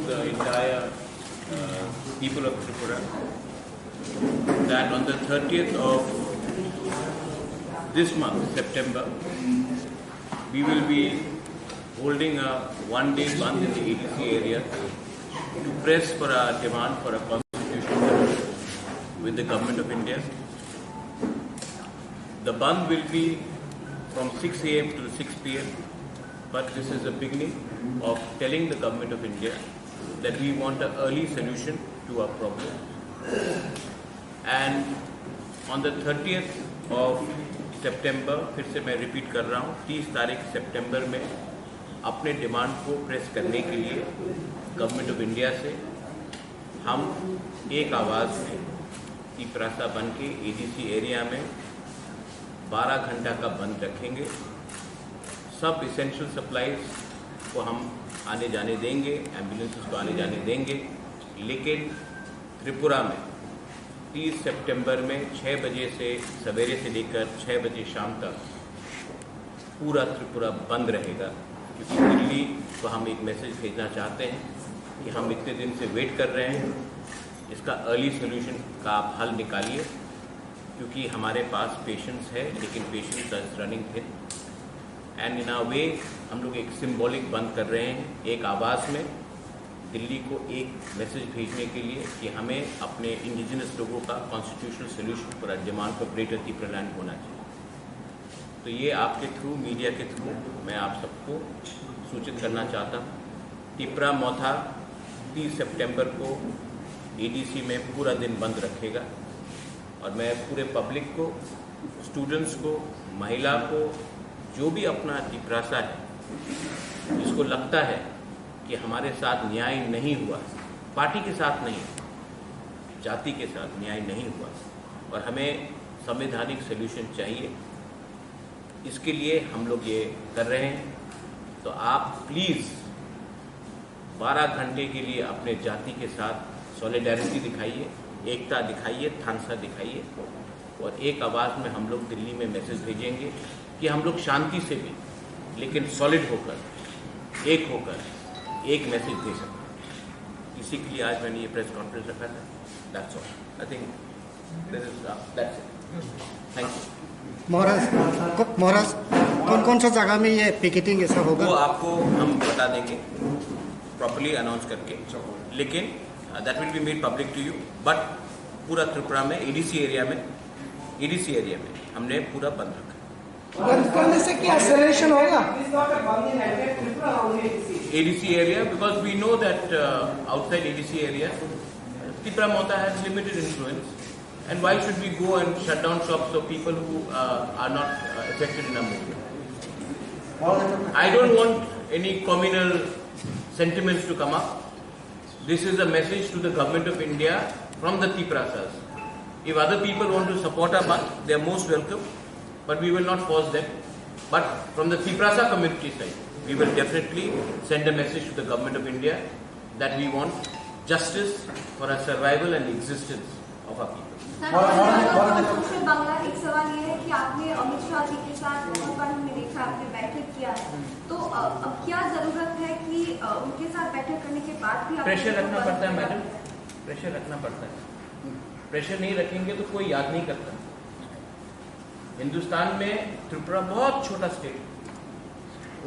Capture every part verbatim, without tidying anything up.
the entire uh, people of Tripura that on the thirtieth of this month, September, we will be holding a one-day bandh in the A D C area to press for a demand for a constitutional with the Government of India. The bandh will be from six a m to six p m, but this is a beginning of telling the Government of India that we want an early solution to our problem. And on the thirtieth of September, फिर से मैं रिपीट कर रहा हूँ, तीस तारीख सितंबर में अपने डिमांड को प्रेस करने के लिए गवर्नमेंट ऑफ इंडिया से हम एक आवाज़ में तिपरासा बन के एडीसी एरिया में बारह घंटा का बंद रखेंगे। सब इसेंशियल सप्लाईज को हम आने जाने देंगे, एम्बुलेंसेस को आने जाने देंगे, लेकिन त्रिपुरा में तीस सितंबर में छः बजे से, सवेरे से लेकर छः बजे शाम तक पूरा त्रिपुरा बंद रहेगा, क्योंकि दिल्ली को हम एक मैसेज भेजना चाहते हैं कि हम इतने दिन से वेट कर रहे हैं, इसका अर्ली सॉल्यूशन का आप हल निकालिए, क्योंकि हमारे पास पेशेंस है, लेकिन patience is running thin. And in a way हम लोग एक सिंबॉलिक बंद कर रहे हैं, एक आवाज़ में दिल्ली को एक मैसेज भेजने के लिए कि हमें अपने इंडिजिनस लोगों का constitutional solution for demand for greater तिपरालैंड होना चाहिए। तो ये आपके थ्रू, मीडिया के थ्रू मैं आप सबको सूचित करना चाहता हूँ, तिपरा मोथा तीस सितंबर को एडीसी में पूरा दिन बंद रखेगा और मैं पूरे पब्लिक को, स्टूडेंट्स को, महिला को, जो भी अपना तिपरासा है, जिसको लगता है कि हमारे साथ न्याय नहीं हुआ, पार्टी के साथ नहीं, जाति के साथ न्याय नहीं हुआ और हमें संवैधानिक सॉल्यूशन चाहिए, इसके लिए हम लोग ये कर रहे हैं। तो आप प्लीज़ बारह घंटे के लिए अपने जाति के साथ सॉलिडारिटी दिखाइए, एकता दिखाइए, थानसा दिखाइए। और एक आवाज़ में हम लोग दिल्ली में मैसेज भेजेंगे कि हम लोग शांति से भी, लेकिन सॉलिड होकर, एक होकर एक मैसेज दे सकते हैं। इसी के लिए आज मैंने ये प्रेस कॉन्फ्रेंस रखा था। That's all. I think this is, uh, that's it. Thank you. महाराज, को-, महाराज, कौन कौन सा जगह में ये पिकेटिंग ऐसा होगा? वो आपको हम बता देंगे प्रॉपरली अनाउंस करके, लेकिन that will be made public to you. But पूरा त्रिपुरा में एडीसी एरिया में, एडीसी एरिया में हमने पूरा बंद रखा। बंद करने से क्या सॉल्यूशन होगा? ADC area, because we know that uh, outside A D C area, Tipra Motha has limited influence, and why should we go and shut down shops of people who uh, are not uh, affected in a movement? I don't want any communal sentiments to come up. This is a message to the Government of India from the Tiprasas. If other people want to support our bandh, they are most welcome, but we will not force them. But from the Tiprasa community side, we will definitely send a message to the Government of India that we want justice for our survival and existence of our people. Sir, constitution Bangla, एक सवाल ये है कि आपने अमित शाह जी के साथ बहुत बार हमने देखा, आपने बैठक किया है, तो अ, अब क्या जरूरत है कि अ, उनके साथ बैठक करने के बाद भी आप प्रेशर रखना पड़ता है मैडम, प्रेशर रखना पड़ता है। प्रेशर नहीं रखेंगे तो कोई याद नहीं करता। हिंदुस्तान में त्रिपुरा बहुत छोटा स्टेट है,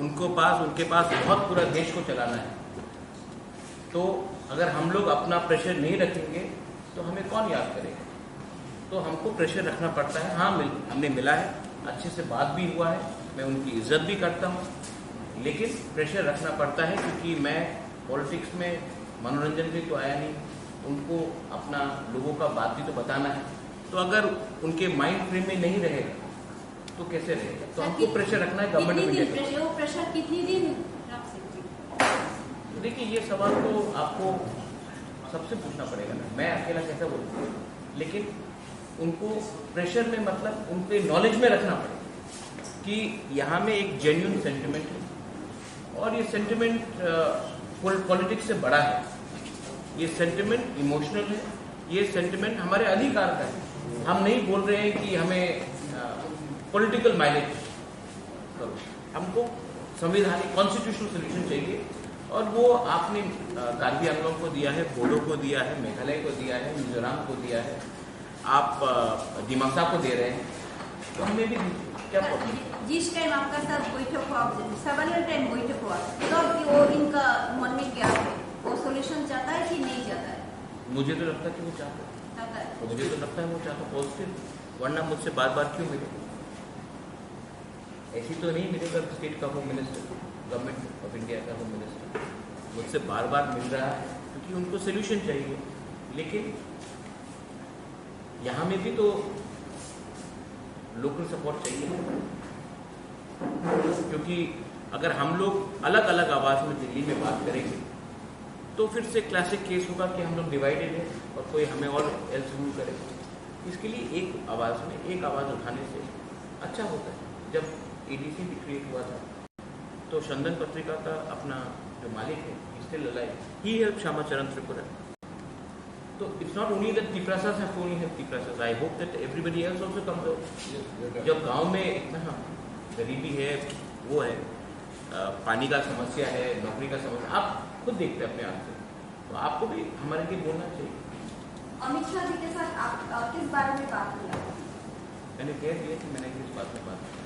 उनको पास, उनके पास बहुत पूरा देश को चलाना है। तो अगर हम लोग अपना प्रेशर नहीं रखेंगे तो हमें कौन याद करेगा? तो हमको प्रेशर रखना पड़ता है। हाँ, मिल, हमने मिला है, अच्छे से बात भी हुआ है, मैं उनकी इज्जत भी करता हूँ, लेकिन प्रेशर रखना पड़ता है क्योंकि मैं पॉलिटिक्स में मनोरंजन भी तो आया नहीं, उनको अपना लोगों का बात भी तो बताना है। तो अगर उनके माइंड फ्रेम में नहीं रहेगा तो कैसे रहेगा? तो हमको प्रेशर रखना है गवर्नमेंट ऑफ इंडिया। प्रेशर, वो प्रेशर कितनी दिन रख सकते हैं? तो देखिए, ये सवाल तो आपको सबसे पूछना पड़ेगा ना, मैं अकेला कैसे बोलूँ? लेकिन उनको प्रेशर में, मतलब, उनके नॉलेज में रखना पड़ेगा कि यहाँ में एक जेन्युइन सेंटिमेंट है और ये सेंटिमेंट पॉलिटिक्स से बड़ा है। ये सेंटिमेंट इमोशनल है, ये सेंटिमेंट हमारे अधिकार का है। हम नहीं बोल रहे हैं कि हमें पॉलिटिकल माइलेज करो, हमको संविधानिक कॉन्स्टिट्यूशनल सॉल्यूशन चाहिए। और वो आपने, अ, कार्बी आंगलोंग को दिया है, बोडो को दिया है, मेघालय को दिया है, मिजोरम को दिया है, आप, अ, दिमासा को दे रहे हैं, तो हमें भी दीजिए, क्या प्रॉब्लम? जिस टाइम आपका साथ बैठक हुआ, सेवरल टाइम बैठक हुआ, तो अभी वो इनका मन में क्या है? वो सॉल्यूशन चाहता है कि नहीं चाहता है? मुझे तो लगता है कि वो चाहता है। चाहता है। मुझे तो लगता है वो चाहता है पॉजिटिव, वरना मुझसे बार बार क्यों मिले? ऐसी तो नहीं मिलेगा स्टेट का home minister, government of India का होम मिनिस्टर मुझसे बार बार मिल रहा है, क्योंकि उनको सोल्यूशन चाहिए। लेकिन यहाँ में भी तो लोकल सपोर्ट चाहिए, क्योंकि अगर हम लोग अलग अलग आवाज़ में दिल्ली में बात करेंगे, तो फिर से क्लासिक केस होगा कि हम लोग डिवाइडेड है और कोई हमें और एल्स रूल करेगा। इसके लिए एक आवाज़ में एक आवाज़ उठाने से अच्छा होता है। जब एडीसी भी क्रिएट हुआ था, तो चंदन पत्रिका का अपना जो मालिक है, he's still alive, he helped Shama Charan Tripura. तो it's not only that Tiprasas have to only help Tiprasas. I hope that everybody else also comes out. जब गांव में इतना, हाँ, गरीबी है, वो है, अ, पानी का समस्या है, नौकरी का समस्या, आप खुद देखते हैं अपने आँख से, तो आपको भी हमारे लिए बोलना चाहिए। अमित शाह जी के साथ आप, अ, किस बारे में बात हुई आपकी? मैंने कह दिया कि मैंने किस बात में बात की।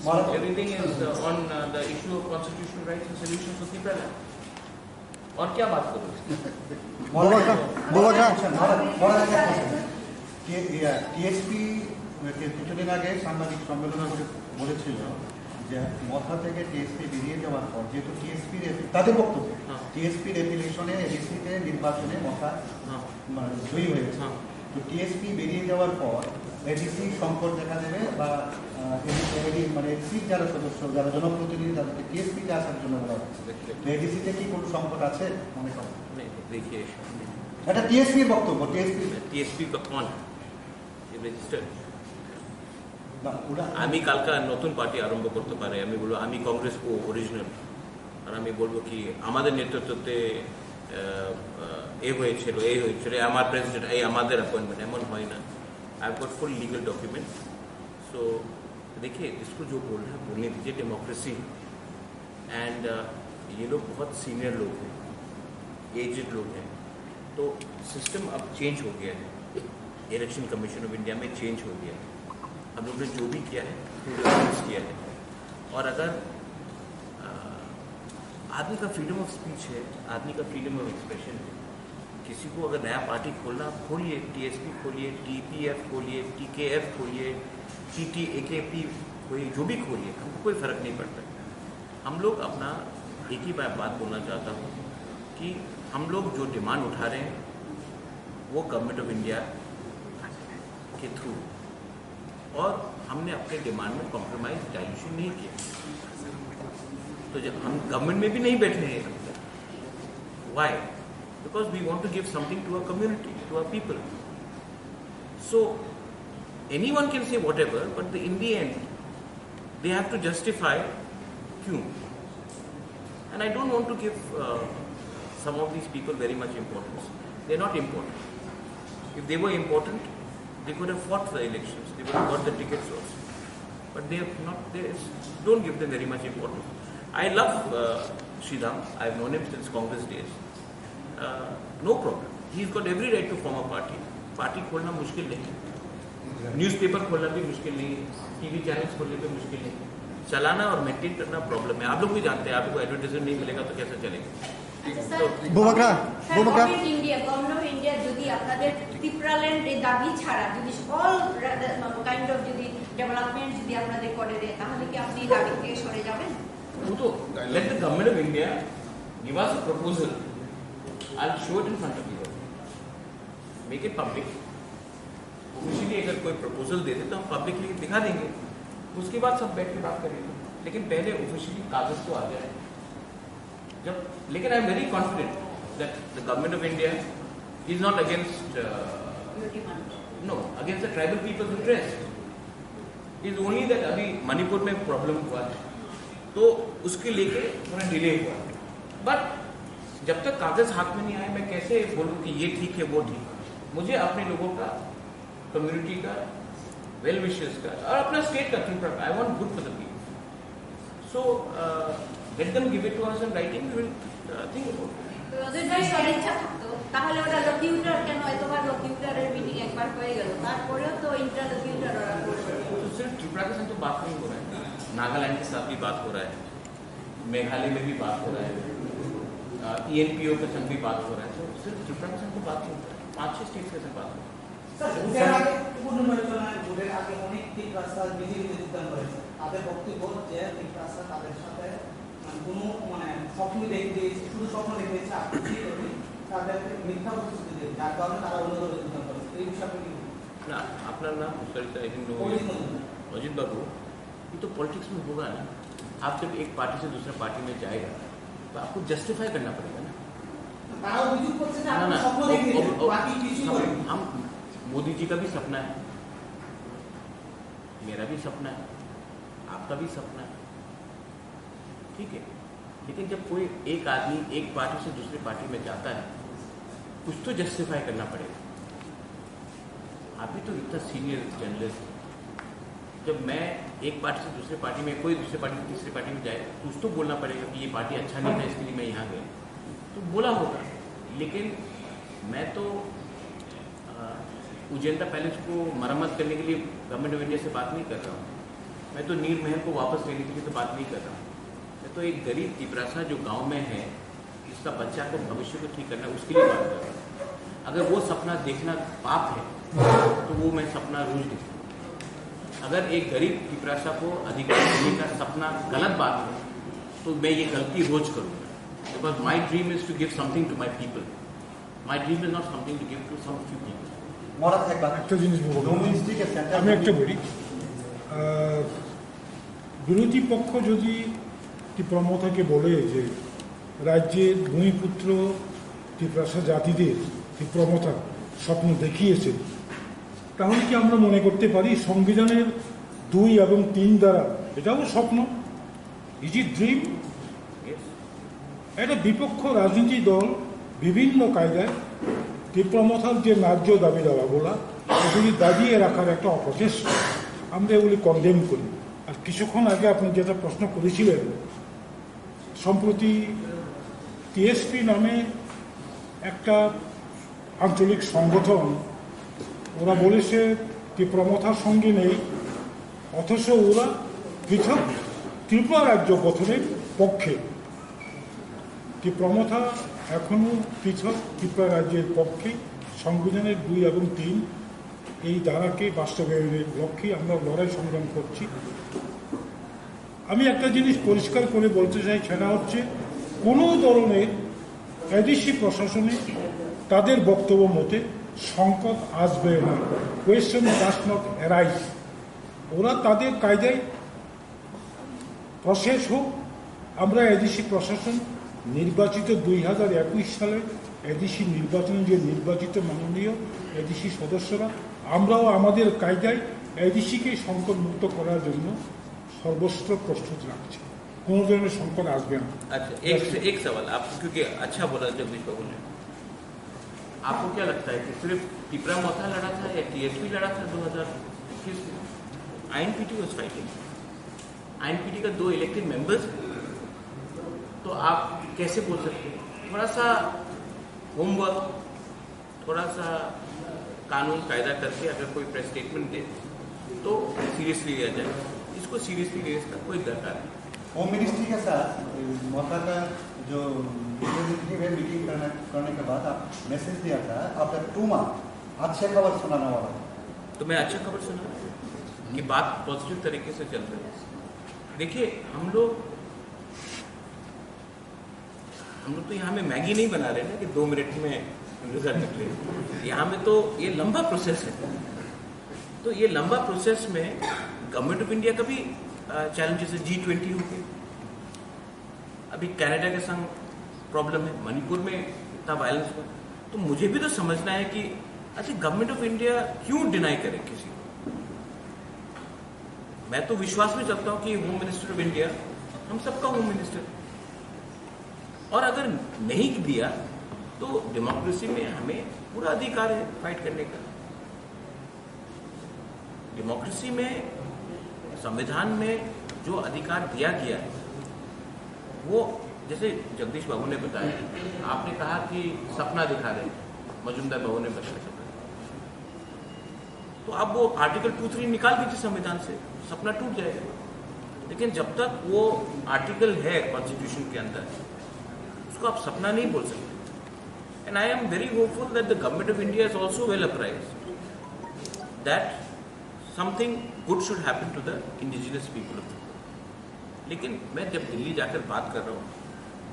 Everything is, uh, on, uh, the issue of constitutional rights and solution for Tipraland. और क्या बात करूँ? Bubagra, Bubagra. টিএসপি কিছুদিন আগে সাংবাদিক সম্মেলনে বলে- বলেছিল যে মথা থেকে টিএসপি বেরিয়ে যাওয়ার পর, যেহেতু টিএসপি তাদের বক্তব্য, হ্যাঁ। টিএসপির অ্যাফিলিয়েশনে এডিসিতে নির্বাচনে মথা হ্যাঁ। মানে জয়ী হয়েছে। হ্যাঁ। তো টিএসপি বেরিয়ে যাওয়ার পর এডিসি সংকট দেখা দেবে বা, আহ, এডি- এডি- মানে এডিসির যারা সদস্য, যারা জনপ্রতিনিধি, তাদেরকে টিএসপিতে আসার জন্য বলা হচ্ছে। তো এডিসিতে কি কোনো সংকট আছে মনে করেন? नहीं, देखिए, এটা টিএসপির বক্তব্য, টিএসপি। টিএসপি का कौन है? ये रजिस्टर्ड। না, ওরা আমি কালকে নতুন পার্টি আরম্ভ করতে পারে, আমি বলবো আমি কংগ্রেস কো অরিজিনাল, আর আমি বলবো কি আমাদের নেতৃত্বতে, আহ, আহ, এ হয়েছিল, এই হয়েছিল, এ আমার প্রেসিডেন্ট, এই আমাদের অ্যাপয়েন্টমেন্ট, এমন হয় না। I've got full legal documents. So देखिए, जिसको जो बोलना है बोलने दीजिए, डेमोक्रेसी है। एंड ये लोग बहुत सीनियर लोग हैं, एजेड लोग हैं, तो सिस्टम अब चेंज हो गया है। इलेक्शन कमीशन ऑफ इंडिया में चेंज हो गया है। हम लोग ने जो भी किया है, पूरा यूज़ किया है। और अगर, अ, आदमी का फ्रीडम ऑफ स्पीच है, आदमी का फ्रीडम ऑफ एक्सप्रेशन है, किसी को अगर नया पार्टी खोलना, आप खोलिए, टीएसपी खोलिए, टीपीएफ खोलिए, टीकेएफ खोलिए, टीटीएकेपी खोलिए, जो भी खोलिए, हमको कोई फ़र्क नहीं पड़ता। हम लोग अपना एक ही बात, बात बोलना चाहता हूँ कि हम लोग जो डिमांड उठा रहे हैं, वो गवर्नमेंट ऑफ इंडिया के थ्रू, और हमने अपने डिमांड में कॉम्प्रोमाइज, डाइल्यूशन नहीं किया। तो जब हम गवर्नमेंट में भी नहीं बैठे हैं, why? Because we want to give something to our community, to our people. So anyone can say whatever, but the, in the end, they have to justify क्यों. And I don't want to give, uh, some of these people very much importance. They're not important. If they were important, they could have fought for the elections. They would have got the tickets also. But they have not. They don't give them very much importance. I love, uh, Sridham. I've known him since Congress days. Uh, no problem. He's got every right to form a party. Party खोलना मुश्किल नहीं है, न्यूज़पेपर खोलना भी मुश्किल नहीं है, TV channels खोलने भी मुश्किल नहीं है। चलाना और मेंटेन करना प्रॉब्लम है। आप लोग भी जानते हैं, आपको एडवर्टाइजमेंट नहीं मिलेगा तो कैसे चलेगा? আচ্ছা স্যার, বুবাকরা, স্যার, বুবাকরা। Government India, government of India যদি আপনাদের ত্রিপুরাল্যান্ড এই দাবি ছাড়া যদি অল কাইন্ড অফ যদি ডেভেলপমেন্ট যদি আপনাদের করে দেয়, তাহলে কি আপনি এই দাবি থেকে সরে যাবেন? वो तो let the government of India give us a proposal. I'll show it in front of you. Make it public. Officially अगर कोई प्रपोजल दे दे तो हम पब्लिकली दिखा देंगे, उसके बाद सब बैठ के बात करेंगे। लेकिन पहले ऑफिशियली कागज तो आ जाए। जब, लेकिन I am very confident that the government of India is not against, uh, no, against the tribal people's interest. Is only that अभी मणिपुर में प्रॉब्लम हुआ है, तो उसके लेके थोड़ा डिले हुआ है। बट जब तक कागज हाथ में नहीं आए, मैं कैसे बोलूँ कि ये ठीक है, वो ठीक है? मुझे अपने लोगों का, कम्युनिटी का, वेल विशर्स का और अपना स्टेट का, त्रिपुरा का, I want good for the people. So, uh, Let them give it to us in writing, we will uh, think about it. যদি স্বইচ্ছা থাকতো, তাহলে ওরা লোকিউটার কেন, এতবার লোকিউটারের মিটিং একবার হয়ে গেল, তারপরেও তো ইন্টারলোকিউটার ওরা করবে। तो सिर्फ त्रिपुरा के साथ तो बात नहीं हो रहा है, नागालैंड के साथ भी बात हो रहा है, मेघालय में भी बात हो रहा है, ईएनपीओ के साथ भी बात हो रहा है। तो सिर्फ त्रिपुरा के साथ तो बात नहीं हो रहा है, पाँच छः स्टेट्स के साथ बात हो रहा है। স্যার, ভোটের আগে, পুনর্নির্বাচনের ভোটের আগে অনেক তিপ্রাসা মিছিলে যোগদান করেছে। তাদের বক্তব্য যে তিপ্রাসা তাদের সাথে, মানে, কোনো, মানে, স্বপ্ন দেখে দিয়েছে, শুধু স্বপ্ন দেখে দিয়েছে, আপত্তি করেনি, তাদের মিথ্যা প্রতিশ্রুতি দিয়ে, যার কারণে তারা অন্য দলে যোগদান করেছে। এই বিষয়ে আপনি কি বলবেন? না, আপনার নাম? Sorry, sir, I didn't know. Ajit মজুমদার। अजीत बाबू, ये तो पॉलिटिक्स में होगा ना। आप जब एक पार्टी से दूसरे पार्टी में जाएगा तो आपको जस्टिफाई करना पड़ेगा ना। তারা অভিযোগ করছে যে না আপনি না স্বপ্ন वो- দেখে দিয়েছেন, वो- वो- বাকি কিছু हम, করেনি। हम मोदी जी का भी सपना है, मेरा भी सपना है, आपका भी सपना है, ठीक है। लेकिन जब कोई एक आदमी एक पार्टी से दूसरी पार्टी में जाता है, कुछ तो जस्टिफाई करना पड़ेगा। आप भी तो इतना सीनियर जर्नलिस्ट, जब मैं एक पार्टी से दूसरी पार्टी में, कोई दूसरी पार्टी से तीसरी पार्टी में जाए, कुछ तो बोलना पड़ेगा कि ये पार्टी अच्छा नहीं था, इसके लिए मैं यहाँ गया, तो बोला होगा। लेकिन मैं तो अ, उजेंडा पैलेस को मरम्मत करने के लिए गवर्नमेंट ऑफ इंडिया से बात नहीं कर रहा हूँ। मैं तो नीर महल को वापस लेने के लिए तो बात नहीं कर रहा हूँ। मैं तो एक गरीब तिपरासा जो गांव में है, जिसका बच्चा को भविष्य को ठीक करना है, उसके लिए बात कर रहा हूँ। अगर वो सपना देखना पाप है, तो वो मैं सपना रोज देखूँ। अगर एक गरीब तिपरासा को अधिकार देने का सपना गलत बात है, तो मैं ये गलती रोज करूँगा। Because my dream is to give something to my people. My dream is not something to give to some few people. মহারাজ, একবার একটা জিনিস বলবো। ডোমিনিস্ট্রিকে সেন্টার আমি একটা বলি, আহ, বিরোধী পক্ষ যদি টিপ্রা মথাকে বলে যে রাজ্যের ভূমিপুত্র টিপ্রাসা জাতিদের টিপ্রা মথা স্বপ্ন দেখিয়েছে, তাহলে কি আমরা মনে করতে পারি সংবিধানের দুই এবং তিন দ্বারা এটাও স্বপ্ন? Is it dream? একটা বিপক্ষ রাজনীতি দল বিভিন্ন কায়দায় টিপ্রা মথার যে ন্যায্য দাবি দাওয়াগুলা, এগুলি দাবিয়ে রাখার একটা অপচেষ্টা, আমরা এগুলি কন্ডেম করি। আর কিছুক্ষণ আগে আপনি যেটা প্রশ্ন করেছিলেন, সম্প্রতি টিএসপি নামে একটা আঞ্চলিক সংগঠন, ওরা বলেছে টিপ্রা মথার সঙ্গে নেই, অথচ ওরা পৃথক ত্রিপুরা রাজ্য গঠনের পক্ষে। টিপ্রা মথা এখনও পৃথক ত্রিপুরা রাজ্যের পক্ষে। সংবিধানের দুই এবং তিন এই ধারাকে বাস্তবায়নের লক্ষ্যে আমরা লড়াই সংগ্রাম করছি। আমি একটা জিনিস পরিষ্কার করে বলতে চাই, সেটা হচ্ছে কোনো ধরনের এডিসি প্রশাসনে তাদের বক্তব্য মতে সংকট আসবে না, question does not arise। ওরা তাদের কায়দায় প্রসেস হোক। আমরা এডিসি প্রশাসন নির্বাচিত দুই হাজার একুশ সালে এডিসি নির্বাচনে যে নির্বাচিত মাননীয় এডিসি সদস্যরা, আমরাও আমাদের কায়দায় এডিসিকে সংকটমুক্ত করার জন্য সর্বত্র প্রস্তুত রাখছি। কোনো ধরনের সংকট আসবে না। अच्छा, एक एक सवाल आपको, क्योंकि अच्छा बोला जगदीश बाबू ने। आपको क्या लगता है कि सिर्फ टिप्रा मोथा लड़ा था या टीएसपी लड़ा था दो हज़ार इक्कीस में? आईएनपीटी वाज फाइटिंग। आईएनपीटी का दो इलेक्टेड मेंबर्स, तो आप कैसे बोल सकते हैं? थोड़ा सा होमवर्क, थोड़ा सा कानून कायदा करके अगर कोई प्रेस स्टेटमेंट दे तो सीरियसली लिया जाए। इसको सीरियसली लेने का कोई दरकार नहीं। होम मिनिस्ट्री के साथ मोथा का जो रिप्रेजेंटेटिव है, मीटिंग करने करने के बाद आप मैसेज दिया था, आफ्टर टू मंथ अच्छे खबर सुनाने वाला है। तो मैं अच्छा खबर सुना कि बात पॉजिटिव तरीके से चल रही है। देखिए, हम लोग हम लोग तो यहाँ में मैगी नहीं बना रहे ना कि दो मिनट में रिजल्ट निकले। यहाँ में तो ये लंबा प्रोसेस है। तो ये लंबा प्रोसेस में गवर्नमेंट ऑफ इंडिया का भी चैलेंजेस है। जी ट्वेंटी हो गए, अभी कनाडा के संग प्रॉब्लम है, मणिपुर में इतना वायलेंस हुआ। तो मुझे भी तो समझना है कि अच्छा, गवर्नमेंट ऑफ इंडिया क्यों डिनाई करे किसी को? मैं तो विश्वास में चलता हूँ कि होम मिनिस्टर ऑफ इंडिया हम सबका होम मिनिस्टर, और अगर नहीं दिया तो डेमोक्रेसी में हमें पूरा अधिकार है फाइट करने का। डेमोक्रेसी में, संविधान में जो अधिकार दिया गया है, वो जैसे जगदीश बाबू ने बताया, आपने कहा कि सपना दिखा रहे, मजूमदार बाबू ने बताया सपना, तो आप वो आर्टिकल टू थ्री निकाल दीजिए संविधान से, सपना टूट जाएगा। लेकिन जब तक वो आर्टिकल है कॉन्स्टिट्यूशन के अंदर, उसको आप सपना नहीं बोल सकते। And I am very hopeful that the government of India is also well apprised that something good should happen to the indigenous people of the, लेकिन मैं जब दिल्ली जाकर बात कर रहा हूँ,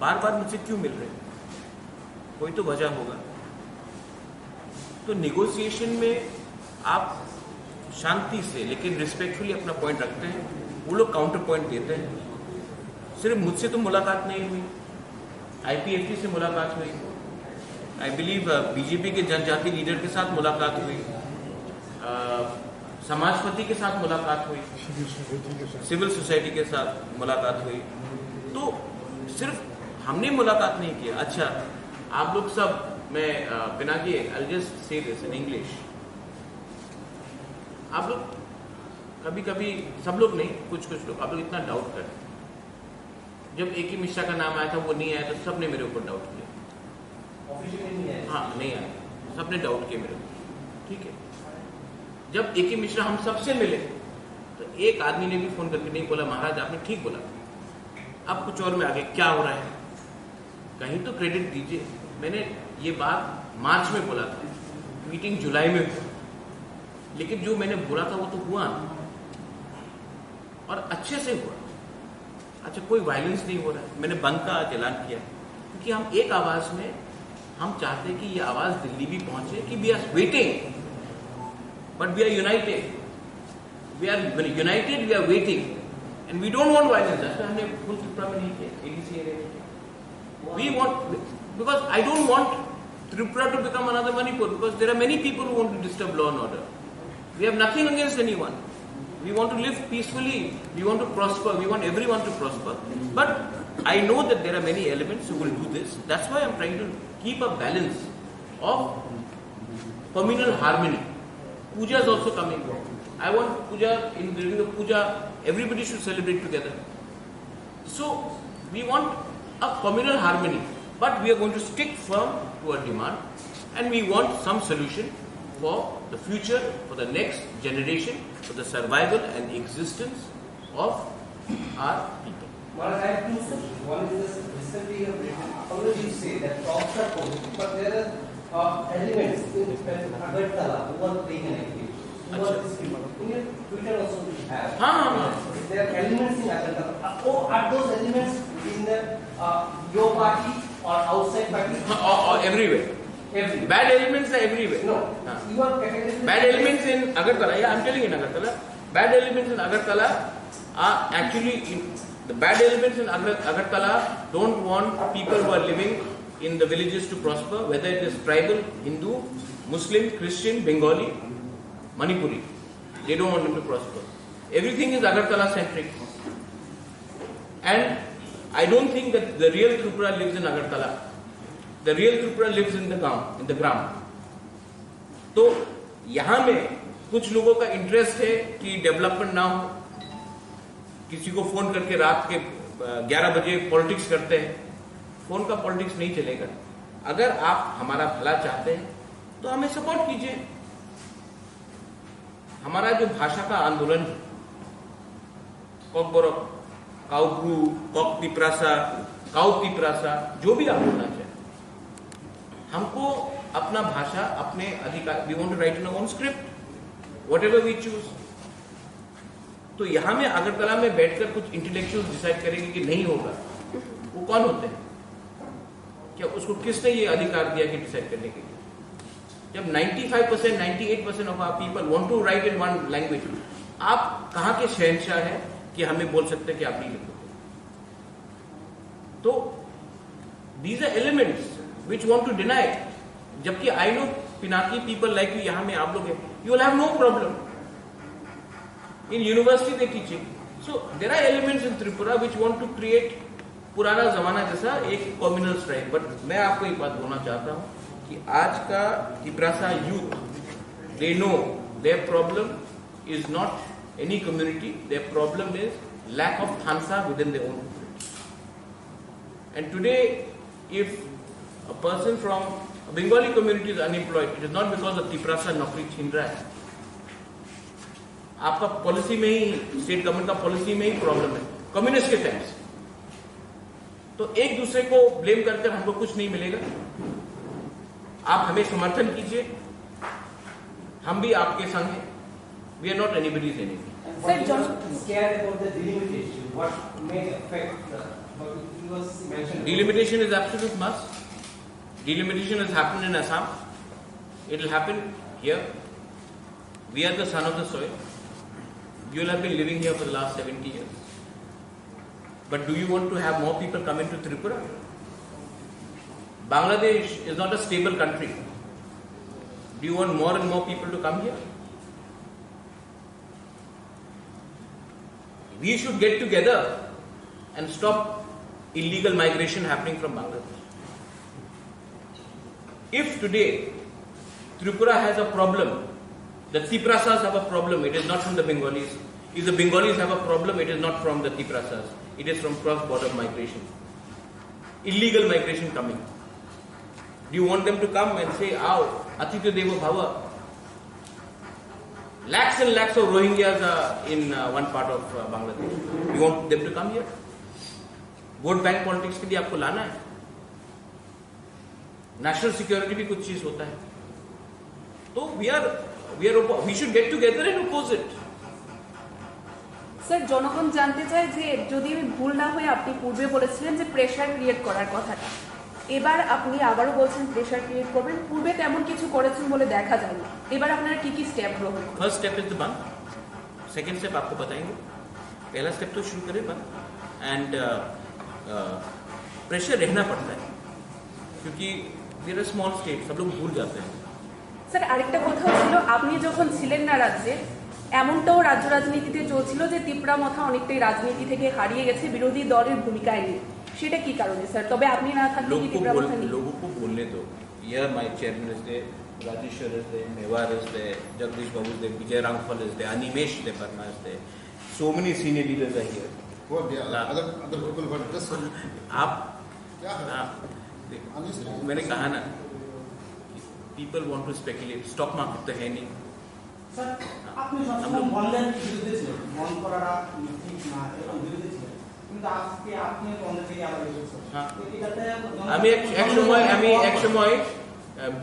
बार बार मुझसे क्यों मिल रहे हैं? कोई तो वजह होगा। तो निगोसिएशन में आप शांति से लेकिन रिस्पेक्टफुली अपना पॉइंट रखते हैं, वो लोग काउंटर पॉइंट देते हैं। सिर्फ मुझसे तो मुलाकात नहीं हुई, आईपीएफटी से मुलाकात हुई, आई बिलीव बीजेपी के जनजाति लीडर के साथ मुलाकात हुई, अ, समाजपति के साथ मुलाकात हुई, सिविल सोसाइटी के साथ मुलाकात हुई। तो सिर्फ हमने मुलाकात नहीं किया। अच्छा, आप लोग सब, मैं, अ, Pinaki, I'll just say this in English। आप लोग कभी कभी, सब लोग नहीं, कुछ कुछ लोग, आप लोग इतना डाउट करते हैं। जब एके मिश्रा का नाम आया था, वो नहीं आया, तो सबने मेरे ऊपर डाउट किया। ऑफिशियली नहीं आया? हाँ, नहीं आया, सबने डाउट किया मेरे ऊपर। ठीक है, जब एके मिश्रा हम सबसे मिले, तो एक आदमी ने भी फोन करके नहीं बोला, "महाराज, आपने ठीक बोला।" अब कुछ और में आगे क्या हो रहा है, कहीं तो क्रेडिट दीजिए। मैंने ये बात मार्च में बोला था, मीटिंग जुलाई में हुआ, लेकिन जो मैंने बोला था वो तो हुआ ना, और अच्छे से हुआ। अच्छा, कोई वायलेंस नहीं हो रहा है, मैंने बंद का आज ऐलान किया, क्योंकि हम एक आवाज में, हम चाहते हैं कि ये आवाज दिल्ली भी पहुंचे कि we are waiting, but we are united, we are united, we are waiting, and we don't want violence। हमने फुल त्रिपुरा में नहीं किया, एडीसी एरिया में किया। We want, because I don't want Tripura to become another Manipur, because there are many people who want to disturb law and order. We have nothing against anyone. We want to live peacefully, we want to prosper, we want everyone to prosper. But I know that there are many elements who will do this. That's why I'm trying to keep a balance of communal harmony. Puja is also coming. I want puja, in, during the puja, everybody should celebrate together. So we want a communal harmony, but we are going to stick firm to our demand, and we want some solution for the future, for the next generation, for the survival and existence of our people. Maharaj, I have two questions. One is this, recently you have written, already you say that talks are positive, but there are uh, elements in Agartala who are playing an active, who are discriminating. In your Twitter also we have. हाँ, हाँ, हाँ। There are elements in Agartala. Uh, oh, are those elements in the, uh, your party or outside party? हाँ, or, or everywhere. Everywhere. Bad elements are everywhere. No, हाँ। You are categorically. Bad elements in Agartala. Yeah, I'm telling you in Agartala. Bad elements in Agartala are actually in, the bad elements in Agar-, Agartala don't want people who are living in the villages to prosper, whether it is tribal, Hindu, Muslim, Christian, Bengali, Manipuri. They don't want them to prosper. Everything is Agartala centric. And I don't think that the real Tripura lives in Agartala. The real Tripura lives in the town, in the gram. तो यहाँ में कुछ लोगों का इंटरेस्ट है कि डेवलपमेंट ना हो, किसी को फोन करके रात के ग्यारह बजे पॉलिटिक्स करते हैं। फोन का पॉलिटिक्स नहीं चलेगा। अगर आप हमारा भला चाहते हैं तो हमें सपोर्ट कीजिए। हमारा जो भाषा का आंदोलन है, कॉकबरक, काउब्रू, कॉक तिपरासा, काउ तिपरासा, जो भी आप बोलना चाहें, हमको अपना भाषा, अपने अधिकार, we want to write in our own script, whatever we choose। तो यहाँ में अगरतला में बैठकर कुछ इंटेलेक्चुअल डिसाइड करेंगे कि नहीं होगा, वो कौन होते हैं? क्या उसको किसने ये अधिकार दिया कि डिसाइड करने के लिए? जब ninety five percent, ninety eight percent of our people want to write in one language, आप कहाँ के शहंशाह हैं कि हमें बोल सकते हैं कि आप नहीं लिखोगे? तो these are elements which want to deny, जबकि I know Pinaki people like you, यहाँ में आप लोग हैं, you will have no problem in university they teaching। So there are elements in Tripura which want to create पुराना जमाना जैसा एक कम्युनल स्ट्राइक। बट मैं आपको एक बात बोलना चाहता हूँ कि आज का Tiprasa youth, they know their problem is not any community, their problem is lack of thansa within their own community। And today, if a person from a Bengali community is unemployed, it is not because of Tiprasa naukri chin raha hai. आपका पॉलिसी में ही, state government का पॉलिसी में ही प्रॉब्लम है, कम्युनिस्ट के टाइम से। तो एक दूसरे को ब्लेम करकर हमको कुछ नहीं मिलेगा। आप हमें समर्थन कीजिए, हम भी आपके संग हैं। We are not anybody's enemy. And what Sir, you John- are scared about the delimitation, what may affect, uh, what you was mentioned about Delimitation is absolute must. Delimitation has happened in Assam. It will happen here. We are the son of the soil. You all have been living here for the last seventy years. But do you want to have more people come into Tripura? Bangladesh is not a stable country. Do you want more and more people to come here? We should get together and stop illegal migration happening from Bangladesh. If today Tripura has a problem, the Tiprasas have a problem, it is not from the Bengalis. If the Bengalis have a problem, it is not from the Tiprasas. It is from cross-border migration. Illegal migration coming. Do you want them to come and say, "Ao, Atitya Devo Bhava"? Lakhs and lakhs of Rohingyas are in, uh, one part of, uh, Bangladesh. You want them to come here? Vote bank politics के लिए आपको लाना है? National security भी कुछ चीज होता है। तो we are, we are, we should get together and oppose it. Sir, জনগণ জানতে চায় যে, যদি আমি ভুল না হই, আপনি পূর্বে বলেছিলেন যে প্রেশার ক্রিয়েট করার কথাটা, এবার আপনি আবারও বলছেন প্রেশার ক্রিয়েট করবেন। পূর্বে তেমন কিছু করেছেন বলে দেখা যায়নি, এবার আপনারা কি কি স্টেপ গ্রহণ করবেন? First step is the bandh. Second step आपको बताएंगे। पहला स्टेप तो शुरू करें बंद। And प्रेशर रहना पड़ता है, क्योंकि we're a small state, सब लोग भूल जाते हैं। স্যার, আরেকটা কথা ছিল, আপনি যখন ছিলেন না রাজ্যে, এমনটাও রাজ্য রাজনীতিতে চলছিল যে তিপ্রা মথা অনেকটাই রাজনীতি থেকে হারিয়ে গেছে বিরোধী দলের ভূমিকায় নিয়ে। সেটা কি কারণে স্যার? তবে আপনি না থাকলে কি लोगों को তিপ্রা बोल, মথা নেই? लोगों को बोलने दो। Here my chairman is there, Rajeshwar is there, Mewar is there, Jagdish Babu is there, Vijay Rangphal is there, Animesh Debbarma is there. So many senior leaders are here. What they are? La- Other, other people, but just some आप क्या है? आप देखो, मैंने कहा ना, people want to speculate, stock market तो है नहीं। স্যার, আপনি সবসময় বন্ধের বিরুদ্ধে ছিলেন, বন্ধ করাটা ঠিক না, এরকম বিরুদ্ধে ছিলেন, কিন্তু আজকে আপনি বন্ধের দিকে আবার এসেছেন। হ্যাঁ। তো এটাতে আমি এক, এক সময়, আমি এক সময়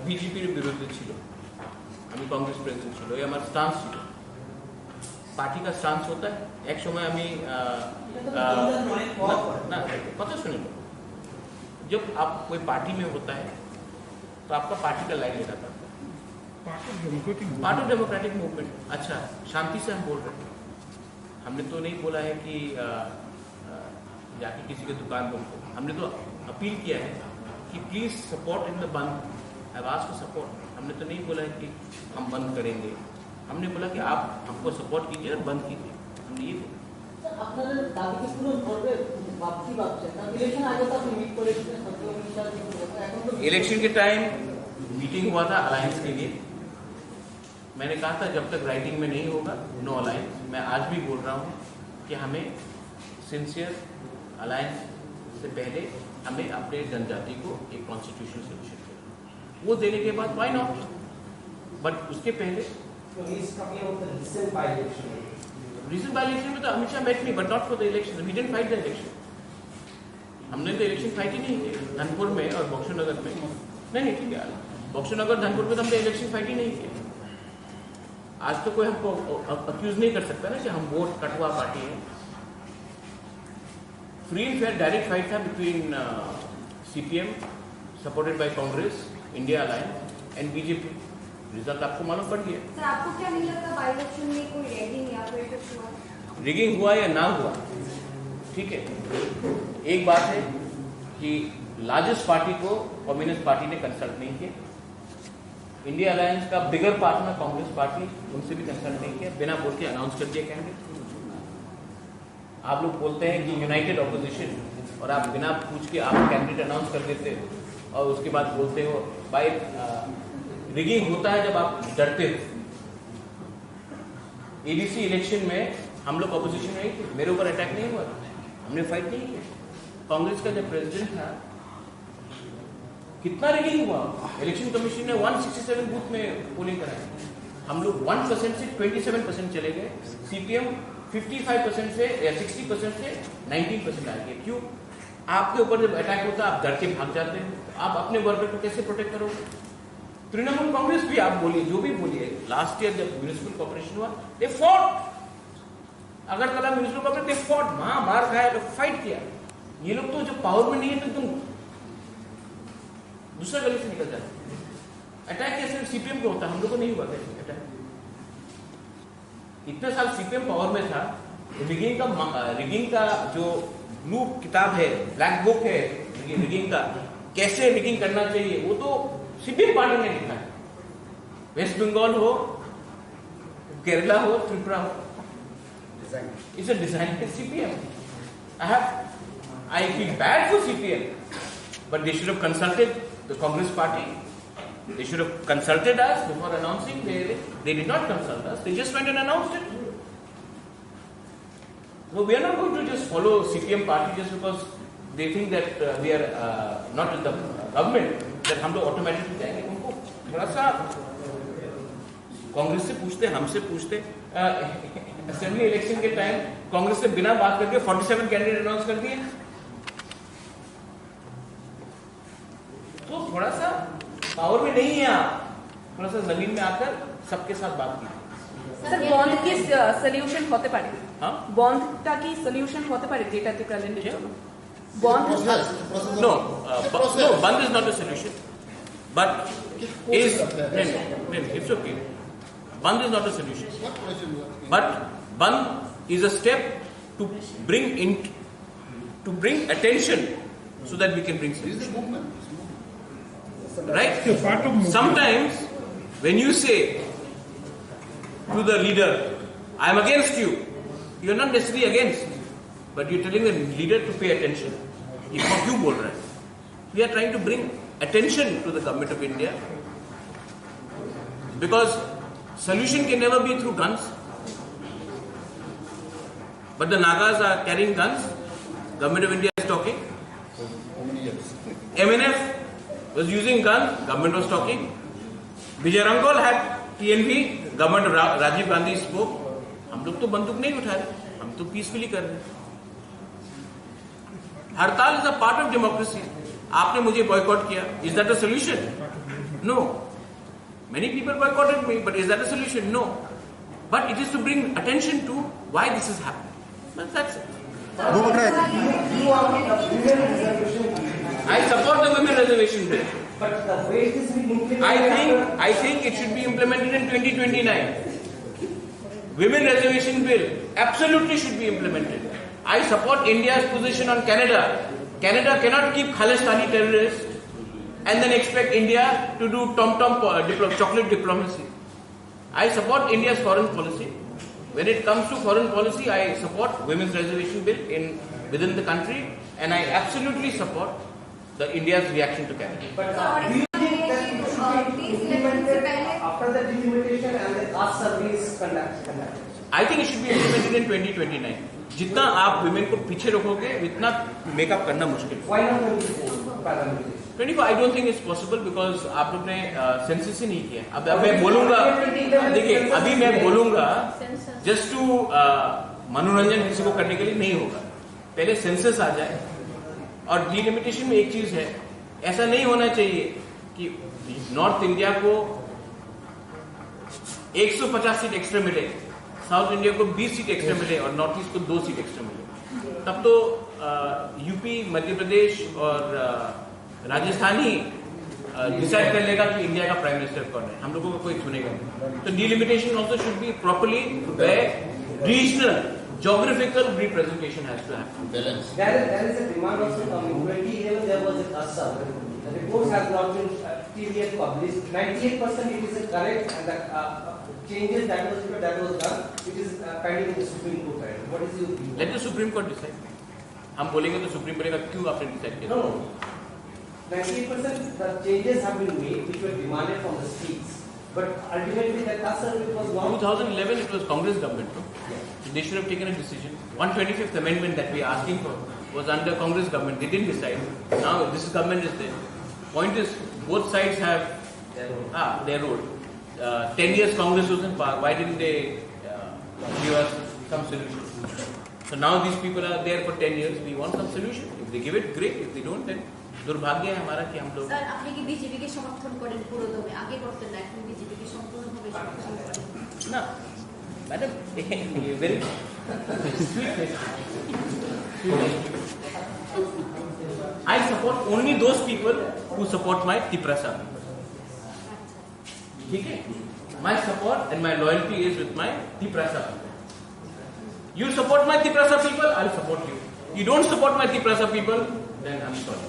বিজেপির বিরুদ্ধে ছিল, আমি কংগ্রেস প্রেসিডেন্ট ছিল, এই আমার স্টান্স ছিল। পার্টি কা স্টান্স হতা হ্যায়। এক সময় আমি, আহ, এটা তো আহ, বন্ধের অনেক প্রভাব না, পড়ে। না, কথা শুনে লো। जब आप कोई पार्टी में होता है, तो आपका पार्टी का लाइन लेना पड़ता है। Part of democratic part of democratic movement. अच्छा, शांति से हम बोल रहे हैं। हमने तो नहीं बोला है कि, अ, अ, जाके किसी के दुकान पर रुको। हमने तो अपील किया है कि प्लीज सपोर्ट इन द बंद। I ask for support. हमने तो नहीं बोला है कि हम बंद करेंगे। हमने बोला कि आप हमको सपोर्ट कीजिए और बंद कीजिए। हमने ये बोला। স্যার, আপনাদের দাবি কি পূরণ করবে? ভাবছি, ভাবছেন, কারণ ইলেকশন আগে তো আপনি মিট করে এসেছেন, সতেরো উনিশ সালে কিন্তু এখন তো इलेक्शन के टाइम मीटिंग हुआ था अलायंस के लिए। मैंने कहा था, जब तक राइटिंग में नहीं होगा, नो अलायंस। मैं आज भी बोल रहा हूँ कि हमें सिंसियर अलायंस से पहले हमें अपने जनजाति को एक कॉन्स्टिट्यूशनल सोल्यूशन चाहिए। वो देने के बाद व्हाई नॉट, बट उसके पहले तो he's talking about the recent by election। Recent by election में तो Amit Shah met me, but not for the election. We didn't fight the election. हमने तो इलेक्शन फाइट ही नहीं किया धनपुर में और बक्सर नगर में। नहीं, नहीं, ठीक है, बक्सर नगर, धनपुर में तो हमने इलेक्शन फाइट ही नहीं किया। आज तो कोई हमको अ-, अक्यूज नहीं कर सकता ना कि हम वोट कटवा पार्टी है। Free and fair direct fight था between CPM, supported by Congress, India alliance and BJP. Result आपको मालूम पड़ गया। सर, आपको क्या नहीं लगता बाई इलेक्शन में कोई रैगिंग या फिर कुछ हुआ? रिगिंग हुआ या ना हुआ, ठीक है, एक बात है कि लार्जेस्ट पार्टी को कम्युनिस्ट पार्टी ने कंसल्ट नहीं किया। इंडिया अलायंस का बिगर पार्टनर कांग्रेस पार्टी, उनसे भी कंसल्ट नहीं किया, बिना बोल के अनाउंस कर दिया कैंडिडेट। आप लोग बोलते हैं कि यूनाइटेड अपोजिशन, और आप बिना पूछ के आप कैंडिडेट अनाउंस कर देते हो और उसके बाद बोलते हो भाई, रिगिंग होता है जब आप डरते हो। एडीसी इलेक्शन में हम लोग अपोजिशन में ही थे, मेरे ऊपर अटैक नहीं हुआ, हमने फाइट नहीं किया। कांग्रेस का जब प्रेसिडेंट था, कितना रिगिंग हुआ? इलेक्शन कमीशन ने वन सिक्सटी सेवन बूथ में पोलिंग कराई। हम लोग वन परसेंट से ट्वेंटी सेवन परसेंट चले गए। सीपीएम फिफ्टी फाइव परसेंट से या सिक्सटी परसेंट से नाइनटीन परसेंट आ गए। क्यों? आपके ऊपर जब अटैक होता है, आप डर के भाग जाते हो। आप अपने वर्कर को कैसे प्रोटेक्ट करोगे? तृणमूल कांग्रेस भी आप बोलिए, जो भी बोलिए, लास्ट ईयर जब म्युनिसिपल कॉर्पोरेशन हुआ, they fought. Agartala municipal corporation, they fought, वहां मार खाया, तो फाइट किया। ये लोग तो जब पावर में नहीं है, तो एकदम दूसरा गली से निकल जाते हैं। अटैक कैसे सीपीएम को होता है, हम लोग को नहीं हुआ कैसे अटैक? इतने साल सीपीएम पावर में था, रिगिंग का मा-, रिगिंग का जो ब्लू किताब है, ब्लैक बुक है रिगिंग का, कैसे रिगिंग करना चाहिए, वो तो सीपीएम पार्टी ने लिखा है। वेस्ट बंगाल हो, केरला हो, त्रिपुरा हो, it's a design by C P M. I have, I feel bad for C P M, but they should have consulted the Congress party. They should have consulted us before announcing. They, they did not consult us. They just went and announced it. So we are not going to just follow C P M party just because they think that uh, we are uh, not in the government, that हम लोग ऑटोमेटिकली जाएंगे। उनको थोड़ा सा कांग्रेस से पूछते, हमसे पूछते। असेंबली इलेक्शन के टाइम कांग्रेस से बिना बात करके फोर्टी सेवन कैंडिडेट अनाउंस कर दिए। तो थोड़ा सा पावर में नहीं है आप, थोड़ा सा जमीन में आकर सबके साथ बात कीजिए। सर, बंद की सोल्यूशन হতে পারে? हाँ? বন্ধটা কি সলিউশন হতে পারে গ্রেটার টিপ্রাল্যান্ডের জন্য? বন্ধ? No, uh, no, bandh is not a solution. But is, no, no, no, it's okay. Bandh is not a solution. But bandh is a step to bring in, to bring attention so that we can bring solution. Right? Sometimes when you say to the leader, "I am against you," you are not necessarily against, but you are telling the leader to pay attention. ये क्यों बोल रहा है? We are trying to bring attention to the government of India because solution can never be through guns. But the Nagas are carrying guns. Government of India is talking. M N F was using gun. Government was talking. Vijay Ranghol had T N V. Government of Ra- Rajiv Gandhi spoke. हम लोग तो बंदूक नहीं उठा रहे, हम तो पीसफुली कर रहे हैं। हड़ताल is a part of democracy. आपने मुझे बॉयकॉट किया, is that a solution? No. Many people boycotted me, but is that a solution? No. But it is to bring attention to why this is happening. But that's it. I support the women reservation bill. But the way it is being implemented I think, I think it should be implemented in twenty twenty-nine. Women reservation bill absolutely should be implemented. I support India's position on Canada. Canada cannot keep Khalistani terrorists and then expect India to do tom-tom po- diplo- chocolate diplomacy. I support India's foreign policy. When it comes to foreign policy, I support women's reservation bill in within the country, and I absolutely support the India's reaction to Canada. But uh, do you think that it should be implemented after the delimitation and the caste survey is conduct- conducted? I think it should be implemented in twenty twenty-nine. जितना आप विमेन को पीछे रखोगे, उतना मेकअप करना मुश्किल है। Why not twenty-four? Parliament? Twenty four, I don't think it's possible because आप लोग ने सेंसस ही नहीं किया। अब अब मैं बोलूंगा, देखिए, अभी मैं बोलूंगा जस्ट टू मनोरंजन किसी को करने के लिए नहीं होगा। पहले सेंसस आ जाए। और डिलिमिटेशन में एक चीज है, ऐसा नहीं होना चाहिए कि नॉर्थ इंडिया को एक सौ पचास सीट एक्स्ट्रा मिले, साउथ इंडिया को बीस सीट एक्स्ट्रा मिले और नॉर्थ ईस्ट को दो सीट एक्स्ट्रा मिले, तब तो यूपी, मध्य प्रदेश और राजस्थान ही डिसाइड कर लेगा कि इंडिया का प्राइम मिनिस्टर कौन है। हम लोगों को कोई चुनेगा नहीं। तो delimitation also should be properly where regional geographical representation has to happen. There is, there is a demand also coming. Twenty eleven there was a caste survey. The report has not been uh, till yet published. Ninety-eight percent it is correct and the uh, changes that was that was done, it is uh, pending in the Supreme Court. Right? What is your view? Let the Supreme Court decide. हम बोलेंगे तो सुप्रीम बोलेगा क्यों आपने डिसाइड किया? No, no. Ninety-eight percent the changes have been made which were demanded from the states. But ultimately that caste survey was not. Two thousand eleven it was Congress government, no? Yes. So they should have taken a decision. One twenty-fifth amendment that we are asking for. was under Congress government. They didn't decide. Now this government is there. Point is, both sides have, ah, their role. Uh, ten years Congress was in power. Why didn't they uh, give us some solution? So now these people are there for ten years. We want some solution. If they give it, great. If they don't, then दुर्भाग्य है हमारा कि हम लोग। सर, আপনি কি বিজেপিকে সমর্থন করেন পুরো দমে? আগে করতেন না, এখন বিজেপিকে সম্পূর্ণভাবে সমর্থন করেন? না, madam, very sweet question. I support only those people who support my Tiprasa. ठीक है? My support and my loyalty is with my Tiprasa people. You support my Tiprasa people, I'll support you. You don't support my Tiprasa people, then I'm sorry.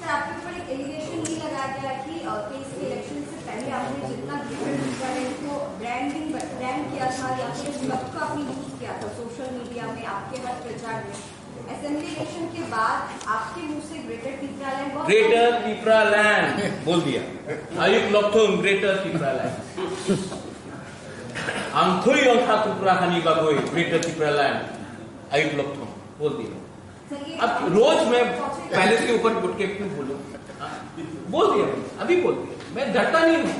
Sir, आपके ऊपर एक एलिगेशन ये लगाया गया कि अ, कि इस इलेक्शन से पहले आपने जितना ग्रेटर टिप्रालैंड को ब्रांडिंग, ब्रांड किया था या फिर इस शब्द को आपने यूज किया था सोशल मीडिया में, आपके हर प्रचार में। असेंबली इलेक्शन के बाद आपके मुंह से ग्रेटर टिप्रालैंड बहुत ग्रेटर टिप्रालैंड बोल दिया। Ayuk Lokthong, ग्रेटर टिप्रालैंड। Ang thoi yong kha Tripura hani bagwi, greater टिप्रालैंड। Ayuk Lokthong बोल दिया। सर, ये अब रोज मैं पैलेस के ऊपर उठ के क्यों बोलूं? हाँ? बोल दिया मैंने, अभी बोल दिया। मैं डरता नहीं हूँ,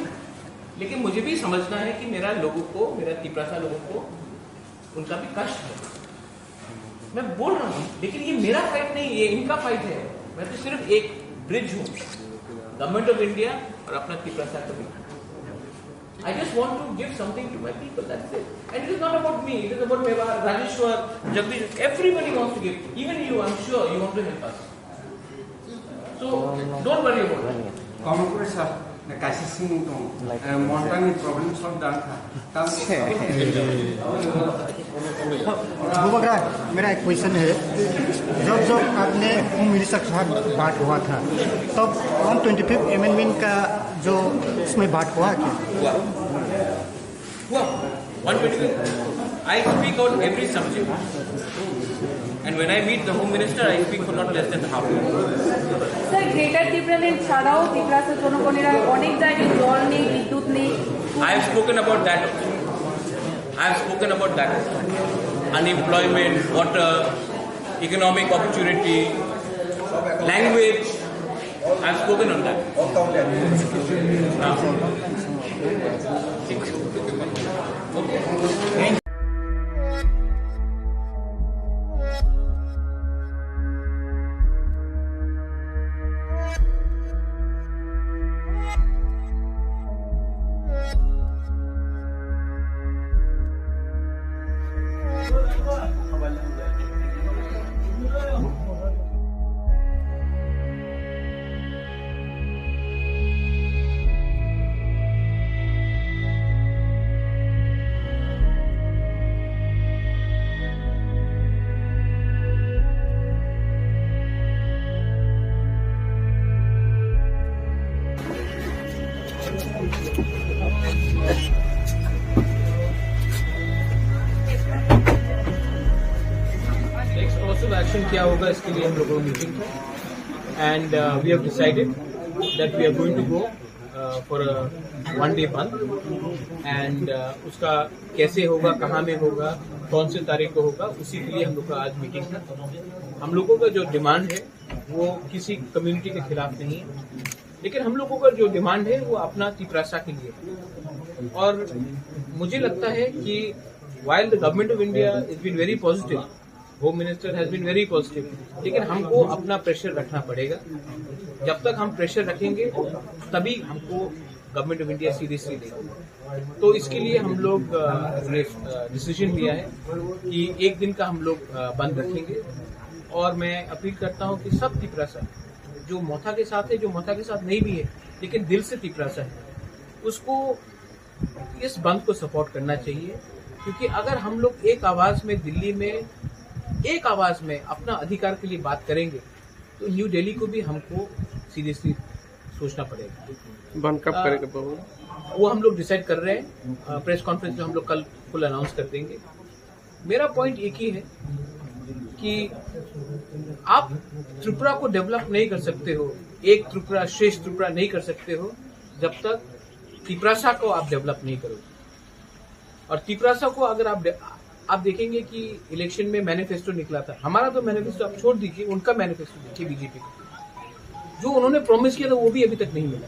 लेकिन मुझे भी समझना है कि मेरा लोगों को, मेरा तिपरासा लोगों को उनका भी कष्ट है। मैं बोल रहा हूँ, लेकिन ये मेरा फाइट नहीं, ये इनका फाइट है। मैं तो सिर्फ एक ब्रिज हूँ, गवर्नमेंट ऑफ इंडिया और अपना तिपरासा का भी। I just want to give something to my people, that's it. And it is not about me, it is about Mewar, Rajeshwar, Jagdish, everybody wants to give. Even you, I'm sure you want to help us. So, don't worry about it. Kamo kore sir, na kaisa sing tong, eh, montang ni problem solve dan kha. Tam Bubagra, मेरा एक क्वेश्चन है। जब जब आपने home minister के साथ बात हुआ था, तब वन ट्वेंटी फिफ्थ अमेंडमेंट का जो उसमें बात हुआ क्या? हुआ। Well, one twenty-two, I speak on every subject. And when I meet the Home Minister, I speak for not less than half an hour. Sir, greater Tipraland ছাড়াও তিপ্রাসা জনগণের আর অনেক জায়গায় জল নেই, বিদ্যুৎ নেই। I have spoken about that also. I have spoken about that also. Unemployment, water, economic opportunity, language. I've spoken on that. Next course of action क्या होगा, इसके लिए हम लोगों ने मीटिंग की। And we have decided that we are going to go for a one day बंद। And उसका कैसे होगा, कहाँ में होगा, कौन से तारीख को होगा, उसी के लिए हम लोग का आज मीटिंग था। हम लोगों का जो डिमांड है वो किसी कम्युनिटी के खिलाफ नहीं है, लेकिन हम लोगों का जो डिमांड है वो अपना तिपरासा के लिए है। और मुझे लगता है कि while the government of India has been very positive, home minister has been very positive, लेकिन हमको अपना प्रेशर रखना पड़ेगा। जब तक हम प्रेशर रखेंगे तभी हमको गवर्नमेंट ऑफ इंडिया सीरियसली लेगी। तो इसके लिए हम लोग डिसीजन लिया है कि एक दिन का हम लोग बंद रखेंगे। और मैं अपील करता हूँ कि सब तिपरासा जो मोथा के साथ है, जो मोथा के साथ नहीं भी है, लेकिन दिल से तिपरासा है, उसको इस बंद को सपोर्ट करना चाहिए। क्योंकि अगर हम लोग एक आवाज में दिल्ली में एक आवाज में अपना अधिकार के लिए बात करेंगे तो न्यू दिल्ली को भी हमको सीरियसली सोचना पड़ेगा। बंद कब करेगा बाबू? वो हम लोग डिसाइड कर रहे हैं। प्रेस कॉन्फ्रेंस में हम लोग कल फुल अनाउंस कर देंगे। मेरा पॉइंट एक ही है कि आप त्रिपुरा को डेवलप नहीं कर सकते हो, एक त्रिपुरा श्रेष्ठ त्रिपुरा नहीं कर सकते हो जब तक तिपरासा को आप डेवलप नहीं करोगे। और तिपरासा को अगर आप डे- आप देखेंगे कि इलेक्शन में मैनिफेस्टो निकला था। हमारा तो मैनिफेस्टो आप छोड़ दीजिए, उनका मैनिफेस्टो देखिए, बीजेपी का। जो उन्होंने प्रॉमिस किया था, वो भी अभी तक नहीं मिला।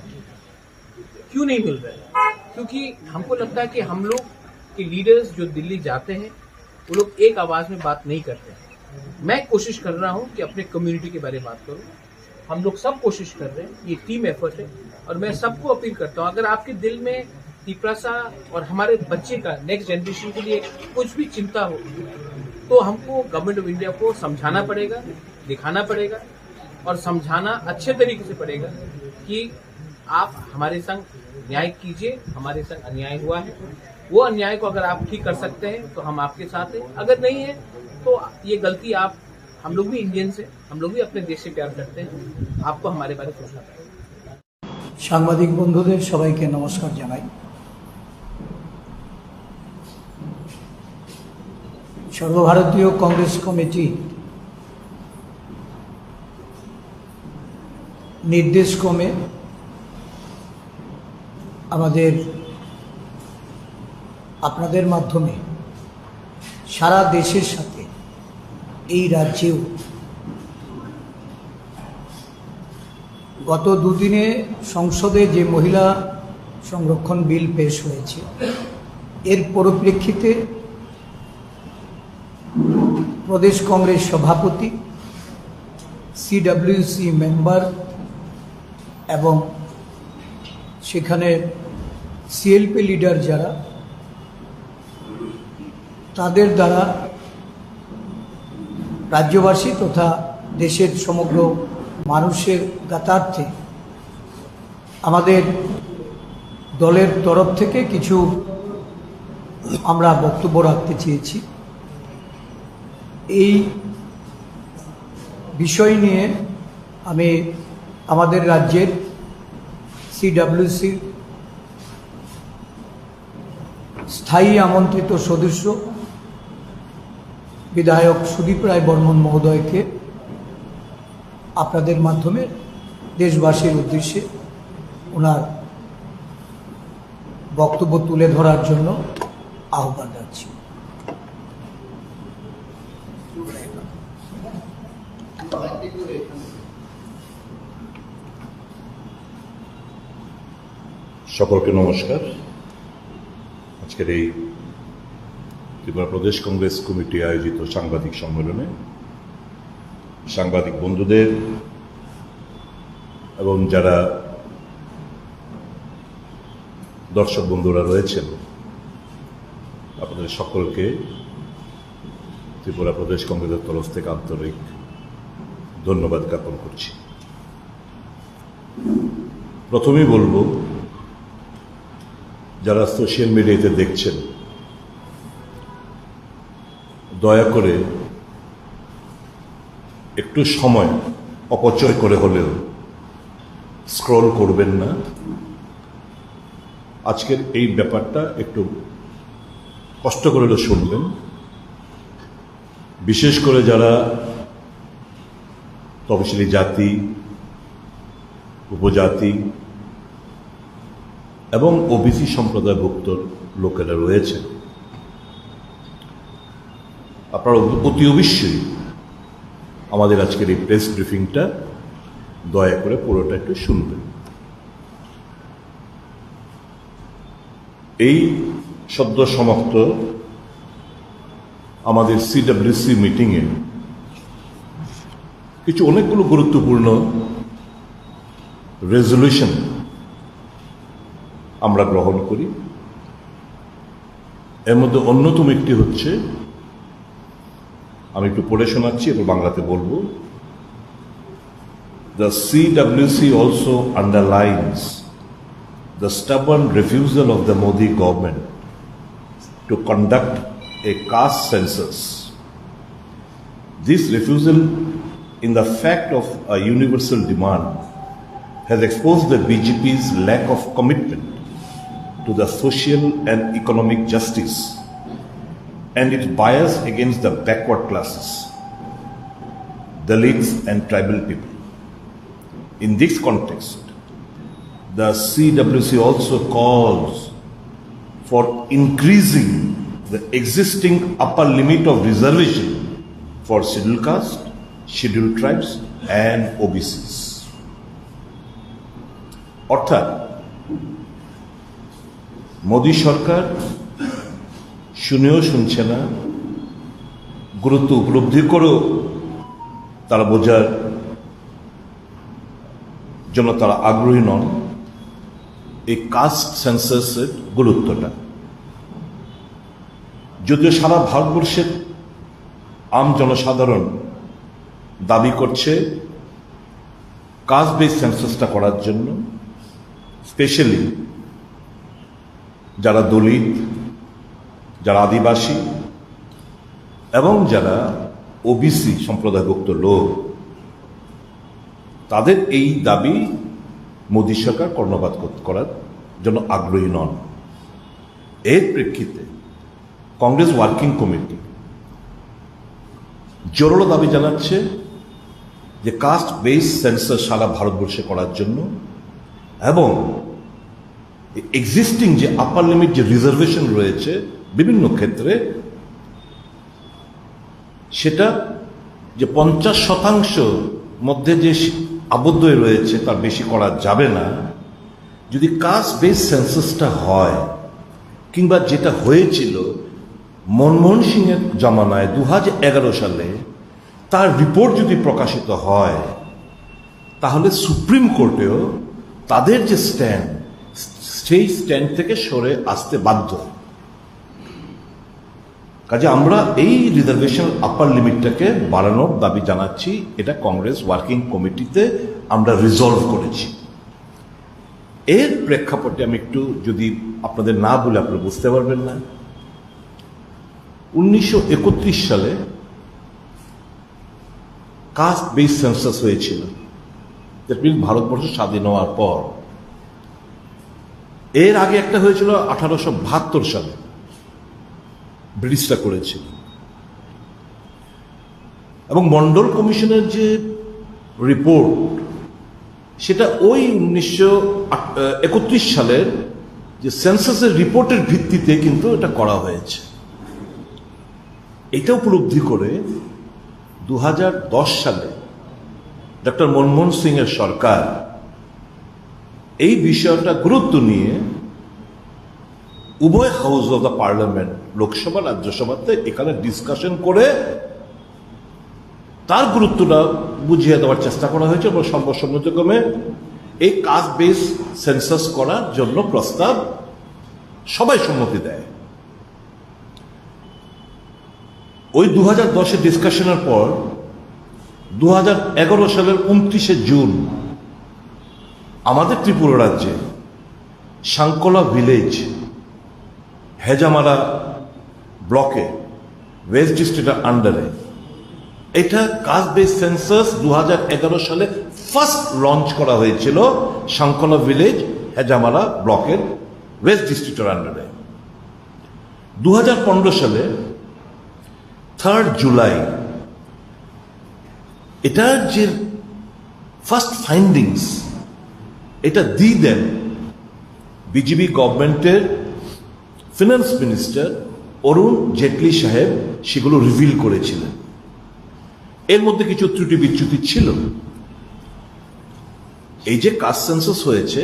क्यों नहीं मिल रहा है? क्योंकि हमको लगता है कि हम लोग के लीडर्स जो दिल्ली जाते हैं, वो लोग एक आवाज में बात नहीं करते हैं। मैं कोशिश कर रहा हूँ कि अपने कम्युनिटी के बारे में बात करूँ। हम लोग सब कोशिश कर रहे हैं, ये टीम एफर्ट है। और मैं सबको अपील करता हूँ, अगर आपके दिल में तिपरासा और हमारे बच्चे का, नेक्स्ट जनरेशन के लिए कुछ भी चिंता हो, तो हमको गवर्नमेंट ऑफ इंडिया को समझाना पड़ेगा, दिखाना पड़ेगा, और समझाना अच्छे तरीके से पड़ेगा कि आप हमारे संग न्याय कीजिए, हमारे संग अन्याय हुआ है। वो अन्याय को अगर आप ठीक कर सकते हैं तो हम आपके साथ हैं, अगर नहीं है तो ये गलती आप, हम लोग भी इंडियंस हैं, हम लोग भी अपने देश से प्यार करते हैं, आपको हमारे बारे में सोचना पड़ेगा। সাংবাদিক বন্ধুদের সবাইকে নমস্কার জানাই। সর্বভারতীয় কংগ্রেস কমিটি নির্দেশ ক্রমে আমাদের, আপনাদের মাধ্যমে সারা দেশের সাথে এই রাজ্যেও গত দুদিনে সংসদে যে মহিলা সংরক্ষণ বিল পেশ হয়েছে, এর পরিপ্রেক্ষিতে প্রদেশ কংগ্রেস সভাপতি, সিডব্লিউসি মেম্বার এবং সেখানে সিএলপি লিডার যারা, তাদের দ্বারা রাজ্যবাসী তথা দেশের সমগ্র মানুষের জ্ঞাতার্থে আমাদের দলের তরফ থেকে কিছু আমরা বক্তব্য রাখতে চেয়েছি। এই বিষয় নিয়ে আমি আমাদের রাজ্যের সিডব্লিউসির স্থায়ী আমন্ত্রিত সদস্য বিধায়ক সুদীপ রায় বর্মন মহোদয়কে আপনাদের মাধ্যমে দেশবাসীর উদ্দেশ্যে ওনার বক্তব্য তুলে ধরার জন্য আহ্বান রাখছি। সকলকে নমস্কার। আজকের এই ত্রিপুরা প্রদেশ কংগ্রেস কমিটি আয়োজিত সাংবাদিক সম্মেলনে সাংবাদিক বন্ধুদের এবং যারা দর্শক বন্ধুরা রয়েছেন, আপনাদের সকলকে ত্রিপুরা প্রদেশ কংগ্রেসের তরফ থেকে আন্তরিক ধন্যবাদ জ্ঞাপন করছি। প্রথমেই বলবো, যারা সোশ্যাল মিডিয়াতে দেখছেন, দয়া করে একটু সময় অপচয় করে হলেও স্ক্রল করবেন না। আজকের এই ব্যাপারটা একটু কষ্ট করে হলেও শুনবেন। বিশেষ করে যারা তপশিলি জাতি, উপজাতি এবং ওবিসি সম্প্রদায়ভুক্ত লোকেরা রয়েছেন, আপনারা অতি অবশ্যই আমাদের আজকের এই প্রেস ব্রিফিংটা দয়া করে পুরোটা একটু শুনবেন। এই সদ্য সমাপ্ত আমাদের সিডব্লিউসি মিটিংয়ে কিছু অনেকগুলো গুরুত্বপূর্ণ রেজলিউশন আমরা গ্রহণ করি। এর মধ্যে অন্যতম একটি হচ্ছে, আমি একটু পড়ে শোনাচ্ছি এবং বাংলাতে বলবো। The C W C also underlines the stubborn refusal of the Modi government to conduct a caste census. This refusal in the fact of a universal demand has exposed the B J P's lack of commitment to the social and economic justice and its bias against the backward classes, Dalits and tribal people. In this context, the C W C also calls for increasing the existing upper limit of reservation for scheduled caste, scheduled tribes and O B Cs. অর্থাৎ মোদী সরকার শুনেও শুনছে না, গুরুত্ব উপলব্ধি করেও তারা বোঝার জন্য তারা আগ্রহী নন এই কাস্ট সেন্সাসের গুরুত্বটা। যদিও সারা ভারতবর্ষের আম জনসাধারণ দাবি করছে কাস্ট বেস সেন্সাসটা করার জন্য, স্পেশালি যারা দলিত, যারা আদিবাসী এবং যারা ওবিসি সম্প্রদায়ভুক্ত লোক, তাদের এই দাবি মোদী সরকার কর্ণপাত কর-, করার জন্য আগ্রহী নন। এর প্রেক্ষিতে কংগ্রেস ওয়ার্কিং কমিটি জোরালো দাবি জানাচ্ছে যে কাস্ট বেস সেন্সাস সারা ভারতবর্ষে করার জন্য এবং এক্সিস্টিং যে আপার লিমিট, যে রিজার্ভেশন রয়েছে বিভিন্ন ক্ষেত্রে, সেটা যে পঞ্চাশ শতাংশ মধ্যে যে সী-, আবদ্ধ হয়ে রয়েছে, তার বেশি করা যাবে না। যদি কাস্ট বেস সেন্সাসটা হয়, কিংবা যেটা হয়েছিল মনমোহন সিংয়ের জমানায় দু হাজার এগারো সালে, তার রিপোর্ট যদি প্রকাশিত হয়, তাহলে সুপ্রিম কোর্টেও তাদের যে স্ট্যান্ড, সেই স্ট্যান্ড থেকে সরে আসতে বাধ্য। কাজে আমরা এই রিজার্ভেশন আপার লিমিটটাকে বাড়ানোর দাবি জানাচ্ছি। এটা কংগ্রেস ওয়ার্কিং কমিটিতে আমরা রিজলভ করেছি। এর প্রেক্ষাপটে আমি একটু যদি আপনাদের না বলে আপনারা বুঝতে পারবেন না। উনিশশো একত্রিশ সালে কাস্ট বেস সেন্সাস হয়েছিল, দ্যাট মিনস ভারতবর্ষ স্বাধীন হওয়ার পর। এর আগে একটা হয়েছিল আঠারোশো বাহাত্তর সালে, ব্রিটিশরা করেছিল। এবং মন্ডল কমিশনের যে রিপোর্ট, সেটা ওই উনিশশো একত্রিশ সালের যে সেন্সাসের রিপোর্টের ভিত্তিতে কিন্তু এটা করা হয়েছে। এটা উপলব্ধি করে দু হাজার দশ সালে ডক্টর মনমোহন সিং এর সরকার এই বিষয়টা গুরুত্ব নিয়ে উভয় house of the parliament, Lok Sabha, রাজ্যসভাতে এখানে ডিসকাশন করে তার গুরুত্বটা বুঝিয়ে দেওয়ার চেষ্টা করা হয়েছে এবং সর্বসম্মতিক্রমে এই কাস্ট বেস সেন্সাস করার জন্য প্রস্তাব সবাই সম্মতি দেয়। ওই দু হাজার দশের ডিসকাশনের পর দু হাজার এগারো সালের উনত্রিশে জুন আমাদের ত্রিপুরা রাজ্যে সাংকোলা ভিলেজ, হেজামারা ব্লকে, ওয়েস্ট ডিস্ট্রিক্টের আন্ডারে এটা কাস্ট বেস সেন্সাস দু হাজার এগারো সালে ফার্স্ট লঞ্চ করা হয়েছিল সাংকোলা ভিলেজ, হেজামারা ব্লকের ওয়েস্ট ডিস্ট্রিক্টের আন্ডারে। দু হাজার পনেরো সালে থার্ড জুলাই এটার যে ফার্স্ট ফাইন্ডিংস, এটা দি দেন বিজেপি গভর্নমেন্টের ফিনান্স মিনিস্টার অরুণ জেটলি সাহেব, সেগুলো রিভিল করেছিলেন। এর মধ্যে কিছু ত্রুটি বিচ্যুতি ছিল। এই যে কাস্ট সেন্সাস হয়েছে,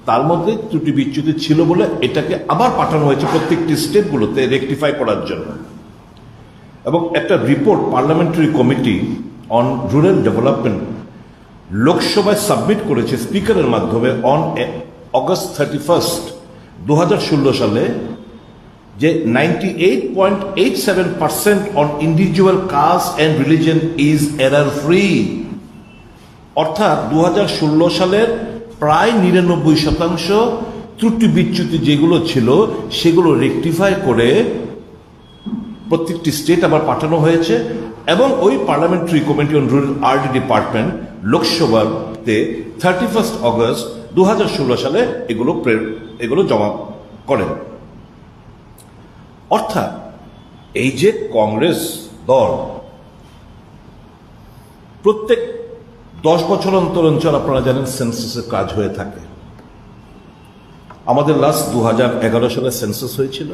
তার মধ্যে ত্রুটি বিচ্যুতি ছিল বলে এটাকে আবার পাঠানো হয়েছে প্রত্যেকটি স্টেটগুলোতে রেকটিফাই করার জন্য। এবং একটা report parliamentary committee on rural development লোকসভায় সাবমিট করেছে স্পিকারের মাধ্যমে অন অগস্ট থার্টি ফার্স্ট দু হাজার ষোলো সালে, যে ninety eight point eight seven percent on individual caste and religion is error free। অর্থাৎ দু হাজার ষোলো সালের প্রায় নিরানব্বই শতাংশ ত্রুটি বিচ্যুতি যেগুলো ছিল, সেগুলো রেকটিফাই করে প্রত্যেকটি স্টেট আবার পাঠানো হয়েছে এবং ওই parliamentary committee on rural RD department লোকসভাতে থার্টি ফার্স্ট অগস্ট দু হাজার ষোলো সালে এগুলো প্রে-, এগুলো জমা করেন। অর্থাৎ এই যে কংগ্রেস দল প্রত্যেক দশ বছর অন্তর অন্তর, আপনারা জানেন, সেন্সাসের কাজ হয়ে থাকে। আমাদের লাস্ট দু হাজার এগারো সালে সেন্সাস হয়েছিল,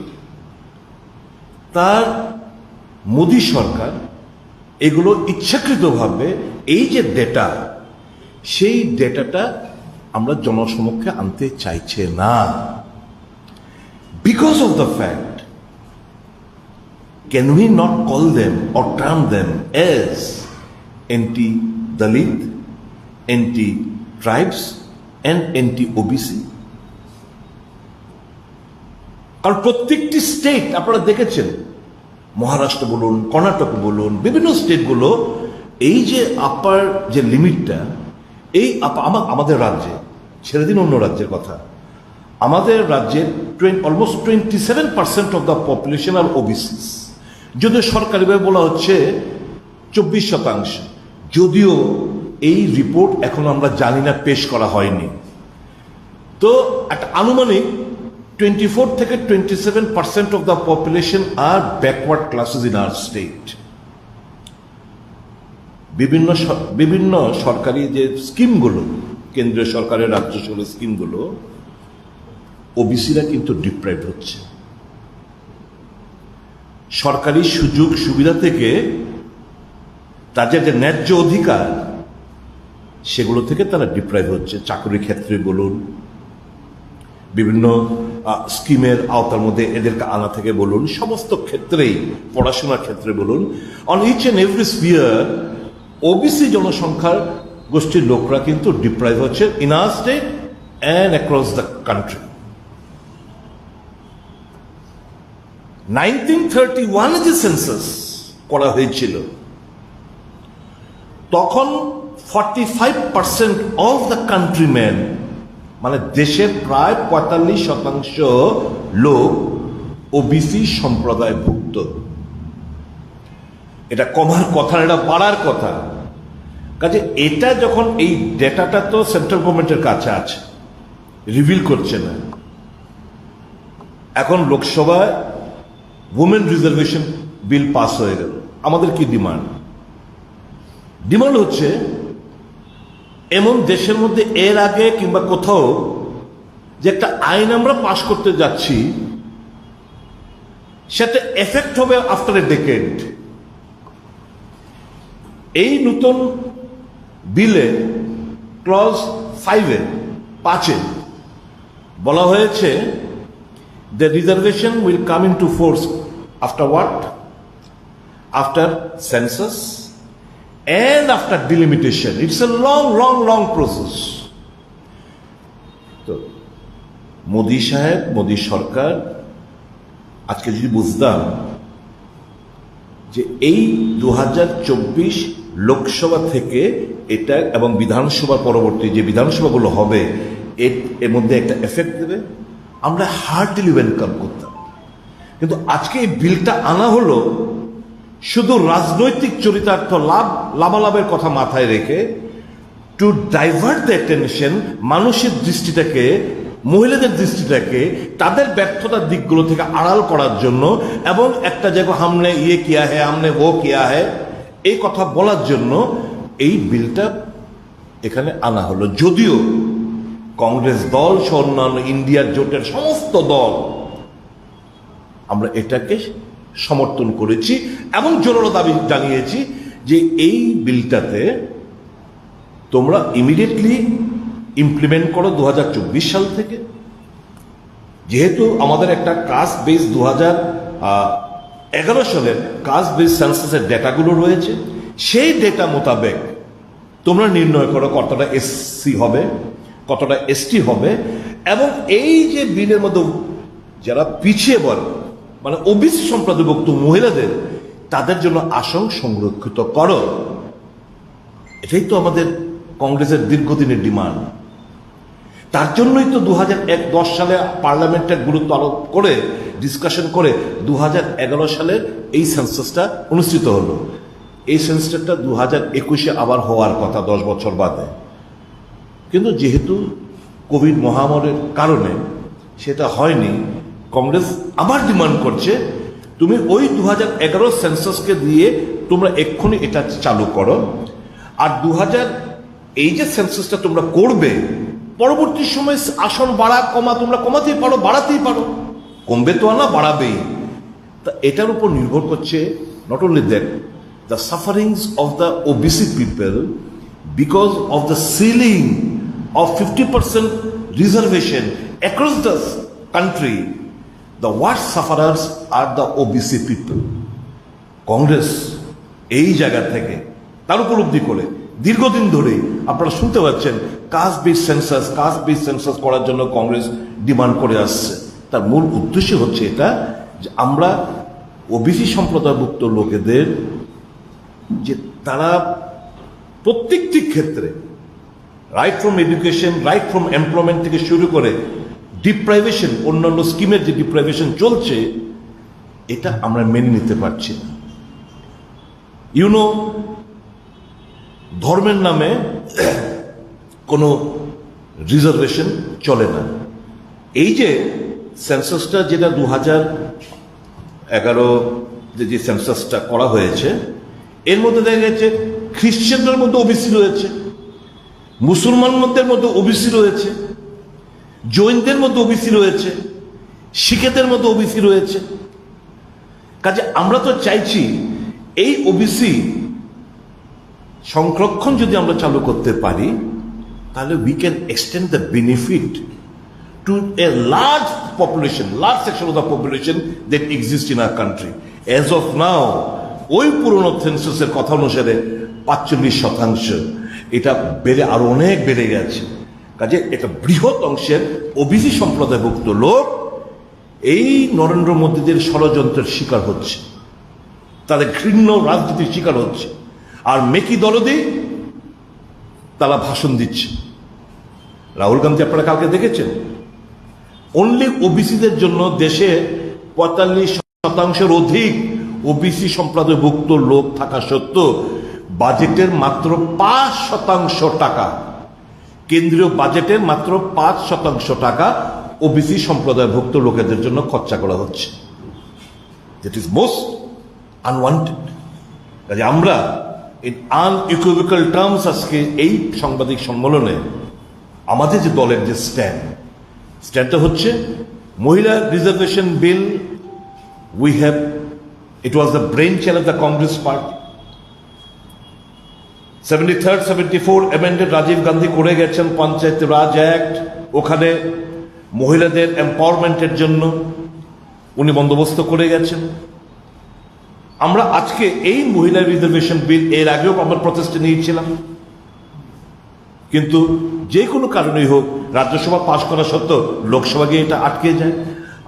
তার মোদী সরকার এগুলো ইচ্ছাকৃতভাবে এই যে ডেটা, সেই ডেটাটা আমরা জনসমক্ষে আনতে চাইছে না। Because of the fact, can we not call them or term them as anti-Dalit, anti-tribes and anti-ওবিসি? কারণ প্রত্যেকটি স্টেট আপনারা দেখেছেন, মহারাষ্ট্র বলুন, কর্ণাটক বলুন, বিভিন্ন স্টেটগুলো এই যে আপার যে লিমিটটা, এই আপ- আমা- আমাদের রাজ্যে, ছেড়ে দিন অন্য রাজ্যের কথা, আমাদের রাজ্যে almost twenty seven percent of the population are OBC. যদিও সরকারিভাবে বলা হচ্ছে চব্বিশ শতাংশ, যদিও এই রিপোর্ট এখনো আমরা জানি না, পেশ করা হয়নি। তো একটা আনুমানিক twenty four থেকে twenty seven percent of the population are backward classes in our state. বিভিন্ন স- বিভিন্ন সরকারি যে স্কিমগুলো, কেন্দ্রীয় সরকারের, রাজ্য সরকারের স্কিমগুলো, ওবিসিরা কিন্তু ডিপ্রাইভ হচ্ছে সরকারি সুযোগ সুবিধা থেকে। তাদের যে ন্যায্য অধিকার, সেগুলো থেকে তারা ডিপ্রাইভ হচ্ছে। চাকরির ক্ষেত্রে বলুন, বিভিন্ন আহ, স্কিমের আওতার মধ্যে এদেরকে আনা থেকে বলুন, সমস্ত ক্ষেত্রেই, পড়াশোনার ক্ষেত্রে বলুন, on each and every sphere, OBC জনসংখ্যার গোষ্ঠীর লোকরা কিন্তু ডিপ্রাইভ হচ্ছে in our state and across the country. Nineteen thirty ওয়ানে যে সেন্সাস করা হয়েছিল, তখন forty five percent of the countryman, মানে দেশের প্রায় পঁয়তাল্লিশ শতাংশ লোক ওবিসি সম্প্রদায়ভুক্ত। এটা কমার কথা না, এটা বাড়ার কথা। কাজে এটা যখন, এই ডেটাটা তো সেন্ট্রাল গভর্নমেন্টের কাছে আছে, রিভিল করছে না। এখন লোকসভায় উইমেন রিজার্ভেশন বিল পাস হয়ে গেল, আমাদের কি ডিমান্ড? ডিমান্ড হচ্ছে, এমন দেশের মধ্যে এর আগে কিংবা কোথাও যে একটা আইন আমরা পাশ করতে যাচ্ছি, সেটা এফেক্ট হবে আফটার এ ডেকেড। এই নতুন বিলে ক্লজ ফাইভে, পাঁচে বলা হয়েছে, the reservation will come into force after what? After census and after delimitation. It's a long, long, long process. তো মোদি সাহেব, মোদি সরকার, আজকে যদি বুঝতাম যে এই দু হাজার চব্বিশ লোকসভা থেকে এটা এবং বিধানসভার পরবর্তী যে বিধানসভাগুলো হবে, এর এর মধ্যে একটা এফেক্ট দেবে, আমরা হার্টিলি ওয়েলকাম করতাম। কিন্তু আজকে এই বিলটা আনা হলো শুধু রাজনৈতিক চরিতার্থ, লাভ লাভালাভের কথা মাথায় রেখে, টু ডাইভার্ট দ্য অ্যাটেনশন, মানুষের দৃষ্টিটাকে, মহিলাদের দৃষ্টিটাকে তাদের ব্যর্থতার দিকগুলো থেকে আড়াল করার জন্য, এবং একটা জায়গা হামনে ইয়ে কিয়া হে, হামনে ও কিয়া হে, এই কথা বলার জন্য এই বিলটা এখানে আনা হলো। যদিও কংগ্রেস দল সহ অন্যান্য ইন্ডিয়ার জোটের সমস্ত দল আমরা এটাকে সমর্থন করেছি এবং জোরালো দাবি জানিয়েছি যে এই বিলটাতে তোমরা ইমিডিয়েটলি ইমপ্লিমেন্ট করো দু হাজার চব্বিশ সাল থেকে। যেহেতু আমাদের একটা কাস্ট বেস দু হাজার এগারো সালের কাস্ট বেস সেন্সাসের ডেটাগুলো রয়েছে, সেই ডেটা মোতাবেক তোমরা নির্ণয় করো কতটা এসসি হবে, কতটা এসটি হবে। এবং এই যে বিলের মধ্যে যারা পিছিয়ে পড়ে, মানে ওবিসি সম্প্রদায়ভুক্ত মহিলাদের, তাদের জন্য আসন সংরক্ষিত করো। এটাই তো আমাদের কংগ্রেসের দীর্ঘদিনের ডিমান্ড। তার জন্যই তো দু হাজার এক দশ সালে পার্লামেন্টে গুরুত্ব আরোপ করে, ডিসকাশন করে দু হাজার এগারো সালের এই সেন্সাসটা অনুষ্ঠিত হলো। এই সেন্সাসটা দু হাজার একুশে আবার হওয়ার কথা, দশ বছর বাদে। কিন্তু যেহেতু কোভিড মহামারীর কারণে সেটা হয়নি, কংগ্রেস আবার ডিমান্ড করছে, তুমি ওই দু হাজার এগারো সেন্সাসকে দিয়ে তোমরা এক্ষুনি এটা চালু করো। আর দু হাজার, এই যে সেন্সাসটা তোমরা করবে, পরবর্তী সময় আসন বাড়া কমা তোমরা কমাতেই পারো, বাড়াতেই পারো, কমবে তো আর না, বাড়াবেই। তা এটার উপর নির্ভর করছে, not only that, the sufferings of the OBC people because of the ceiling of fifty percent reservation across the country, the worst sufferers are the OBC people. Congress এই জায়গা থেকে তার উপলব্ধি করে দীর্ঘদিন ধরেই আপনারা শুনতে পাচ্ছেন, caste base census, caste base census করার জন্য কংগ্রেস ডিমান্ড করে আসছে। তার মূল উদ্দেশ্য হচ্ছে এটা যে আমরা ওবিসি সম্প্রদায়ভুক্ত লোকেদের, যে তারা প্রত্যেকটি ক্ষেত্রে, right from education, right from employment থেকে শুরু করে ডিপ্রাইভেশন, অন্যান্য স্কিমের যে ডিপ্রাইভেশন চলছে, এটা আমরা মেনে নিতে পারছি না। ইউনো, ধর্মের নামে কোনো রিজার্ভেশন চলে না। এই যে সেন্সাসটা, যেটা দু হাজার এগারো যে সেন্সাসটা করা হয়েছে, এর মধ্যে দেখা গেছে খ্রিস্টানদের মধ্যে ওবিসি রয়েছে, মুসলমানদের মধ্যে ওবিসি রয়েছে, জৈনদের মধ্যে ওবিসি রয়েছে, শিখেদের মধ্যে ওবিসি রয়েছে। কাজে আমরা তো চাইছি এই ওবিসি সংরক্ষণ যদি আমরা চালু করতে পারি, তাহলে we can extend the benefit to a large population, large section of the population that exists in our country. As of now, ওই পুরনো সেন্সাসের কথা অনুসারে পাঁচচল্লিশ শতাংশ, এটা বেড়ে, আরো অনেক বেড়ে গেছে। কাজে একটা বৃহৎ অংশের ওবিসি সম্প্রদায়ভুক্ত লোক এই নরেন্দ্র মোদীদের ষড়যন্ত্রের শিকার হচ্ছে, তাদের ঘৃণ্য রাজনীতির শিকার হচ্ছে। আর মেকি দলদি তারা ভাষণ দিচ্ছে। রাহুল গান্ধী, আপনারা কালকে দেখেছেন, অনলি ওবিসিদের জন্য দেশে পঁয়তাল্লিশ শতাংশের অধিক ওবিসি সম্প্রদায়ভুক্ত লোক থাকা সত্ত্বেও বাজেটের মাত্র পাঁচ শতাংশ টাকা, কেন্দ্রীয় বাজেটের মাত্র পাঁচ শতাংশ টাকা ওবিসি সম্প্রদায়ভুক্ত লোকেদের জন্য খরচা করা হচ্ছে। That is most unwanted. কাজে আমরা in unequivocal terms আজকে এই সাংবাদিক সম্মেলনে আমাদের যে দলের যে স্ট্যান্ড, স্ট্যান্ডটা হচ্ছে মহিলা রিজার্ভেশন বিল, we have, it was the brain child of the Congress party. Seventy third seventy four amended Rajiv Gandhi করে গেছেন পঞ্চায়েত রাজ অ্যাক্ট, ওখানে মহিলাদের এম্পাওয়ারমেন্টের জন্য উনি বন্দোবস্ত করে গেছেন। আমরা আজকে এই মহিলা রিজার্ভেশন বিল, এর আগেও আমরা প্রচেষ্টা নিয়েছিলাম, কিন্তু যে কোনো কারণেই হোক, রাজ্যসভা পাশ করা সত্ত্বেও লোকসভা গিয়ে এটা আটকে যায়।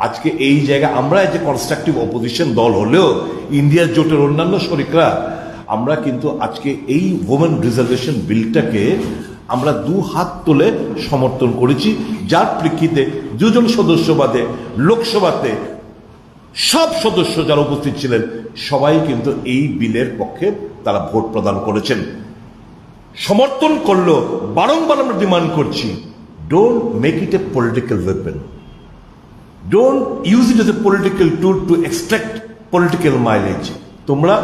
আজকে এই জায়গায় আমরা যে কনস্ট্রাকটিভ অপোজিশন দল হলেও ইন্ডিয়া জোটের অন্যান্য শরিকরা, আমরা কিন্তু আজকে এই উইমেন রিজার্ভেশন বিলটাকে আমরা দু হাত তুলে সমর্থন করেছি, যার প্রেক্ষিতে দুজন সদস্য বাদে লোকসভাতে সব সদস্য যারা উপস্থিত ছিলেন, সবাই কিন্তু এই বিলের পক্ষে তারা ভোট প্রদান করেছেন, সমর্থন করলো। বারংবার আমরা ডিমান্ড করছি, don't make it a political weapon, don't use it as a political tool to extract political mileage. তোমরা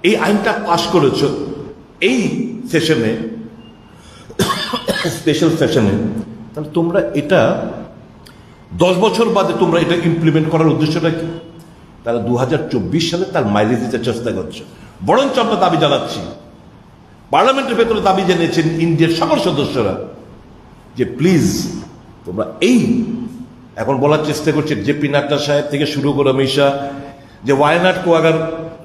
এই আইনটা পাশ করেছো এই সেশনে, স্পেশাল সেশনে, তাহলে তোমরা এটা দশ বছর বাদে তোমরা এটা ইমপ্লিমেন্ট করার উদ্দেশ্যটা কি? তারা দু হাজার চব্বিশ সালে তার মাইলেজ দিতে চেষ্টা করছে। বরঞ্চ আমরা দাবি জানাচ্ছি, পার্লামেন্টের ভেতরে দাবি জানিয়েছেন ইন্ডিয়ার সকল সদস্যরা যে প্লিজ তোমরা এই, এখন বলার চেষ্টা করছে জেপি নাড্ডা সাহেব থেকে শুরু করে অমিত শাহ, যে ওয়ায়নাড কো আগার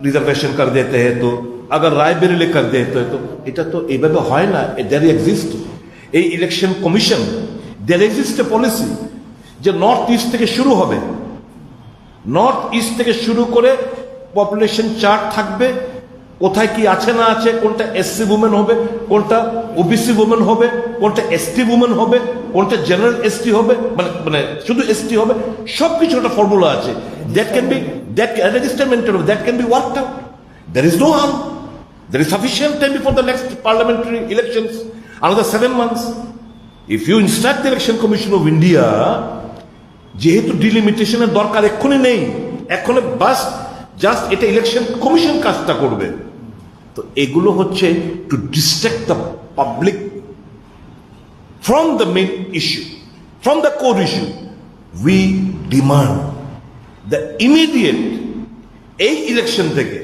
রিজার্ভেশন কর দেতে হ্যায় তো, আগার রায়বেরেলি কর দেতে হ্যায় তো, এটা তো এইভাবে হয় না। There exist a election commission, there exist a policy যে নর্থ ইস্ট থেকে শুরু হবে, নর্থ ইস্ট থেকে শুরু করে পপুলেশন চার্ট থাকবে, কোথায় কি আছে না আছে, কোনটা এসসি উমেন হবে, কোনটা ওবিসি উমেন হবে, কোনটা এসটি উমেন হবে, কোনটা জেনারেল এসটি হবে, মানে মানে শুধু এসটি হবে, সব কিছু একটা ফর্মুলা আছে। That can be, that can, that is, that can be worked out. There is no harm. There is sufficient time before the next parliamentary elections, another seven months. If you instruct the Election Commission of India, যেহেতু ডিলিমিটেশনের দরকার এক্ষুনি নেই, এখন বাস জাস্ট এটা election commission কাজটা করবে। তো এগুলো হচ্ছে to distract the public from the main issue, from the core issue. We demand the immediate এই ইলেকশন থেকে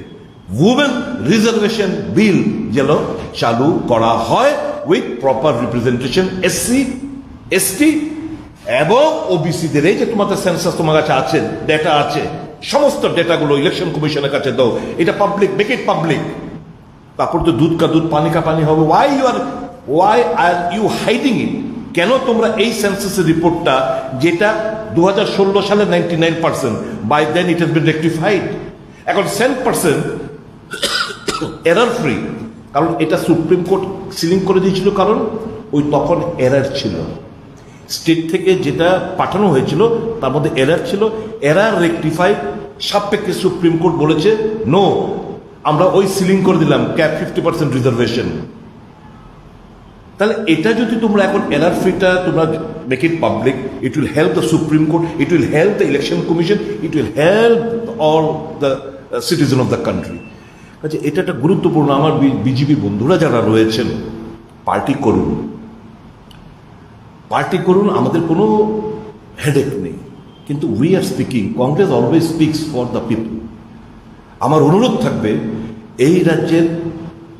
উইমেন রিজার্ভেশন বিল যেন চালু করা হয় with proper representation, SC, ST এবং ওবিসিদের। এই যে তোমাদের সেন্সাস তোমার কাছে আছে, ডেটা আছে, সমস্ত ডেটাগুলো ইলেকশন কমিশনের কাছে দাও, এটা পাবলিক, মেক ইট পাবলিক। তারপর তো দুধ কা দুধ, পানি কা পানি হবে। Why you are, why are you hiding it? কেন তোমরা এই সেন্সাসের রিপোর্টটা, যেটা দু হাজার ষোলো সালে ninety nine percent, by then it has been rectified, এখন সেন্ট পার্সেন্ট এরার ফ্রি? কারণ এটা সুপ্রিম কোর্ট সিলিং করে দিয়েছিল, কারণ ওই তখন এরার ছিল। স্টেট থেকে যেটা পাঠানো হয়েছিল, তার মধ্যে এরার ছিল। এরার রেকটিফাই সাপেক্ষে সুপ্রিম কোর্ট বলেছে, নো, আমরা ওই সিলিং করে দিলাম, ক্যাপ ফিফটি পার্সেন্ট রিজার্ভেশন। তাহলে এটা যদি তোমরা এখন এরার ফ্রিটা তোমরা make it public, it will help the Supreme Court, it will help the Election Commission, it will help all the citizen of the country। কাজে এটা একটা গুরুত্বপূর্ণ। আমার বিজেপি বন্ধুরা যারা রয়েছেন, পার্টি করুন, পার্টি করুন, আমাদের কোনো হেডেক নেই। কিন্তু we are speaking, Congress always speaks for the people। আমার অনুরোধ থাকবে, এই রাজ্যের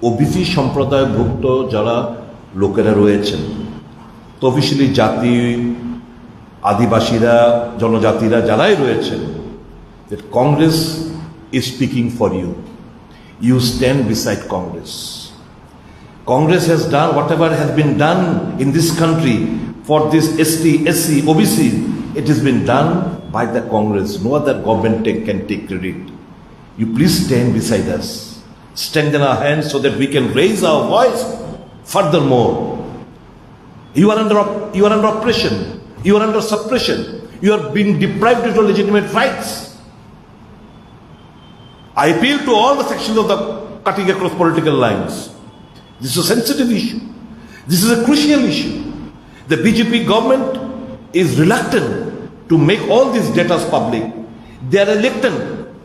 ওবিসি সম্প্রদায়ভুক্ত যারা লোকেরা রয়েছেন, তফসিলি জাতি, আদিবাসীরা, জনজাতিরা যারাই রয়েছেন, that Congress is speaking for you. You stand beside Congress. Congress has done whatever has been done in this country for this S T, S C, O B C. It has been done by the Congress. No other government take, can take credit. You please stand beside us. Strengthen our hands so that we can raise our voice furthermore. You are under op- you are under oppression. You are under suppression. You are being deprived of your legitimate rights. I appeal to all the sections of the cutting across political lines. This is a sensitive issue. This is a crucial issue. The B J P government is reluctant to make all these data public. They are reluctant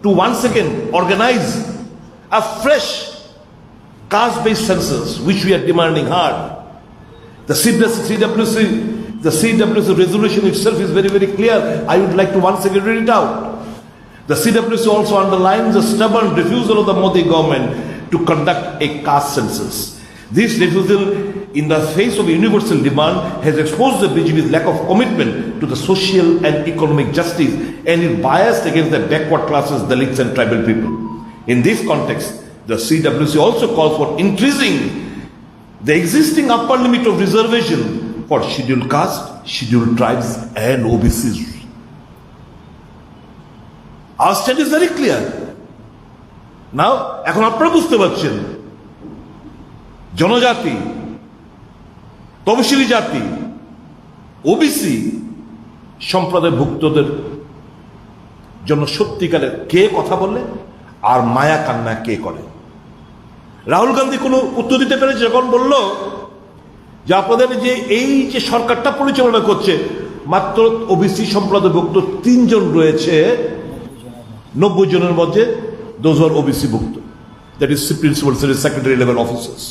to once again organize a fresh caste-based census, which we are demanding hard. The C W C, the C W C resolution itself is very, very clear. I would like to once again read it out. The C W C also underlines the stubborn refusal of the Modi government to conduct a caste census. This refusal, in the face of universal demand, has exposed the B J P's lack of commitment to the social and economic justice and is biased against the backward classes, Dalits, and tribal people. In this context, the C W C also calls for increasing the existing upper limit of reservation for scheduled caste, scheduled tribes, and O B Cs. Our stand is very clear. Now, এখন আপনারা বুঝতে পারছেন, জনজাতি, তপশিলি জাতি, ওবিসি সম্প্রদায়ভুক্তদের জন্য সত্যিকারের কে কথা বলে আর মায়া কান্না কে করে। রাহুল গান্ধী কোনো উত্তর দিতে পেরেছে যখন বলল যে আপনাদের যে এই যে সরকারটা পরিচালনা করছে, মাত্র ওবিসি সম্প্রদায়ভুক্ত তিনজন রয়েছে নব্বই জনের মধ্যে, those are O B C ভুক্ত, that is principal secretary level officers.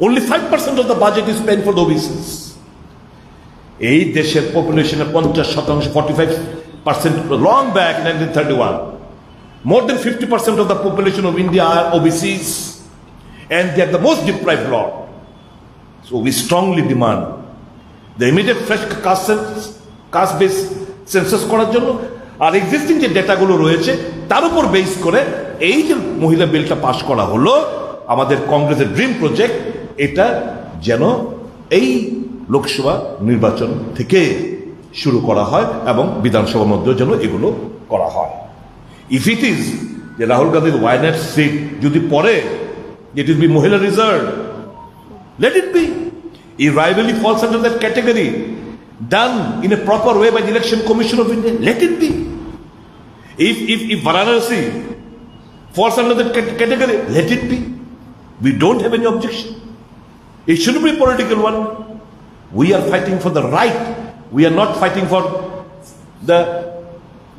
Only five percent of the budget is spent for the O B Cs. এই দেশের পপুলেশনের পঞ্চাশ শতাংশ, forty five percent, long back in nineteen thirty-one, more than fifty percent of the population of India are O B Cs, and they are the most deprived lot. So we strongly demand the immediate fresh caste, caste based census করার জন্য। আর এক্সিস্টিং যে ডেটাগুলো রয়েছে, তার উপর বেস করে এই যে মহিলা বিলটা পাস করা হলো, আমাদের কংগ্রেসের ড্রিম প্রজেক্ট, এটা যেন এই লোকসভা নির্বাচন থেকে শুরু করা হয় এবং বিধানসভার মধ্যেও যেন এগুলো করা হয়। If it is যে রাহুল গান্ধীর ওয়ায়নাড সিট যদি পড়ে, it will be মহিলা reserve, let it be. If Raebareli falls under that category, done in a proper way by the Election Commission of India, let it be. If, if, if Varanasi falls under that cat- category, let it be. We don't have any objection. It shouldn't be a political one. We are fighting for the right. We are not fighting for the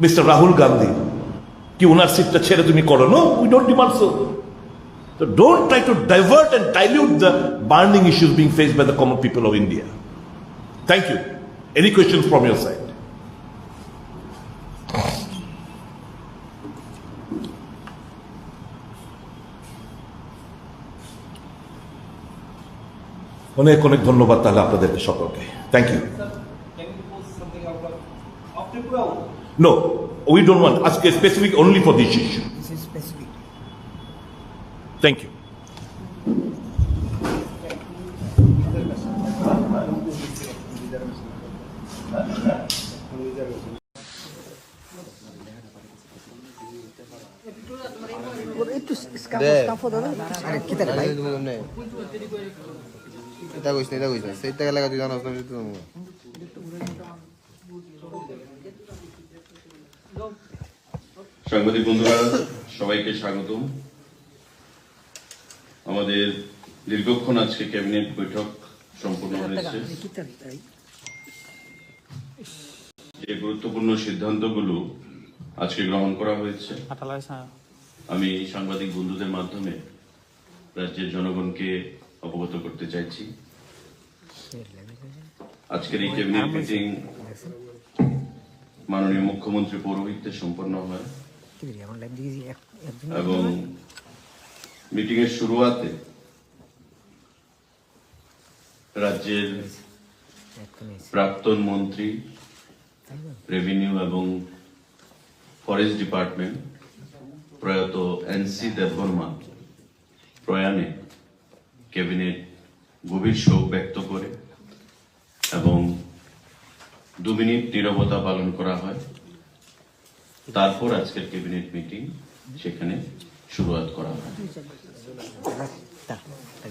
Mister Rahul Gandhi. কি ওনার সিটটা ছেড়ে তুমি করো? No, we don't demand so. So don't try to divert and dilute the burning issues being faced by the common people of India. Thank you. Any questions from your side? অনেক অনেক ধন্যবাদ তাহলে আপনাদেরকে সকলকে। Thank you. Can you propose something out of, of Tripura only? No, we don't want. আজকে specific only for this issue. This is specific. Thank you. Por esto es escafo, escafo, ¿no? Ahora, quítale, ahí. Ita guys, ita guys, ita guys. সাংবাদিক বন্ধুরা, সবাইকে স্বাগতম। আমাদের দীর্ঘক্ষণ আজকে ক্যাবিনেট বৈঠক সম্পন্ন হয়েছে। যে গুরুত্বপূর্ণ সিদ্ধান্তগুলো আজকে গ্রহণ করা হয়েছে, আমি সাংবাদিক বন্ধুদের মাধ্যমে রাজ্যের জনগণকে অবগত করতে চাইছি। আজকের এই ক্যাবিনেট মিটিং মাননীয় মুখ্যমন্ত্রী পৌরোহিত্যে সম্পন্ন হয় এবং মিটিং এর শুরুয়াতে রাজ্যের প্রাক্তন মন্ত্রী রেভিনিউ এবং ফরেস্ট ডিপার্টমেন্ট প্রয়াত এনসি দেববর্মা প্রয়াণে ক্যাবিনেট গভীর শোক ব্যক্ত করে এবং দু মিনিট নীরবতা পালন করা হয়। তারপর আজকের ক্যাবিনেট মিটিং সেখানে শুরুয়াত করা হয়।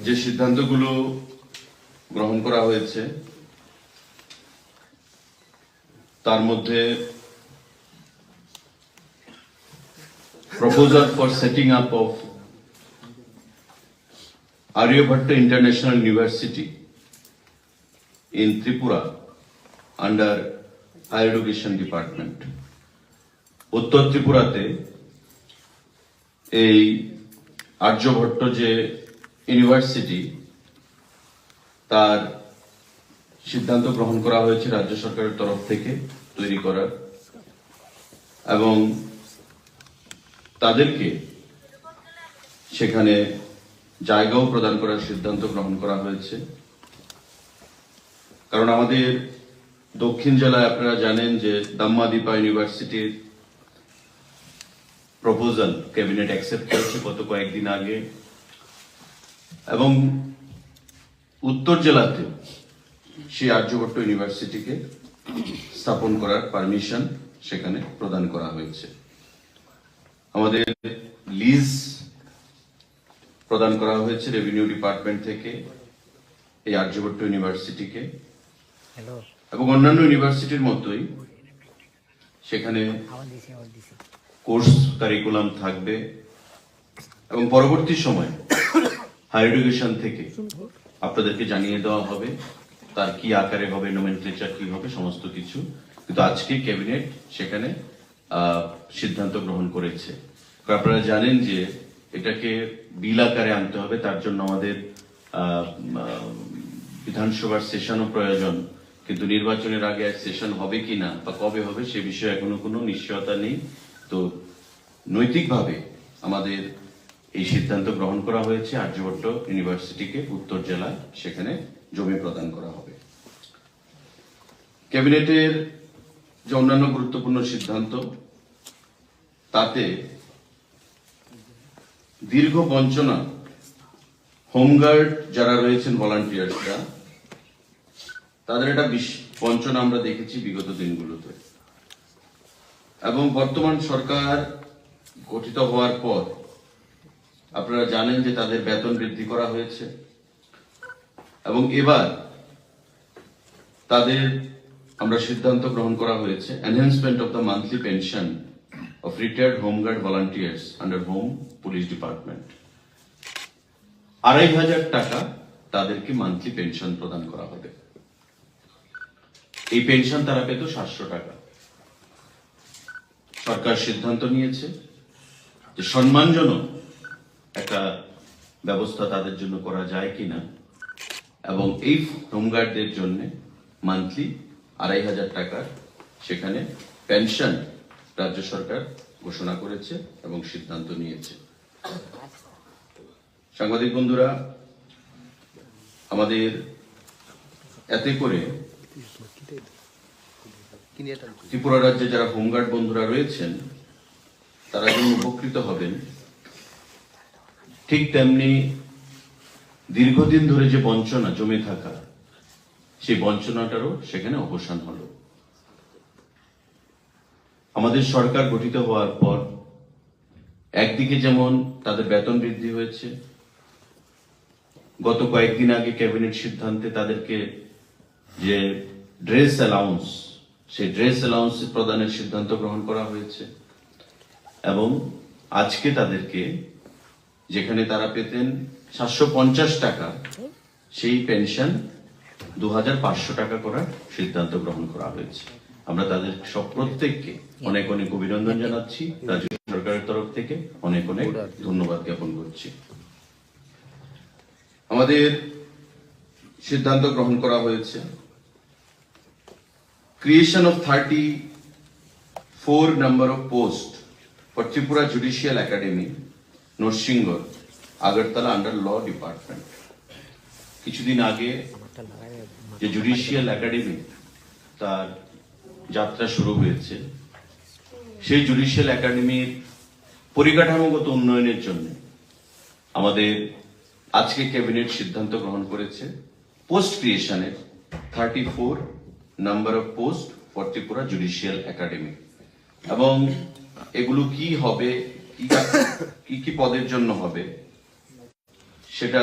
যে সিদ্ধান্তগুলো গ্রহণ করা হয়েছে, তার মধ্যে proposal for setting up of Aryabhatta International University in Tripura under Higher Education Department. উত্তর ত্রিপুরাতে এই আর্যভট্ট যে ইউনিভার্সিটি, তার সিদ্ধান্ত গ্রহণ করা হয়েছে রাজ্য সরকারের তরফ থেকে তৈরি করার, এবং তাদেরকে সেখানে জায়গাও প্রদান করার সিদ্ধান্ত গ্রহণ করা হয়েছে। কারণ আমাদের দক্ষিণ জেলায় আপনারা জানেন যে দাম্মাদিপা ইউনিভার্সিটির প্রপোজাল ক্যাবিনেট অ্যাকসেপ্ট করেছে গত কয়েকদিন আগে, এবং উত্তর জেলাতেও সেই আর্যভট্ট ইউনিভার্সিটিকে স্থাপন করার পারমিশন সেখানে প্রদান করা হয়েছে। আমাদের লিজ প্রদান করা হয়েছে রেভিনিউ ডিপার্টমেন্ট থেকে এই আর্যভট্ট ইউনিভার্সিটিকে, হ্যালো। এবং অন্যান্য ইউনিভার্সিটির মতোই সেখানে আবার দিছি, আবার দিছি। কোর্স কারিকুলাম থাকবে এবং পরবর্তী সময় হায়ার এডুকেশন থেকে আপনাদেরকে জানিয়ে দেওয়া হবে তার কি আকারে হবে, নোমেনক্লেচার কি হবে, সমস্ত কিছু। কিন্তু আজকে ক্যাবিনেট সেখানে আহ, সিদ্ধান্ত গ্রহণ করেছে। কারণ আপনারা জানেন যে এটাকে বিল আকারে আনতে হবে, তার জন্য আমাদের আহ, আহ, বিধানসভার সেশনও প্রয়োজন। কিন্তু নির্বাচনের আগে এক সেশন হবে কি না বা কবে হবে, সে বিষয়ে এখনো কোনো নিশ্চয়তা নেই। তো নৈতিকভাবে আমাদের এই সিদ্ধান্ত গ্রহণ করা হয়েছে আর্যভট্ট ইউনিভার্সিটিকে উত্তর জেলায় সেখানে জমি প্রদান করা হবে। ক্যাবিনেটের যে অন্যান্য গুরুত্বপূর্ণ সিদ্ধান্ত, তাতে দীর্ঘ বঞ্চনা, হোমগার্ড যারা রয়েছেন, ভলান্টিয়ার্সরা, তাদের একটা বিশ-, বঞ্চনা আমরা দেখেছি বিগত দিনগুলোতে। এবং বর্তমান সরকার গঠিত হওয়ার পর আপনারা জানেন যে তাদের বেতন বৃদ্ধি করা হয়েছে, এবং এবার তাদের আমরা সিদ্ধান্ত গ্রহণ করা হয়েছে, enhancement of the monthly pension of retired home guard volunteers under Home Police Department। আড়াই হাজার টাকা তাদেরকে মান্থলি পেনশন প্রদান করা হবে। এই পেনশন তারা পেত সাতশো টাকা। সরকার সিদ্ধান্ত নিয়েছে যে সম্মানজনক একটা ব্যবস্থা তাদের জন্য করা যায় কিনা, এবং এই হোমগার্ডদের জন্য মান্থলি আড়াই হাজার টাকার সেখানে পেনশন রাজ্য সরকার ঘোষণা করেছে এবং সিদ্ধান্ত নিয়েছে। সাংবাদিক বন্ধুরা, আমাদের এতে করে ত্রিপুরা রাজ্যে যারা হোমগার্ড বন্ধুরা রয়েছেন, তারা যেমন উপকৃত হবেন, ঠিক তেমনি দীর্ঘদিন ধরে যে বঞ্চনা জমে থাকা, সেই বঞ্চনাটারও সেখানে অবসান হলো। আমাদের সরকার গঠিত হওয়ার পর একদিকে যেমন তাদের বেতন বৃদ্ধি হয়েছে, গত কয়েকদিন আগে ক্যাবিনেট সিদ্ধান্তে তাদেরকে যে ড্রেস অ্যালাউন্স, সেই ড্রেস অ্যালাউন্স প্রদানের সিদ্ধান্ত গ্রহণ করা হয়েছে এবং আজকে তাদেরকে, যেখানে তারা পেতেন সাতশো পঞ্চাশ টাকা, সেই পেনশন দু হাজার পাঁচশো টাকা করার সিদ্ধান্ত গ্রহণ করা হয়েছে। আমরা তাদের সব প্রত্যেককে অনেক অনেক অভিনন্দন জানাচ্ছি, রাজ্য সরকারের তরফ থেকে অনেক অনেক ধন্যবাদ জ্ঞাপন করছি। আমাদের সিদ্ধান্ত গ্রহণ করা হয়েছে creation of thirty-four number of post for Tripura Judicial Academy, Narsingarh, Agartala, under law department। কিছুদিন আগে যে জুডিশিয়াল একাডেমি, তার যাত্রা শুরু হয়েছে, সেই জুডিশিয়াল একাডেমির পরিকাঠামোগত উন্নয়নের জন্য আমাদের আজকে ক্যাবিনেট সিদ্ধান্ত গ্রহণ করেছে পোস্ট ক্রিয়েশনের thirty four number of post for Tripura judicial academy. এবং এগুলো কি হবে, কি কি কি পদের জন্য হবে, সেটা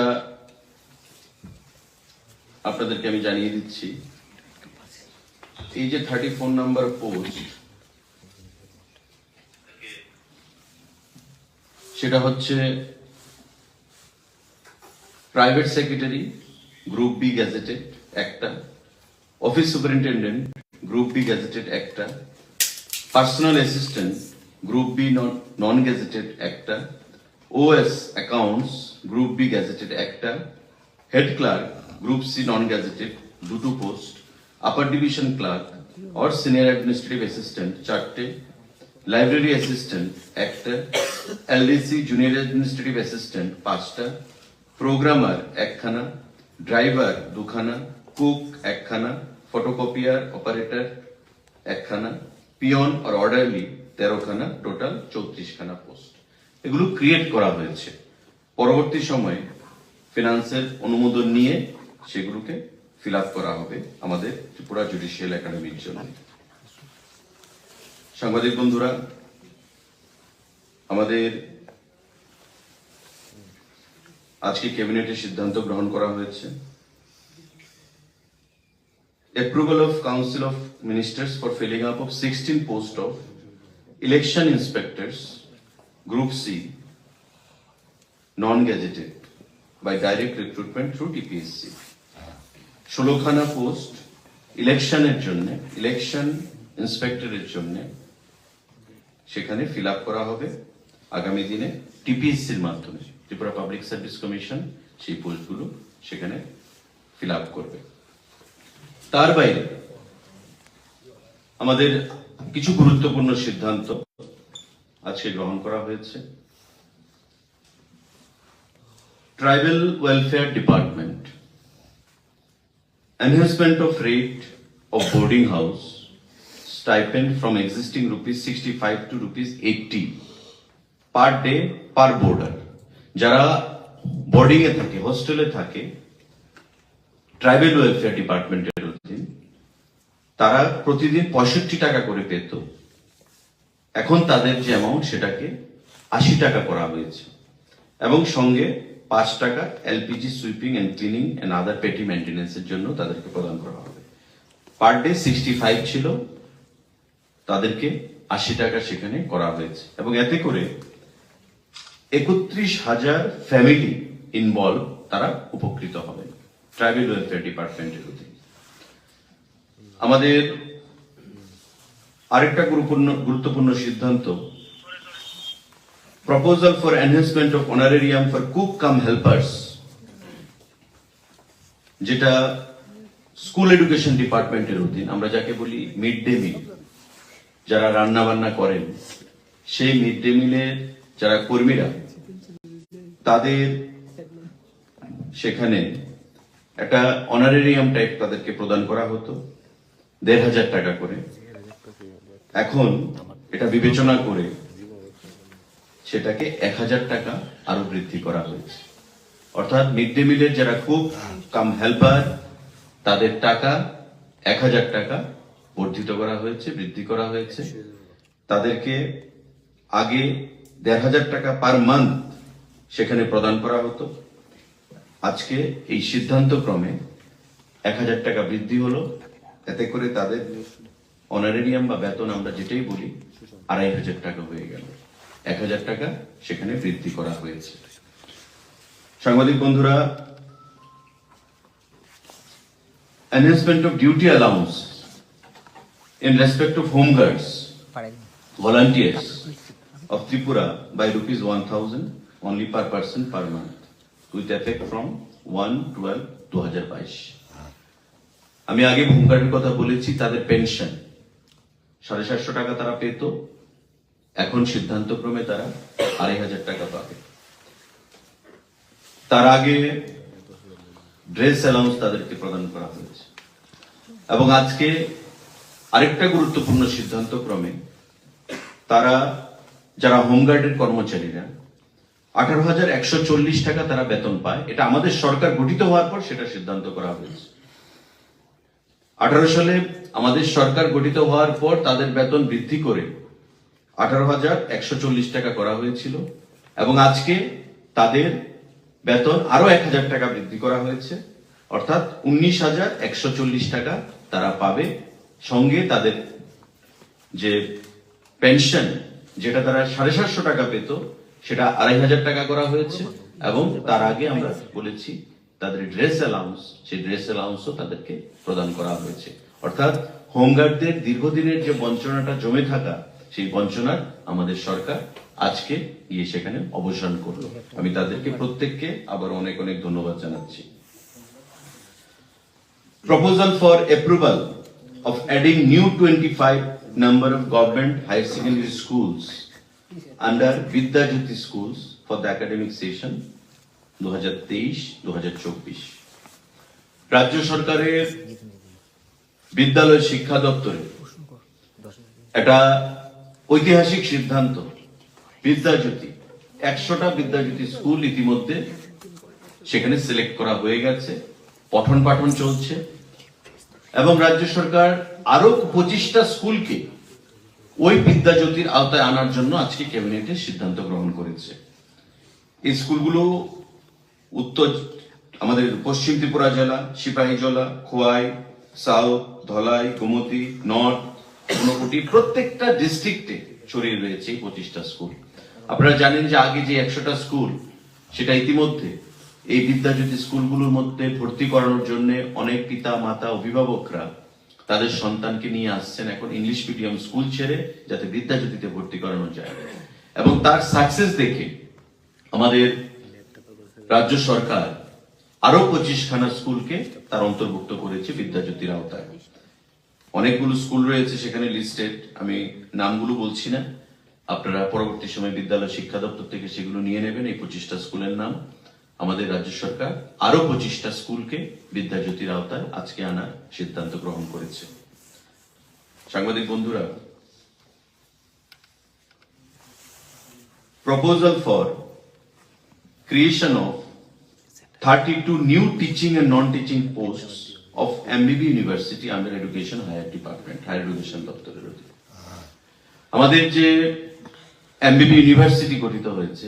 আপনাদেরকে আমি জানিয়ে দিচ্ছি। এই যে থার্টি ফোর নাম্বার পোস্ট, সেটা হচ্ছে private secretary, group B gazetted একটা, office superintendent, group B gazetted একটা, personal assistant, group B non gazetted একটা, OS accounts, group B gazetted একটা, head clerk, group C non gazetted দুটো post, upper division clerk or senior administrative assistant চারটে, library assistant একটা, LDC junior administrative assistant পাঁচটা, programmer একখানা, driver দুখানা, cook একখানা, photocopier operator একখানা, পিয়ন আর অর্ডারলি তেরোখানা, টোটাল চৌত্রিশখানা পোস্ট। এগুলো ক্রিয়েট করা হয়েছে। পরবর্তী সময়ে ফিনান্সের অনুমোদন নিয়ে সেগুলোকে ফিল আপ করা হবে আমাদের ত্রিপুরা জুডিশিয়াল একাডেমির জন্য। সাংবাদিক বন্ধুরা, আমাদের আজকে ক্যাবিনেটে সিদ্ধান্ত গ্রহণ করা হয়েছে approval of Council of Ministers for filling up of sixteen post of election inspectors, Group C, non gazetted, by direct recruitment through TPSC. ষোলোখানা পোস্ট ইলেকশনের জন্য, ইলেকশন ইন্সপেক্টরের জন্য সেখানে ফিল আপ করা হবে আগামী দিনে টিপিএসসির মাধ্যমে। ত্রিপুরা পাবলিক সার্ভিস কমিশন সেই পোস্টগুলো সেখানে ফিল আপ করবে। তার বাইরে আমাদের কিছু গুরুত্বপূর্ণ সিদ্ধান্ত আজকে গ্রহণ করা হয়েছে। Tribal welfare department, enhancement of rate of boarding house stipend from existing rupees sixty five to rupees eighty per day per boarder। যারা বোর্ডিং এ থাকে, হোস্টেলে থাকে, ট্রাইবাল ওয়েলফেয়ার ডিপার্টমেন্টের অধীন, তারা প্রতিদিন পঁয়ষট্টি টাকা করে পেত। এখন তাদের যে অ্যামাউন্ট, সেটাকে আশি টাকা করা হয়েছে এবং সঙ্গে পাঁচ টাকা LPG, sweeping and cleaning and other petty maintenance এর জন্য তাদেরকে প্রদান করা হবে। পার ডে সিক্সটি ফাইভ ছিল, তাদেরকে আশি টাকা সেখানে করা হয়েছে এবং এতে করে একত্রিশ হাজার ফ্যামিলি ইনভলভ, তারা উপকৃত হবেন ট্রাইবাল ওয়েলফেয়ার ডিপার্টমেন্টের অধীনে। আমাদের আরেকটা গুরুপূর্ণ, গুরুত্বপূর্ণ সিদ্ধান্ত, proposal for enhancement of honorarium for cook কাম হেল্পার্স, যেটা স্কুল এডুকেশন ডিপার্টমেন্টের অধীন, আমরা যাকে বলি মিড ডে মিল, যারা রান্না বান্না করেন, সেই মিড ডে মিলের যারা কর্মীরা, তাদের সেখানে একটা অনারেরিয়াম টাইপ তাদেরকে প্রদান করা হতো, দেড় হাজার টাকা করে। এখন এটা বিবেচনা করে সেটাকে এক হাজার টাকা আরো বৃদ্ধি করা হয়েছে। অর্থাৎ মিড ডে মিলের যারা কুক কাম হেল্পার, তাদের টাকা এক হাজার টাকা বর্ধিত করা হয়েছে, বৃদ্ধি করা হয়েছে। তাদেরকে আগে দেড় হাজার টাকা পার মান্থ সেখানে প্রদান করা হতো। আজকে এই সিদ্ধান্ত ক্রমে এক হাজার টাকা বৃদ্ধি হলো। এতে করে তাদের অনারেরিয়াম বা বেতন আমরা যেটাই বলি, আড়াই হাজার টাকা হয়ে গেল, এক হাজার টাকা সেখানে বৃদ্ধি করা হয়েছে। সাংবাদিক বন্ধুরা, enhancement of duty allowance in respect of home guards, volunteers of Tripura by rupees one thousand only per person per month, with effect from one twelve দু হাজার বাইশ। আমি আগে হোমগার্ডের কথা বলেছি, তাদের পেনশন সাড়ে সাতশো টাকা তারা পেত, এখন সিদ্ধান্তক্রমে তারা আড়াই হাজার টাকা পাবে। তার আগে ড্রেস অ্যালাউন্স তাদেরকে প্রদান করা হয়েছে। এবং আজকে আরেকটা গুরুত্বপূর্ণ সিদ্ধান্ত ক্রমে তারা, যারা হোমগার্ডের কর্মচারীরা, আঠারো হাজার একশো চল্লিশ টাকা তারা বেতন পায়। এটা আমাদের সরকার গঠিত হওয়ার পর সেটা সিদ্ধান্ত করা হয়েছে। আঠারো সালে আমাদের সরকার গঠিত হওয়ার পর তাদের বেতন বৃদ্ধি করে আঠারো হাজার একশো চল্লিশ টাকা করা হয়েছিল এবং আজকে তাদের বেতন আরো এক হাজার টাকা বৃদ্ধি করা হয়েছে, অর্থাৎ উনিশ হাজার একশো চল্লিশ টাকা তারা পাবে। সঙ্গে তাদের যে পেনশন, যেটা তারা সাড়ে সাতশো টাকা পেত, সেটা আড়াই হাজার টাকা করা হয়েছে। এবং তার আগে আমরা বলেছি, তাদের ড্রেস অ্যালাউন্স, সেই ড্রেস অ্যালাউন্সও তাদেরকে প্রদান করা হয়েছে। অর্থাৎ হোমগার্ডদের দীর্ঘদিনের যে বঞ্চনাটা জমে থাকা, সেই বঞ্চনার আমাদের সরকার আজকে গিয়ে সেখানে অবসান করলো। আমি তাদেরকে প্রত্যেককে আবার অনেক অনেক ধন্যবাদ জানাচ্ছি। Proposal for approval of adding new twenty-five number of government higher secondary schools under Vidya Jyoti schools for the academic session দু হাজার তেইশ দু হাজার চব্বিশ। রাজ্য সরকারের বিদ্যালয় শিক্ষা দপ্তরে একটা ঐতিহাসিক সিদ্ধান্ত, বিদ্যাজ্যোতি, একশোটা বিদ্যাজ্যোতি স্কুল ইতিমধ্যে সেখানে সিলেক্ট করা হয়ে গেছে, পঠন পাঠন চলছে এবং রাজ্য সরকার আরো পঁচিশটা স্কুলকে ওই বিদ্যাজ্যোতির আওতায় আনার জন্য আজকে ক্যাবিনেটে সিদ্ধান্ত গ্রহণ করেছে। এই স্কুলগুলো উত্তর, আমাদের পশ্চিম ত্রিপুরা জেলা, সিপাহীজলা, খোয়াই, সাউথ, ধলাই, গোমতী, নর্থ, ঊনকোটি, প্রত্যেকটা ডিস্ট্রিক্টে ছড়িয়ে রয়েছে এই পঁচিশটা স্কুল। আপনারা জানেন যে আগে যে একশোটা স্কুল, সেটা ইতিমধ্যে এই বিদ্যাজ্যোতি স্কুলগুলোর মধ্যে ভর্তি করানোর জন্য অনেক পিতা মাতা অভিভাবকরা তাদের সন্তানকে নিয়ে আসছেন এখন ইংলিশ মিডিয়াম স্কুল ছেড়ে, যাতে বিদ্যাজ্যোতিতে ভর্তি করানো যায়। এবং তার সাকসেস দেখে আমাদের রাজ্য সরকার আরো পঁচিশখানা স্কুলকে তার অন্তর্ভুক্ত করেছে বিদ্যাজ্যোতির আওতায়। অনেকগুলো স্কুল রয়েছে সেখানে লিস্টেড, আমি নামগুলো বলছি না, আপনারা পরবর্তী সময় বিদ্যালয় শিক্ষা দপ্তর থেকে সেগুলো নিয়ে নেবেন। এই পঁচিশটা স্কুলের নাম আমাদের রাজ্য সরকার আরো পঁচিশটা স্কুলকে বিদ্যাজ্যোতির আওতায় আজকে আনার সিদ্ধান্ত গ্রহণ করেছে। সাংবাদিক বন্ধুরা, Proposal for creation of thirty-two new teaching and non-teaching posts of MBB University under Education Higher Department, higher education দপ্তরের অধীনে। আমাদের যে এমবিবি ইউনিভার্সিটি গঠিত হয়েছে,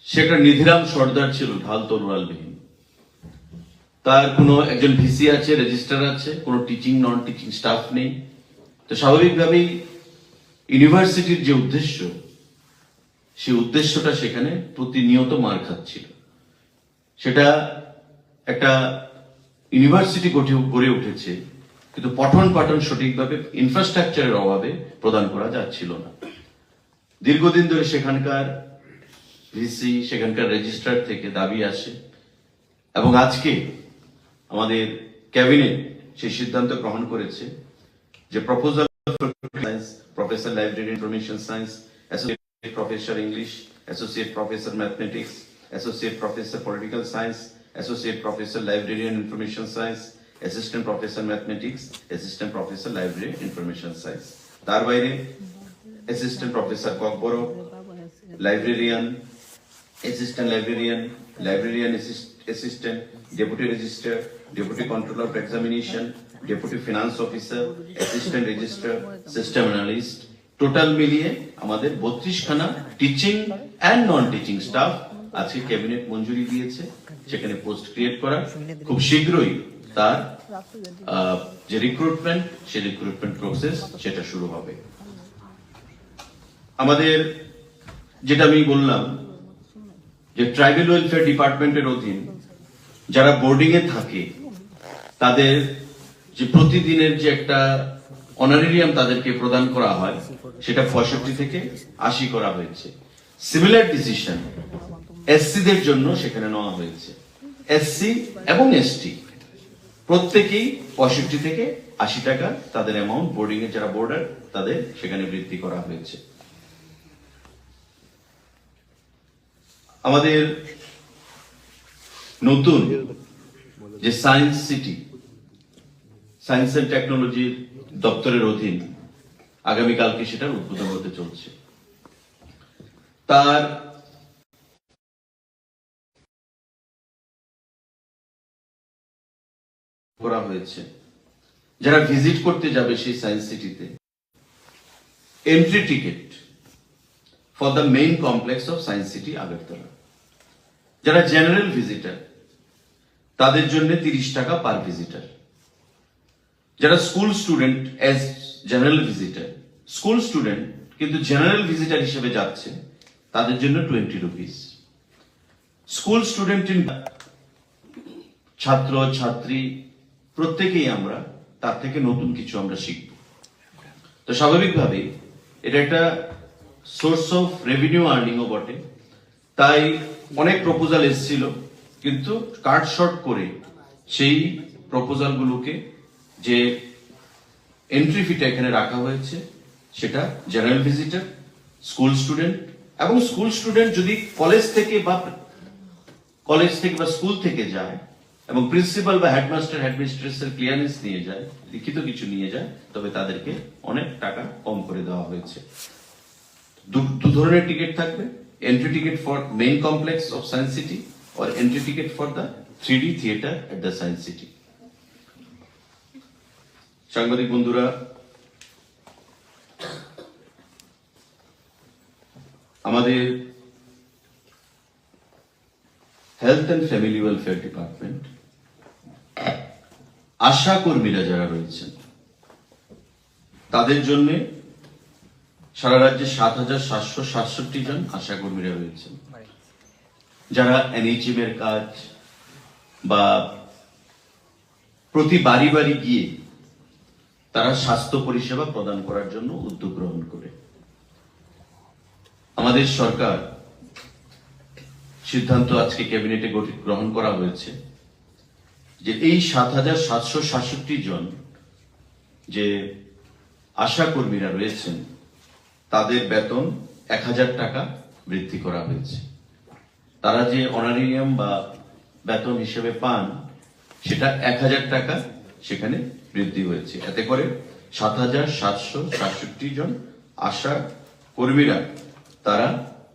সেটা নিধিরাম সর্দার ছিল, ঢাল তরোয়াল বিহীন। তার কোনো একজন ভিসি আছে, রেজিস্ট্রার আছে, কোনো টিচিং নন টিচিং স্টাফ নেই। তো স্বাভাবিকভাবেই ইউনিভার্সিটির যে উদ্দেশ্য, সেই উদ্দেশ্যটা সেখানে প্রতিনিয়ত মার খাচ্ছিল। সেটা একটা ইউনিভার্সিটি গঠে গড়ে উঠেছে, কিন্তু পঠন পাঠন সঠিকভাবে ইনফ্রাস্ট্রাকচারের অভাবে প্রদান করা যাচ্ছিল না। দীর্ঘদিন ধরে সেখানকার ভিসি, সেখানকার রেজিস্ট্রার থেকে দাবি আসে এবং আজকে আমাদের ক্যাবিনেট সেই সিদ্ধান্ত গ্রহণ করেছে যে proposal science, professor library information science, associate professor English, associate professor mathematics, associate professor political science, Associate Professor Library and Information Science, Assistant Professor Mathematics, Assistant Professor Library Information Science। তার বাইরে Assistant Professor Kokborok, Librarian, Assistant Librarian, Librarian Assist-, Assistant, Deputy Registrar, Deputy Controller of Examination, Deputy Finance Officer, Assistant Registrar, System Analyst, total মিলিয়ে আমাদের বত্রিশ খানা teaching and non teaching staff আজকে ক্যাবিনেট মঞ্জুরি দিয়েছে, সেখানে post create করার। খুব শীঘ্রই তার আহ, যে রিক্রুটমেন্ট, সেই রিক্রুটমেন্ট প্রসেস সেটা শুরু হবে। আমাদের যেটা আমি বললাম যে ট্রাইবাল ওয়েলফেয়ার ডিপার্টমেন্টের অধীন যারা বোর্ডিং এ থাকে, তাদের যে প্রতিদিনের যে একটা অনারেরিয়াম তাদেরকে প্রদান করা হয়, সেটা পঁয়ষট্টি থেকে আশি করা হয়েছে। সিমিলার ডিসিশন এসসি দের জন্য সেখানে নেওয়া হয়েছে। এসসি এবং এসটি প্রত্যেকেই পঁয়ষট্টি থেকে আশি টাকা তাদের অ্যামাউন্ট, বোর্ডিং এ যারা বোর্ডার, তাদের সেখানে বৃদ্ধি করা হয়েছে। আমাদের নতুন যে সায়েন্স সিটি, সায়েন্স অ্যান্ড টেকনোলজির দপ্তরের অধীন, আগামীকালকে সেটার উদ্বোধন হতে চলছে। তার করা হয়েছে, যারা ভিজিট করতে যাবে সেই সায়েন্স সিটিতে, entry ticket for the main complex of science city Agartala. যারা জেনারেল ভিজিটার, তাদের জন্য তিরিশ টাকা পার ভিজিটার। যারা school student as general visitor, school student কিন্তু জেনারেল ভিজিটার হিসেবে যাচ্ছে, তাদের জন্য twenty rupees. School student in ছাত্র ছাত্রী প্রত্যেকেই আমরা তার থেকে নতুন কিছু আমরা শিখব। তো স্বাভাবিকভাবেই এটা একটা সোর্স অফ রেভিনিউ আর্নিংও বটে। তাই অনেক প্রপোজাল এসেছিল, কিন্তু কাট শর্ট করে সেই প্রপোজালগুলোকে যে এন্ট্রি ফিটা এখানে রাখা হয়েছে, সেটা জেনারেল ভিজিটার, স্কুল স্টুডেন্ট এবং স্কুল স্টুডেন্ট যদি কলেজ থেকে বা কলেজ থেকে বা স্কুল থেকে যায় এবং প্রিন্সিপাল বা হেডমাস্টার হেডমিস্ট্রেসের ক্লিয়ারেন্স নিয়ে যায়, লিখিত কিছু নিয়ে যায়, তবে তাদেরকে অনেক টাকা কম করে দেওয়া হয়েছে। দু দু ধরনের টিকিট থাকবে, entry ticket for main complex of Science City or entry ticket for the three D theatre at the Science City। সাংবাদিক বন্ধুরা, আমাদের health and family welfare department, ASHA কর্মীরা যারা রয়েছেন, তাদের জন্য সারা রাজ্যে সাত হাজার সাতশো সাতষট্টি জন আশা কর্মীরা রয়েছেন, যারা এনএইচএম এর কাজ বা প্রতি বাড়ি বাড়ি গিয়ে তারা স্বাস্থ্য পরিষেবা প্রদান করার জন্য উদ্যোগ গ্রহণ করে। আমাদের সরকার সিদ্ধান্ত আজকে ক্যাবিনেটে গঠি-, গ্রহণ করা হয়েছে যে এই সাত হাজার সাতশো সাতষট্টি জন যে আশা কর্মীরা রয়েছেন, তাদের বেতন এক হাজার টাকা বৃদ্ধি করা হয়েছে। তারা যে অনারেরিয়াম বা বেতন হিসেবে পান, সেটা এক হাজার টাকা সেখানে বৃদ্ধি হয়েছে। এতে করে সাত হাজার সাতশো সাতষট্টি জন আশা কর্মীরা তারা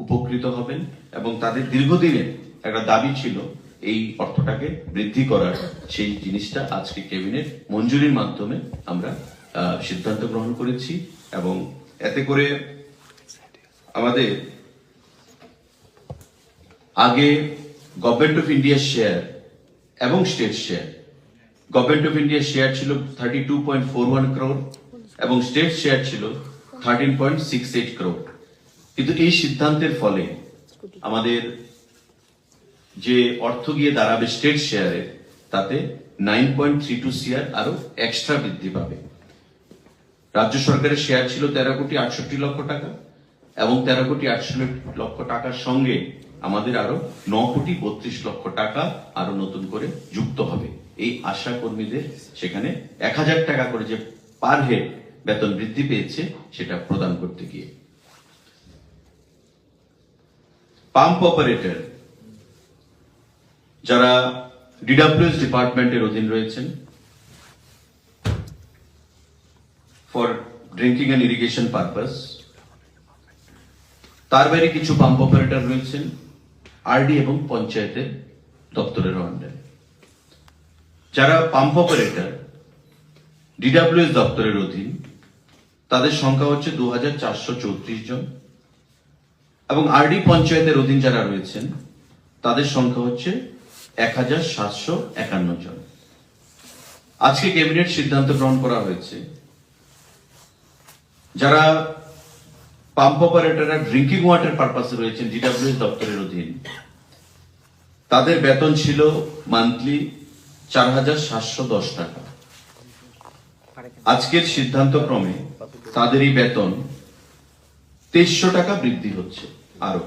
উপকৃত হবেন এবং তাদের দীর্ঘদিনের একটা দাবি ছিল এই অর্থটাকে বৃদ্ধি করার, সেই জিনিসটা আজকে ক্যাবিনেট মঞ্জুরির মাধ্যমে আমরা, আহ, সিদ্ধান্ত গ্রহণ করেছি এবং এতে করে আমাদের আগে গভর্নমেন্ট অফ ইন্ডিয়ার শেয়ার এবং স্টেট শেয়ার, গভর্নমেন্ট অফ ইন্ডিয়ার শেয়ার ছিল thirty two point four one crore এবং স্টেট শেয়ার ছিল thirteen point six eight crore. কিন্তু এই সিদ্ধান্তের ফলে আমাদের যে অর্থ গিয়ে দাঁড়াবে স্টেট শেয়ারে, তাতে nine point three two CR আরো এক্সট্রা বৃদ্ধি পাবে। রাজ্য সরকারের শেয়ার ছিল তেরো কোটি আটষট্টি লক্ষ টাকা এবং তেরো কোটি আটষট্টি লক্ষ টাকার সঙ্গে আমাদের আরো ন কোটি বত্রিশ লক্ষ টাকা আরো নতুন করে যুক্ত হবে এই আশা কর্মীদের। সেখানে এক হাজার টাকা করে যে পার হেড বেতন বৃদ্ধি পেয়েছে, সেটা প্রদান করতে গিয়ে পাম্প অপারেটর যারা ডিডাব্লিউএস ডিপার্টমেন্টের অধীন রয়েছেন for drinking and irrigation purpose. তার বাইরে কিছু পাম্প অপারেটর রয়েছেন আরডি এবং পঞ্চায়েতের দপ্তরের আন্ডারে। যারা পাম্প অপারেটর ডিডাব্লিউএস দপ্তরের অধীন, তাদের সংখ্যা হচ্ছে দু হাজার চারশো চৌত্রিশ জন, এবং আরডি পঞ্চায়েতের অধীন যারা রয়েছেন, তাদের সংখ্যা হচ্ছে এক হাজার সাতশো একান্ন জন। আজকে ক্যাবিনেট সিদ্ধান্ত গ্রহণ করা হয়েছে, যারা পাম্প অপারেটররা ড্রিঙ্কিং ওয়াটার পারপাসে রয়েছেন ডিডাব্লিউএস দপ্তরের অধীন, তাদের বেতন ছিল মান্থলি চার হাজার সাতশো দশ টাকা। আজকের সিদ্ধান্ত ক্রমে তাদের এই বেতন তেইশশো টাকা বৃদ্ধি হচ্ছে আরো,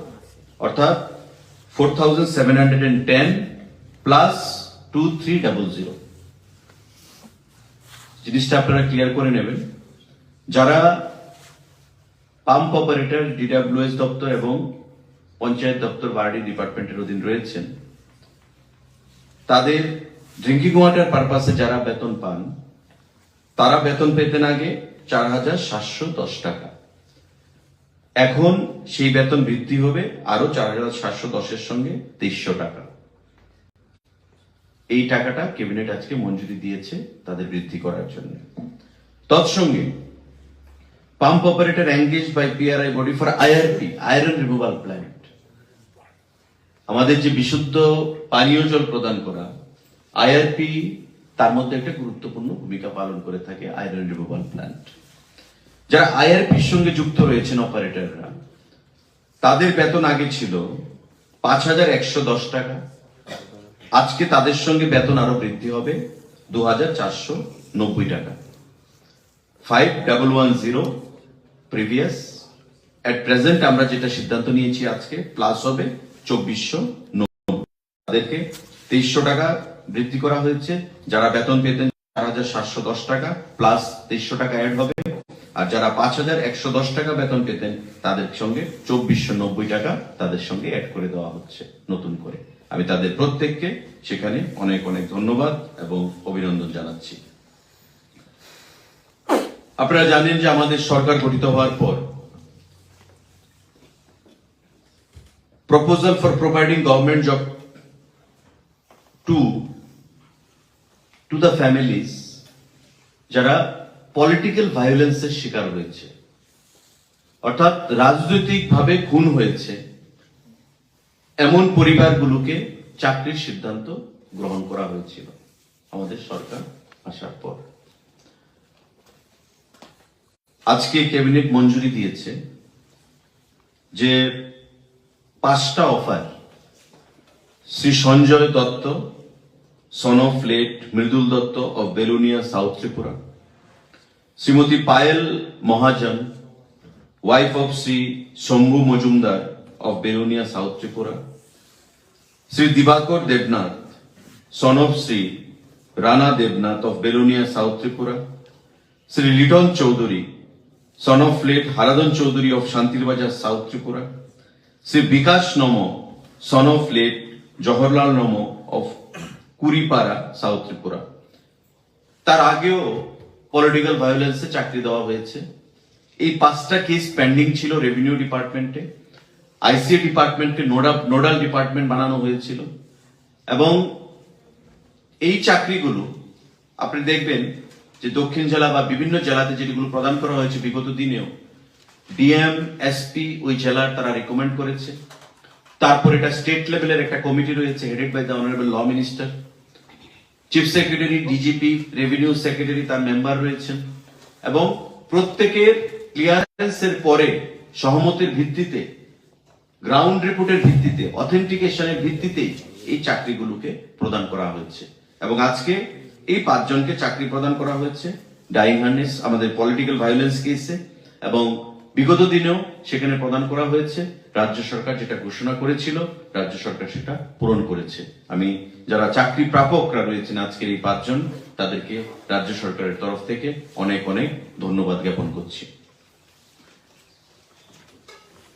অর্থাৎ four thousand seven hundred and ten plus two three double zero. জিনিসটা আপনারা ক্লিয়ার করে নেবেন। যারা পাম্প অপারেটর ডিডাব্লিউএস দপ্তর এবং পঞ্চায়েত দপ্তর বা আরডি ডিপার্টমেন্টের অধীন রয়েছেন, তাদের ড্রিঙ্কিং ওয়াটার পারপাসে যারা বেতন পান, তারা বেতন পেতেন আগে চার হাজার সাতশো দশ টাকা। এখন সেই বেতন বৃদ্ধি হবে আরো চার হাজার সাতশো দশের সঙ্গে তেইশশো টাকা। এই টাকাটা ক্যাবিনেট আজকে মঞ্জুরি দিয়েছে তাদের বৃদ্ধি করার জন্য। তৎসঙ্গে, pump operator engaged by P R I body for I R P, iron removal plant, আমাদের যে বিশুদ্ধ পানীয় জল প্রদান করা, আইআরপি তার মধ্যে একটা গুরুত্বপূর্ণ ভূমিকা পালন করে থাকে আয়রন রিমুভাল প্ল্যান্ট। যারা আইআরপির সঙ্গে যুক্ত রয়েছেন অপারেটররা, তাদের বেতন আগে ছিল পাঁচ হাজার একশো দশ টাকা, আজকে তাদের সঙ্গে বেতন আরো বৃদ্ধি হবে দু হাজার চারশো নব্বই টাকা। Five double one zero previous. At present আমরা যেটা সিদ্ধান্ত নিয়েছি আজকে, প্লাস হবে চব্বিশশো নব্বই। তাদেরকে তেইশশো টাকা বৃদ্ধি করা হয়েছে। যারা বেতন পেতেন চার হাজার সাতশো দশ টাকা প্লাস তেইশশো টাকা অ্যাড হবে, আর যারা পাঁচ হাজার একশো দশ টাকা বেতন পেতেন তাদের সঙ্গে চব্বিশশো নব্বই টাকা তাদের সঙ্গে অ্যাড করে দেওয়া হচ্ছে নতুন করে। আমি তাদের প্রত্যেককে সেখানে অনেক অনেক ধন্যবাদ এবং অভিনন্দন জানাচ্ছি। আপনারা জানেন যে আমাদের সরকার গঠিত হওয়ার পর proposal for providing government job to to the families যারা পলিটিক্যাল ভায়োলেন্সের শিকার হয়েছে, অর্থাৎ রাজনৈতিকভাবে খুন হয়েছে, এমন পরিবারগুলোকে চাকরির সিদ্ধান্ত গ্রহণ করা হয়েছিল আমাদের সরকার আসার পর। আজকে ক্যাবিনেট মঞ্জুরি দিয়েছে যে পাঁচটা offer, Shri Sanjay Datta, son of late Mridul Datta of Belonia, South Tripura, Shrimati Payel Mahajan, wife of Shri Shambhu Majumdar of Belonia, South Tripura, Shri Dibakar Debnath, son of Shri Rana Debnath of Belonia, South Tripura, Shri Liton Chowdhury, son of late Haradhan Chowdhury of Santirbazar, South Tripura, Shri Bikash Nam, son of late Jawaharlal নম অফ কুড়িপাড়া, সাউথ ত্রিপুরা। তার আগেও পলিটিক্যাল ভায়োলেন্সে চাকরি দেওয়া হয়েছে। এই পাঁচটা কেস পেন্ডিং ছিল রেভিনিউ ডিপার্টমেন্টে, আইসিএ ডিপার্টমেন্টকে নোডা নোডাল ডিপার্টমেন্ট বানানো হয়েছিল। এবং এই চাকরিগুলো আপনি দেখবেন যে দক্ষিণ জেলা বা বিভিন্ন জেলাতে যেগুলো প্রদান করা হয়েছে বিগত দিনেও, ডিএম, এসপি ওই জেলার তারা রেকমেন্ড করেছে। তারপর এটা স্টেট লেভেলের একটা কমিটি রয়েছে, headed by the honourable law minister. Chief secretary, DGP, revenue secretary তার মেম্বার রয়েছেন, এবং প্রত্যেকের ক্লিয়ারেন্সের পরে সহমতের ভিত্তিতে, গ্রাউন্ড রিপোর্টের ভিত্তিতে, অথেন্টিকেশনের ভিত্তিতেই এই চাকরিগুলোকে প্রদান করা হয়েছে। এবং আজকে এই পাঁচজনকে চাকরি প্রদান করা হয়েছে ডাইং হার্নেস, আমাদের পলিটিক্যাল ভায়োলেন্স কেসে, এবং বিগত দিনেও সেখানে প্রদান করা হয়েছে। রাজ্য সরকার যেটা ঘোষণা করেছিল, রাজ্য সরকার সেটা পূরণ করেছে। আমি যারা চাকরি প্রাপকরা রয়েছেন আজকের এই পাঁচজন, তাদেরকে রাজ্য সরকারের তরফ থেকে অনেক অনেক ধন্যবাদ জ্ঞাপন করছি।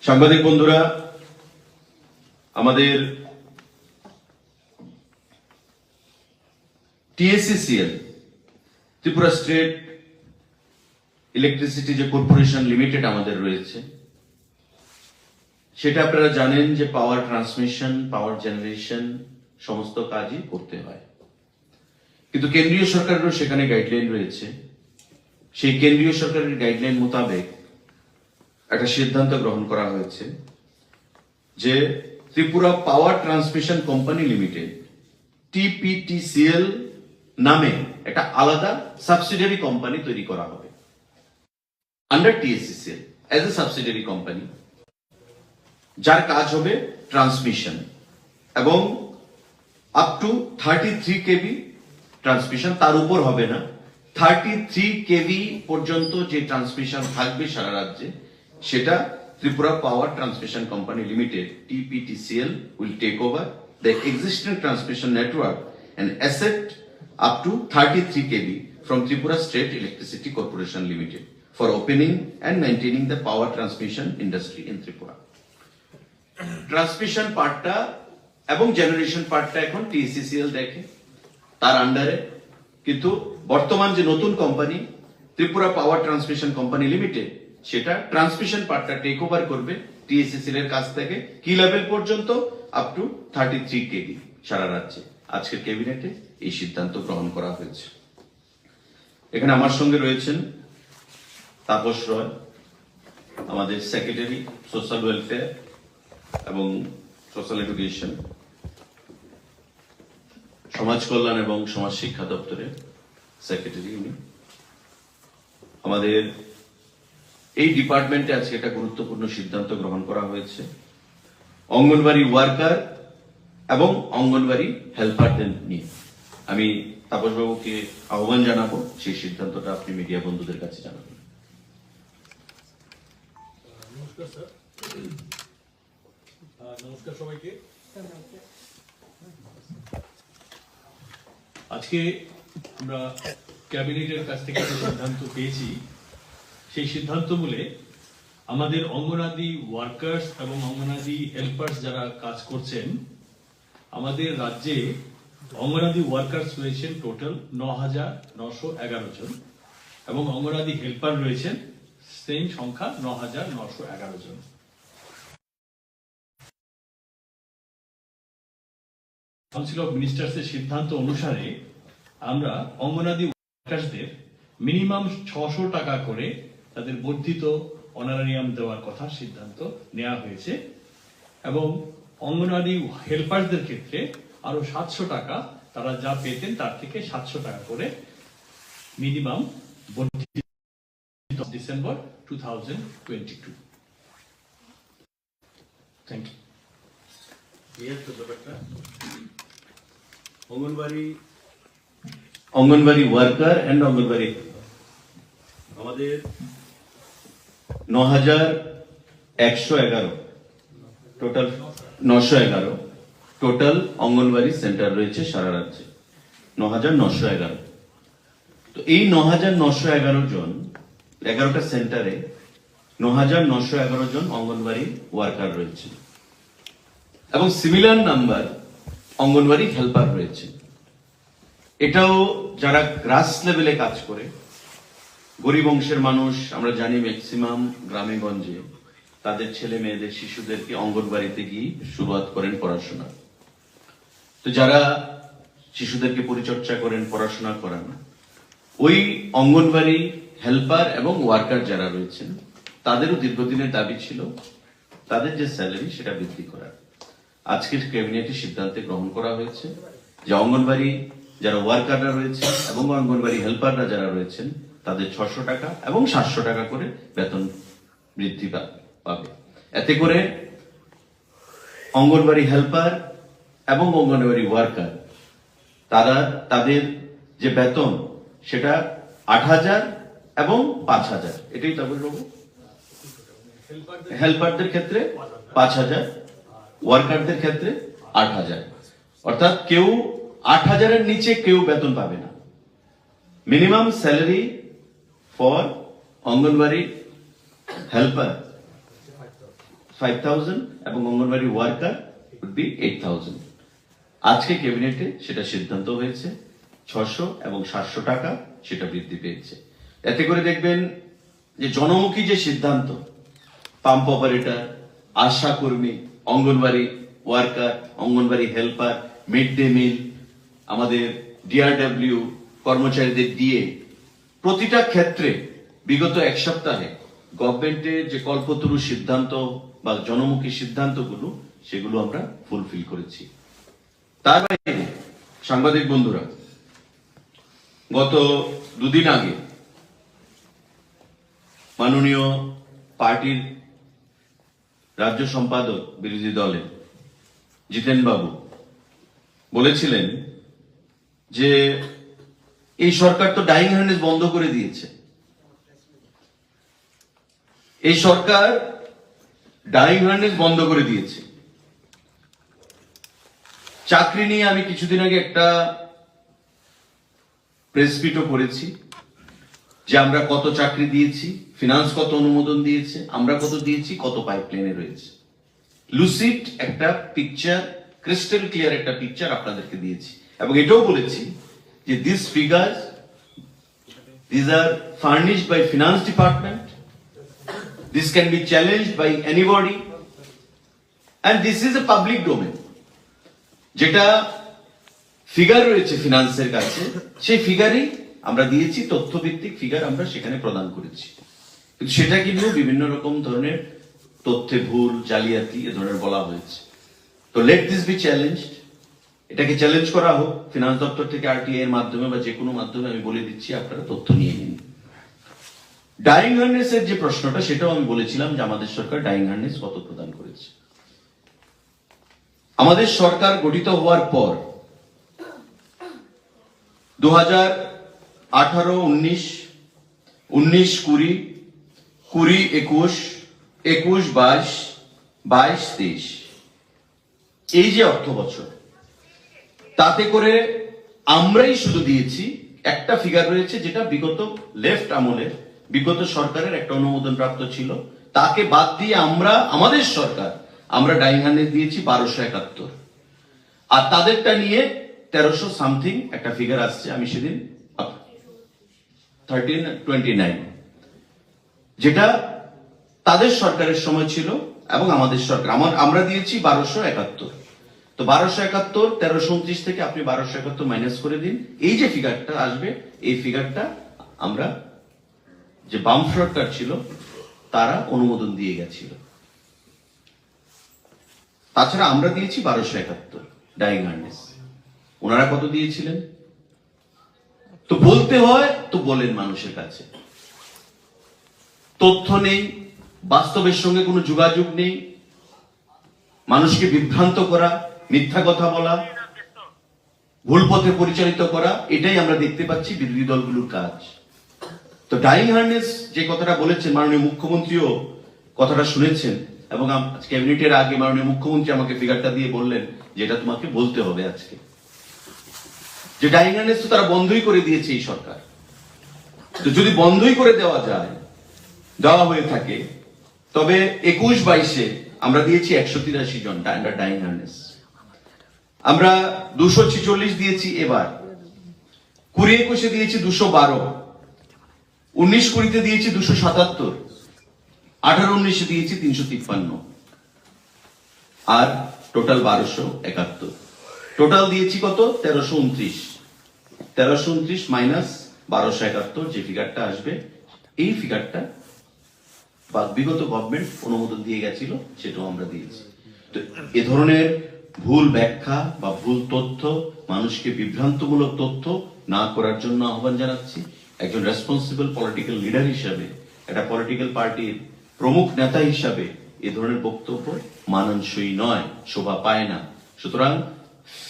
সাংবাদিক বন্ধুরা, আমাদের টিএসসিসিএল, ত্রিপুরা স্টেট ইলেকট্রিসিটি যে কর্পোরেশন লিমিটেড আমাদের রয়েছে, সেটা আপনারা জানেন যে পাওয়ার ট্রান্সমিশন, পাওয়ার জেনারেশন সমস্ত কাজই করতে হয়। কিন্তু কেন্দ্রীয় সরকারেরও সেখানে গাইডলাইন রয়েছে। সেই কেন্দ্রীয় সরকারের গাইডলাইন মোতাবেক একটা সিদ্ধান্ত গ্রহণ করা হয়েছে যে Tripura power transmission company limited, টিপিটিসিএল নামে একটা আলাদা সাবসিডিয়ারি কোম্পানি তৈরি করা হবে under টিএসসিসিএল as a subsidiary company, যার কাজ হবে ট্রান্সমিশন এবং up to thirty three KV transmission, তার উপর হবে না। থার্টি থ্রি কেভি পর্যন্ত যে ট্রান্সমিশন থাকবে সারা রাজ্যে, সেটা Tripura Power Transmission Company Limited, T P T C L, will take over the existing transmission network and asset up to thirty-three K V from Tripura State Electricity Corporation Limited for opening and maintaining the power transmission industry in Tripura. Transmission পার্টটা এবং জেনারেশন পার্টটা এখন টিএসসিসিএল দেখে, তার আন্ডারে। কিন্তু বর্তমান যে নতুন company, Tripura power transmission company limited, সেটা ট্রান্সমিশন পার্টটা টেক ওভার করবে টিএসসিসিএল এর কাছ থেকে। কি লেভেল পর্যন্ত? Up to thirty three KV সারা রাজ্যে। আজকের ক্যাবিনেটে এই সিদ্ধান্ত গ্রহণ করা হয়েছে। এখানে আমার সঙ্গে রয়েছেন তাপস রয়, আমাদের সেক্রেটারি সোশ্যাল ওয়েলফেয়ার এবং সোশ্যাল এডুকেশন, সমাজ কল্যাণ এবং সমাজ শিক্ষা দপ্তরের সেক্রেটারি উনি। আমাদের এই ডিপার্টমেন্টে আজকে একটা গুরুত্বপূর্ণ সিদ্ধান্ত গ্রহণ করা হয়েছে অঙ্গনবাড়ি ওয়ার্কার এবং অঙ্গনবাড়ি হেল্পারদের নিয়ে। আমি তাপসবাবুকে আহ্বান জানাবো, সেই সিদ্ধান্তটা আপনি মিডিয়া বন্ধুদের কাছে জানাবেন। নমস্কার স্যার। আহ, নমস্কার সবাইকে। আজকে আমরা ক্যাবিনেটের কাছ থেকে যে সিদ্ধান্ত পেয়েছি, সেই সিদ্ধান্ত মূলে আমাদের অঙ্গনাদি ওয়ার্কার্স এবং অঙ্গনাদি হেল্পার্স যারা কাজ করছেন, আমাদের রাজ্যে অঙ্গনাদি ওয়ার্কার্স রয়েছেন টোটাল ন হাজার নশো এগারো জন এবং অঙ্গনাদি হেল্পার রয়েছেন সেম সংখ্যা ন হাজার নশো এগারো জন। কাউন্সিল অফ মিনিস্টার্স এর সিদ্ধান্ত অনুসারে আমরা অঙ্গনাদি ওয়ার্কার্সদের মিনিমাম ছশো টাকা করে তাদের বর্ধিত অনারারিয়াম দেওয়ার কথা সিদ্ধান্ত নেওয়া হয়েছে এবং অঙ্গনাদি হেল্পার্সদের ক্ষেত্রে আরো সাতশো টাকা, তারা যা পেতেন তার থেকে সাতশো টাকা করে মিনিমাম বর্ধিত December two thousand twenty two. Thank you. Anganwadi, anganwadi worker and anganwadi আমাদের ন হাজার একশো এগারো, টোটাল নশো এগারো টোটাল অঙ্গনবাড়ি সেন্টার রয়েছে সারা রাজ্যে, ন হাজার নশো এগারো। তো এই ন হাজার নশো এগারো জন, এগারোটা সেন্টারে ন হাজার নশো এগারো জন অঙ্গনবাড়ি ওয়ার্কার রয়েছে এবং সিমিলার নাম্বার অঙ্গনবাড়ি হেল্পার রয়েছে। এটাও যারা গ্রাস লেভেলে কাজ করে, গরিব অংশের মানুষ, আমরা জানি ম্যাক্সিমাম গ্রামে গঞ্জে তাদের ছেলে মেয়েদের, শিশুদেরকে অঙ্গনবাড়িতে গিয়ে শুরুয়াত করেন পড়াশোনা। তো যারা শিশুদেরকে পরিচর্যা করেন, পড়াশোনা করান, ওই অঙ্গনবাড়ি হেল্পার এবং ওয়ার্কার যারা রয়েছেন, তাদেরও দীর্ঘদিনের দাবি ছিল তাদের যে স্যালারি সেটা বৃদ্ধি করার। আজকের ক্যাবিনেটের সিদ্ধান্তে গ্রহণ করা হয়েছে যে অঙ্গনবাড়ি যারা ওয়ার্কাররা রয়েছে এবং অঙ্গনবাড়ি হেল্পাররা যারা রয়েছেন, তাদের ছশো টাকা এবং সাতশো টাকা করে বেতন বৃদ্ধি পা-, পাবে। এতে করে অঙ্গনবাড়ি হেল্পার এবং অঙ্গনবাড়ি ওয়ার্কার তারা তাদের যে বেতন, সেটা আট হাজার এবং পাঁচ হাজার, এটাই তো বলবো। হেল্পারদের ক্ষেত্রে পাঁচ হাজার, ওয়ার্কারদের ক্ষেত্রে আট হাজার। অর্থাৎ কেউ আট হাজারের নিচে কেউ বেতন পাবে না। Minimum salary for anganwadi helper five thousand এবং anganwadi worker would be eight thousand. আজকে ক্যাবিনেটে সেটা সিদ্ধান্ত হয়েছে। ছশো এবং সাতশো টাকা সেটা বৃদ্ধি পেয়েছে। এতে করে দেখবেন যে জনমুখী যে সিদ্ধান্ত, পাম্প অপারেটর, আশা কর্মী, anganwadi worker, anganwadi helper, mid day meal, আমাদের ডিআরডব্লিউ কর্মচারীদের ডিএ, প্রতিটা ক্ষেত্রে বিগত এক সপ্তাহে গভর্নমেন্টের যে কল্পতরু সিদ্ধান্ত বা জনমুখী সিদ্ধান্তগুলো, সেগুলো আমরা ফুলফিল করেছি। তার বাইরে, সাংবাদিক বন্ধুরা, গত দুদিন আগে মাননীয় পার্টির রাজ্য সম্পাদক বিরোধী দলের জিতেন বাবু বলেছিলেন যে এই সরকার তো ডাইং হার্নেস বন্ধ করে দিয়েছে। এই সরকার ডাইং হার্নেস বন্ধ করে দিয়েছে। চাকরি নিয়ে আমি কিছুদিন আগে একটা প্রেস মিটও করেছি যে আমরা কত চাকরি দিয়েছি, ফিনান্স কত অনুমোদন দিয়েছে, আমরা কত দিয়েছি, কত পাইপলাইনে রয়েছে। লুসিড একটা পিকচার, ক্রিস্টাল ক্লিয়ার একটা পিকচার আপনাদেরকে দিয়েছি, এবং এটাও বলেছি যে these figures, these are furnished by Finance Department, this can be challenged by anybody, and this is a public domain. যেটা ফিগার রয়েছে ফিনান্সের কাছে, সেই ফিগারই আমরা দিয়েছি, তথ্যভিত্তিক ফিগার আমরা সেখানে প্রদান করেছি। কিন্তু সেটা কিন্তু বিভিন্ন রকম ধরনের তথ্যে ভুল, জালিয়াতি এ ধরনের বলা হয়েছে। তো let this be challenged, এটাকে চ্যালেঞ্জ করা হোক ফিনান্স দপ্তর থেকে, আরটিআই এর মাধ্যমে বা যে কোনো মাধ্যমে। আমি বলে দিচ্ছি, আপনারা তথ্য নিয়ে নিন। ডাইং হার্নেসের যে প্রশ্নটা, সেটাও আমি বলেছিলাম যে আমাদের সরকার ডাইং হার্নেস কত প্রদান করেছে। আমাদের সরকার গঠিত হওয়ার পর দু হাজার আঠারো উনিশ, উনিশ কুড়ি, কুড়ি একুশ, একুশ বাইশ, বাইশ তেইশ, এই যে অর্থ বছর, তাতে করে আমরাই শুধু দিয়েছি, একটা ফিগার রয়েছে যেটা বিগত লেফট আমলে, বিগত সরকারের একটা অনুমোদন প্রাপ্ত ছিল, তাকে বাদ দিয়ে আমরা, আমাদের সরকার, আমরা ডাইং হার্নেস দিয়েছি বারোশো একাত্তর, আর তাদেরটা নিয়ে তেরোশো সামথিং একটা ফিগার আসছে। আমি সেদিন থার্টিন টোয়েন্টি নাইন, যেটা তাদের সরকারের সময় ছিল এবং আমাদের সরকার, আমার, আমরা দিয়েছি বারোশো একাত্তর। তো বারোশো একাত্তর, তেরোশো উনত্রিশ থেকে আপনি বারোশো একাত্তর মাইনাস করে দিন, এই যে ফিগারটা আসবে, এই ফিগারটা আমরা, যে বাম সরকার ছিল, তারা অনুমোদন দিয়ে গেছিল। তাছাড়া আমরা দিয়েছি বারোশো একাত্তর ডাইং হার্নেস। ওনারা কত দিয়েছিলেন? তো বলতে হয় তো বলেন মানুষের কাছে, তথ্য নেই, বাস্তবের সঙ্গে কোনো যোগাযোগ নেই, মানুষকে বিভ্রান্ত করা, মিথ্যা কথা বলা, ভুল পথে পরিচালিত করা, এটাই আমরা দেখতে পাচ্ছি বিরোধী দলগুলোর কাজ। তো ডাইং হার্নেস যে কথাটা বলেছেন, মাননীয় মুখ্যমন্ত্রীও কথাটা শুনেছেন, এবং আম-, আজ ক্যাবিনেটের আগে মাননীয় মুখ্যমন্ত্রী আমাকে ফিগারটা দিয়ে বললেন যে এটা তোমাকে বলতে হবে আজকে, যে ডাইং হার্নেস তো তারা বন্ধই করে দিয়েছে এই সরকার। তো যদি বন্ধই করে দেওয়া যায়, দেওয়া হয়ে থাকে, তবে একুশ বাইশে আমরা দিয়েছি একশো তিরাশি জন ডা-, ডাইং হার্নেস। আমরা দুশো ছেচল্লিশ দিয়েছি এবার, কুড়ি একুশে দিয়েছি দুশো বারো, উনিশ কুড়িতে দিয়েছি দুশো সাতাত্তর, আঠারো উনিশে দিয়েছি তিনশো তিপ্পান্ন, আর টোটাল বারোশো একাত্তর। টোটাল দিয়েছি কত? তেরোশো উনত্রিশ। তেরোশো উনত্রিশ মাইনাস বারোশো একাত্তর, যে ফিগারটা আসবে, এই ফিগারটা বা বিগত গভর্নমেন্ট অনুমোদন দিয়ে গেছিল, সেটাও আমরা দিয়েছি। তো এ ধরনের ভুল ব্যাখ্যা বা ভুল তথ্য, মানুষকে বিভ্রান্তমূলক তথ্য না করার জন্য আহ্বান জানাচ্ছি। একজন রেসপন্সিবল পলিটিক্যাল লিডার হিসাবে, একটা পলিটিক্যাল পার্টির প্রমুখ নেতা হিসাবে এ ধরনের বক্তব্য মানানসই নয়, শোভা পায় না। সুতরাং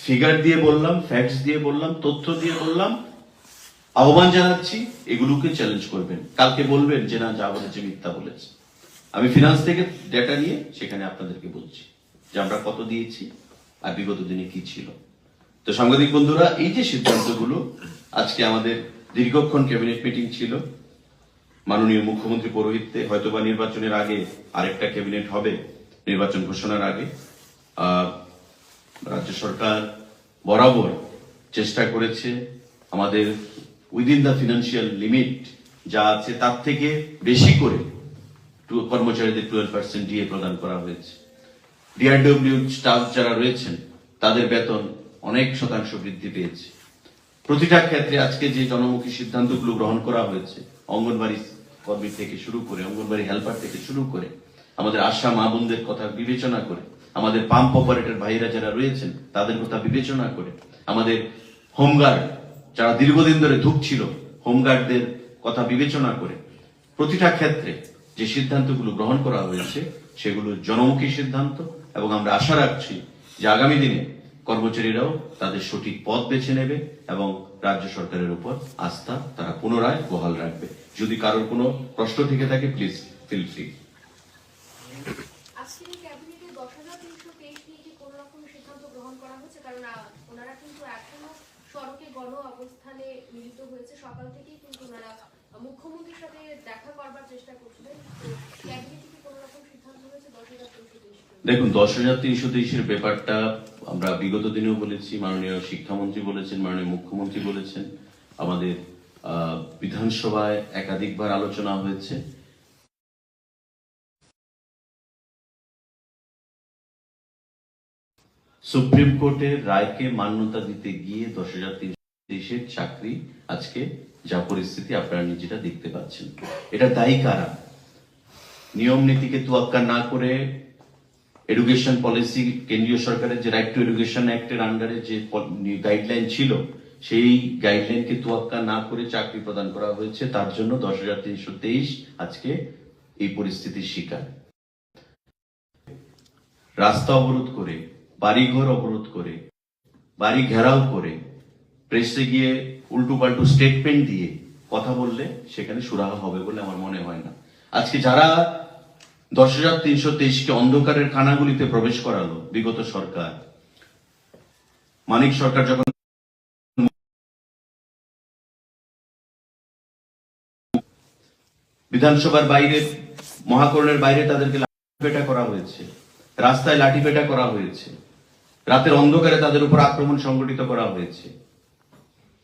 ফিগার দিয়ে বললাম, ফ্যাক্টস দিয়ে বললাম, তথ্য দিয়ে বললাম, আহ্বান জানাচ্ছি, এগুলোকে চ্যালেঞ্জ করবেন। কালকে বলবেন যে না, যা বলেছে মিথ্যা বলেছে। আমি ফিনান্স থেকে ডেটা নিয়ে সেখানে আপনাদেরকে বলছি যে আমরা কত দিয়েছি আর বিগত দিনে কি ছিল। তো সাংবাদিক বন্ধুরা, এই যে সিদ্ধান্তগুলো, আজকে আমাদের দীর্ঘক্ষণ ক্যাবিনেট মিটিং ছিল, মাননীয় মুখ্যমন্ত্রী পৌরোহিত্যে হয়তোবা নির্বাচনের আগে আরেকটা ক্যাবিনেট হবে, নির্বাচন ঘোষণার আগে। আহ, রাজ্য সরকার বরাবর চেষ্টা করেছে আমাদের উইদিন দ্য ফিনান্সিয়াল লিমিট যা আছে, তার থেকে বেশি করে টু- কর্মচারীদের টুয়েলভ পার্সেন্ট ডিএ প্রদান করা হয়েছে। ডিআরডব্লিউ স্টাফ যারা রয়েছেন, তাদের বেতন অনেক শতাংশ বৃদ্ধি পেয়েছে। প্রতিটা ক্ষেত্রে আজকে যে জনমুখী সিদ্ধান্তগুলো গ্রহণ করা হয়েছে, অঙ্গনবাড়ি কর্মী থেকে শুরু করে, অঙ্গনবাড়ি হেল্পার থেকে শুরু করে, আমাদের আশা মা বোনদের কথা বিবেচনা করে, আমাদের পাম্প অপারেটর ভাইরা যারা রয়েছেন, তাদের কথা বিবেচনা করে, আমাদের হোমগার্ড যারা দীর্ঘদিন ধরে ধুঁকছিল, হোমগার্ডদের কথা বিবেচনা করে, প্রতিটা ক্ষেত্রে যে সিদ্ধান্তগুলো গ্রহণ করা হয়েছে, সেগুলো জনমুখী সিদ্ধান্ত, এবং আমরা আশা রাখছি যে আগামী দিনে কর্মচারীরাও তাদের সঠিক পথ বেছে নেবে এবং রাজ্য সরকারের উপর আস্থা তারা পুনরায় বহাল রাখবে। যদি কারোর কোনো প্রশ্ন থেকে থাকে, প্লিজ ফিল ফ্রি। আজকের এই ক্যাবিনেটে দশ হাজার তিনশো তেইশ নিয়ে কি কোনো রকম সিদ্ধান্ত গ্রহণ করা হয়েছে? কারণ, আহ, ওনারা কিন্তু এখনো সড়কে গণ অবস্থানে মিলিত হয়েছে। সকাল থেকেই কিন্তু ওনারা মুখ্যমন্ত্রীর সাথে দেখা করবার চেষ্টা করছিলেন। তো ক্যাবিনেটে কি কোনো রকম সিদ্ধান্ত হয়েছে দশ হাজার তিনশো তেইশ নিয়ে? দেখুন, দশ হাজার তিনশো তেইশের ব্যাপারটা আমরা বিগত দিনেও বলেছি, মাননীয় শিক্ষামন্ত্রী বলেছেন, মাননীয় মুখ্যমন্ত্রী বলেছেন, আমাদের, আহ, বিধানসভায় একাধিকবার আলোচনা হয়েছে। সুপ্রিম কোর্টের রায়কে মান্যতা দিতে গিয়ে দশ হাজার তিনশো তেইশের চাকরি আজকে যা পরিস্থিতি আপনারা নিজেরা দেখতে পাচ্ছেন, এটা দায়ী কারা? নিয়ম নীতিকে তোয়াক্কা না করে এডুকেশন পলিসি, কেন্দ্রীয় সরকারের যে রাইট টু এডুকেশন অ্যাক্টের আন্ডারে যে গাইডলাইন ছিল, সেই গাইডলাইনকে তোয়াক্কা না করে চাকরি প্রদান করা হয়েছে, তার জন্য দশ হাজার তিনশো তেইশ আজকে এই পরিস্থিতির শিকার। রাস্তা অবরোধ করে, বাড়িঘর অবরোধ করে, বাড়ি ঘেরাও করে, প্রেসে গিয়ে উল্টোপাল্টো স্টেটমেন্ট দিয়ে কথা বললে সেখানে সুরাহা হবে বলে আমার মনে হয় না। আজকে যারা দশ হাজার তিনশো তেইশকে অন্ধকারের কানাগুলিতে প্রবেশ করালো বিগত সরকার, মানিক সরকার যখন বিধানসভার বাইরে, মহাকরণের বাইরে তাদেরকে লাঠিপেটা করা হয়েছে, রাস্তায় লাঠিপেটা করা হয়েছে, রাতের অন্ধকারে তাদের উপর আক্রমণ সংঘটিত করা হয়েছে।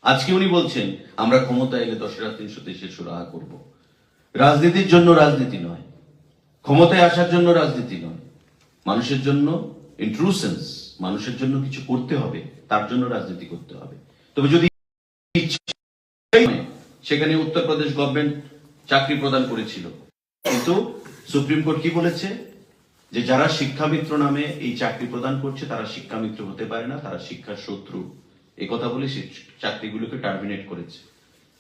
আজকে উনি বলছেন, "আমরা ক্ষমতা এলে দশ হাজার তিনশো তেইশের সুরাহা করব।" রাজনীতির জন্য রাজনীতি নয়, ক্ষমতায় আসার জন্য রাজনীতি নয়, মানুষের জন্য, ইন ট্রু সেন্স, মানুষের জন্য কিছু করতে হবে, তার জন্য রাজনীতি করতে হবে। তবে যদি ইচ্ছে হয়, সেখানে উত্তরপ্রদেশ গভর্নমেন্ট চাকরি প্রদান করেছিল, কিন্তু সুপ্রিম কোর্ট কি বলেছে? যে যারা শিক্ষামিত্র নামে এই চাকরি প্রদান করছে, তারা শিক্ষামিত্র হতে পারে না, তারা শিক্ষার শত্রু। এই কথা বলে সেই চাকরিগুলোকে টার্মিনেট করেছে।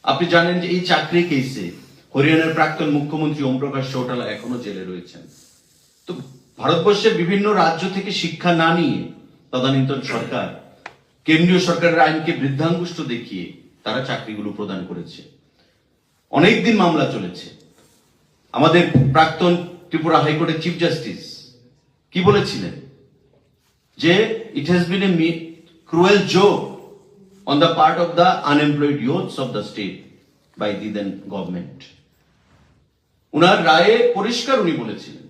আপনি জানেন যে এই চাকরি কেসে হরিয়ানার প্রাক্তন মুখ্যমন্ত্রী ওম প্রকাশ চৌটালা এখনো জেলে রয়েছেন। তো ভারতবর্ষের বিভিন্ন রাজ্য থেকে শিক্ষা না নিয়ে তদানীন্তন সরকার কেন্দ্রীয় সরকারের আইনকে বৃদ্ধাঙ্গুষ্ঠ দেখিয়ে তারা চাকরিগুলো প্রদান করেছে। অনেক দিন মামলা চলেছে। আমাদের প্রাক্তন ত্রিপুরা হাইকোর্টের চিফ জাস্টিস কি বলেছিলেন? যে it has been a cruel joke on the part of the unemployed youths of the state by the then government. ওনার রায়ে পরিষ্কার উনি বলেছিলেন।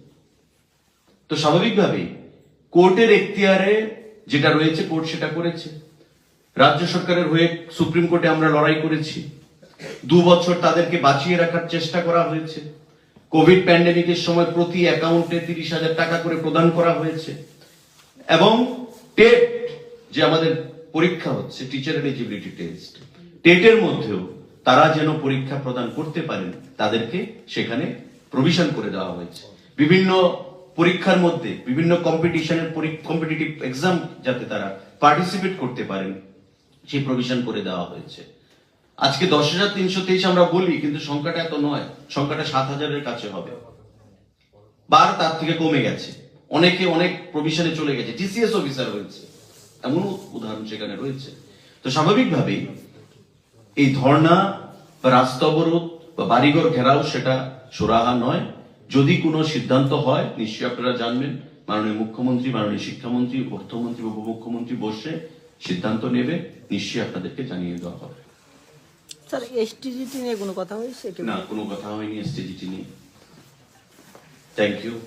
তো স্বাভাবিকভাবেই কোর্টের এখতিয়ারে যেটা রয়েছে, কোর্ট সেটা করেছে। রাজ্য সরকারের হয়ে সুপ্রিম কোর্টে আমরা লড়াই করেছি। দু বছর তাদেরকে বাঁচিয়ে রাখার চেষ্টা করা হয়েছে। কোভিড প্যান্ডেমিকের সময় প্রতি অ্যাকাউন্টে তিরিশ হাজার টাকা করে প্রদান করা হয়েছে। এবং টেট, যে আমাদের পরীক্ষা হচ্ছে, টিচার এলিজিবিলিটি টেস্ট, টেটের মধ্যেও তারা যেন পরীক্ষা প্রদান করতে পারেন, তাদেরকে সেখানে প্রভিশন করে দেওয়া হয়েছে। বিভিন্ন পরীক্ষার মধ্যে, বিভিন্ন কম্পিটিশনের, কম্পিটিটিভ এক্সাম যাতে তারা পার্টিসিপেট করতে পারেন, সেই প্রভিশন করে দেওয়া হয়েছে। আজকে দশ হাজার তিনশো তেইশ আমরা বলি, কিন্তু সংখ্যাটা এত নয়, সংখ্যাটা সাত হাজারের কাছে হবে। বার তার থেকে কমে গেছে, অনেকে অনেক প্রভিশনে চলে গেছে, টিসিএস অফিসার হয়েছে, এমনও উদাহরণ সেখানে রয়েছে। তো স্বাভাবিকভাবেই এই ধর্ণা বা রাস্তা অবরোধ বা বাড়িঘর ঘেরাও সেটা সুরাহা নয়। যদি কোনো সিদ্ধান্ত হয়, নিশ্চয়ই আপনারা জানবেন, মাননীয় মুখ্যমন্ত্রী, মাননীয় শিক্ষামন্ত্রী, অর্থমন্ত্রী, উপমুখ্যমন্ত্রী বসে সিদ্ধান্ত নেবে, নিশ্চয়ই আপনাদেরকে জানিয়ে দেওয়া হবে। স্যার, এসটিজিটি নিয়ে কোনো কথা হয়েছে? না, কোনো কথা হয়নি এসটিজিটি নিয়ে। Thank you.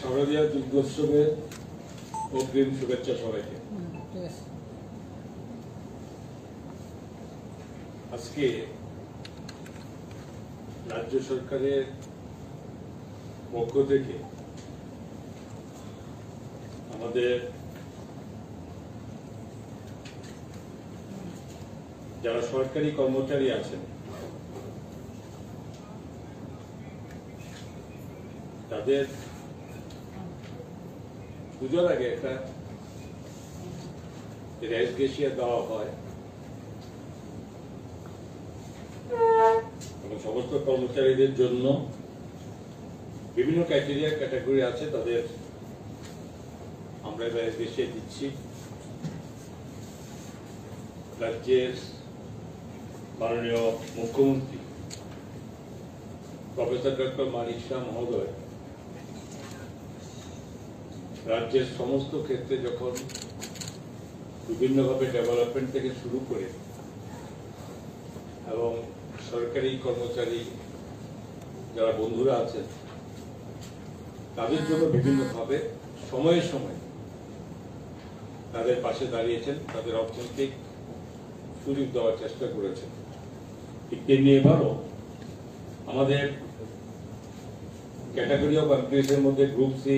শারদীয়া দুর্গোৎসবে অগ্রিম শুভেচ্ছা সবাইকে। আজকে রাজ্য সরকারের পক্ষ থেকে আমাদের যারা সরকারি কর্মচারী আছেন, তাদের পুজোর আগে একটা রেস গ্রেসিয়া দেওয়া হয় এবং সমস্ত কর্মচারীদের জন্য বিভিন্ন ক্রাইটেরিয়া ক্যাটাগরি আছে, তাদের আমরা এবার দেশে দিচ্ছি। রাজ্যের মাননীয় মুখ্যমন্ত্রী প্রফেসর ডক্টর মানিক সাহা মহোদয় রাজ্যের সমস্ত ক্ষেত্রে যখন বিভিন্নভাবে ডেভেলপমেন্ট থেকে শুরু করে এবং সরকারি কর্মচারী যারা বন্ধুরা আছেন, তাদের জন্য বিভিন্নভাবে সময়ে সময়ে তাদের পাশে দাঁড়িয়েছেন, তাদের অর্থনৈতিক সুযোগ দেওয়ার চেষ্টা করেছেন। ঠিক তেমনি এবারও আমাদের ক্যাটাগরি অফ এমপ্লয়িজের মধ্যে গ্রুপ সি,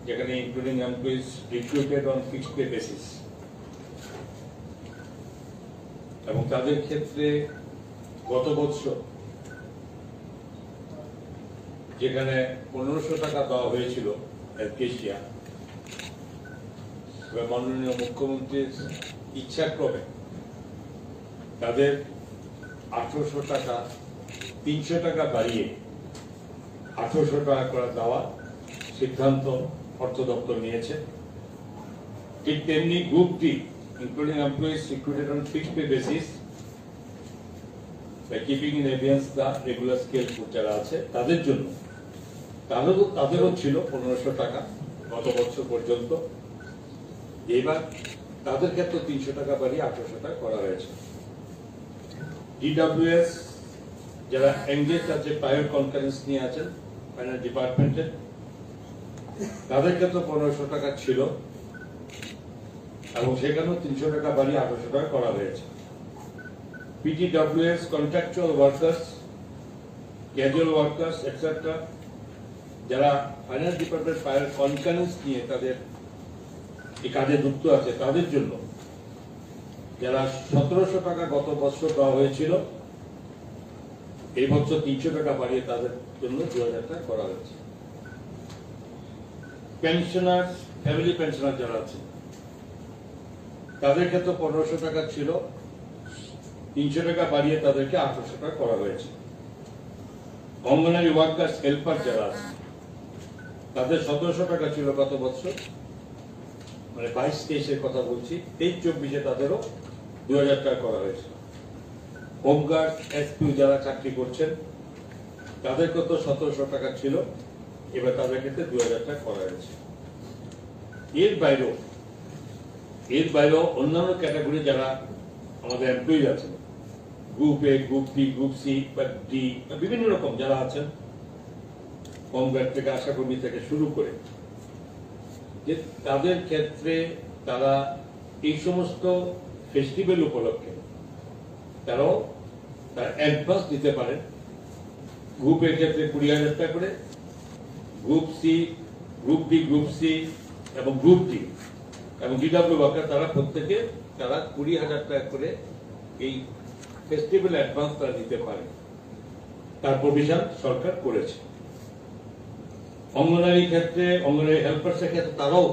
যেখানে including employees recruited on fixed pay basis, এবং তাদের ক্ষেত্রে গত বছর যেখানে পনেরোশো টাকা দেওয়া হয়েছিল এলকেশিয়া, এবার মাননীয় মুখ্যমন্ত্রীর ইচ্ছাক্রমে তাদের আঠারোশো টাকা, তিনশো টাকা বাড়িয়ে আঠারোশো টাকা করে দেওয়ার সিদ্ধান্ত অর্থ দপ্তর নিয়েছে। ঠিক তেমনি group D, including employees recruited on fixed pay basis, by keeping in abeyance the regular scale group যারা আছে তাদের জন্য, তাদেরও তাদেরও ছিল পনেরোশো টাকা গত বছর পর্যন্ত। এবার তাদের ক্ষেত্রে তিনশো টাকা বাড়িয়ে আঠারোশো টাকা করা হয়েছে। ডিডব্লিউএস যারা এনগেজ আছে, প্রায়র কনকারেন্স নিয়ে আছেন ফাইন্যান্স ডিপার্টমেন্টে, তাদের ক্ষেত্রে পনেরোশো টাকা ছিল এবং সেখানেও তিনশো টাকা বাড়িয়ে আঠারোশো টাকা করা হয়েছে। পিটিডব্লিউএস, contractual workers, casual workers, etcetera, যারা ফাইন্যান্স ডিপার্টমেন্ট প্রায়র কনকারেন্স নিয়ে তাদের এই কাজে যুক্ত আছে, তাদের জন্য যারা সতেরোশো টাকা গত বছর দেওয়া হয়েছিল, এই বছর তিনশো টাকা বাড়িয়ে তাদের জন্য দু হাজার টাকা করা হয়েছে। পেনশনার, ফ্যামিলি পেনশনার যারা আছে, তাদের ক্ষেত্রে পনেরোশো টাকা ছিল, তিনশো টাকা বাড়িয়ে তাদেরকে আঠারোশো টাকা করা হয়েছে। অঙ্গনারী ওয়ার্কার্স হেল্পার যারা আছে, তাদের সতেরোশো টাকা ছিল গত বছর, মানে বাইশ তেইশের কথা বলছি, তেইশ চব্বিশে তাদেরও দু হাজার টাকা করা হয়েছে। হোমগার্ড, এসপিউ যারা চাকরি করছেন, তাদের কত সতেরোশো টাকা ছিল, এবার তাদের ক্ষেত্রে দু হাজার টাকা করা হয়েছে। এর বাইরেও, এর বাইরেও অন্যান্য ক্যাটাগরি যারা আমাদের এমপ্লয়িজ আছেন, group A, group B, group C বা ডি বা বিভিন্ন রকম যারা আছেন, হোমগার্ড থেকে, আশাকর্মী থেকে শুরু করে, যে তাদের ক্ষেত্রে তারা এই সমস্ত ফেস্টিভ্যাল উপলক্ষে তারাও তারা অ্যাডভান্স দিতে পারেন। গ্রুপ এর ক্ষেত্রে কুড়ি হাজার টাকা করে, group C, group B, group C এবং গ্রুপ ডি এবং ডিডব্লিউ ওয়ার্কার, তারা প্রত্যেকে তারা কুড়ি হাজার টাকা করে এই ফেস্টিভ্যাল অ্যাডভান্স তারা নিতে পারে, তার প্রভিশন সরকার করেছে। অঙ্গনারী ক্ষেত্রে, অঙ্গনারী হেল্পার্সের ক্ষেত্রে তারাও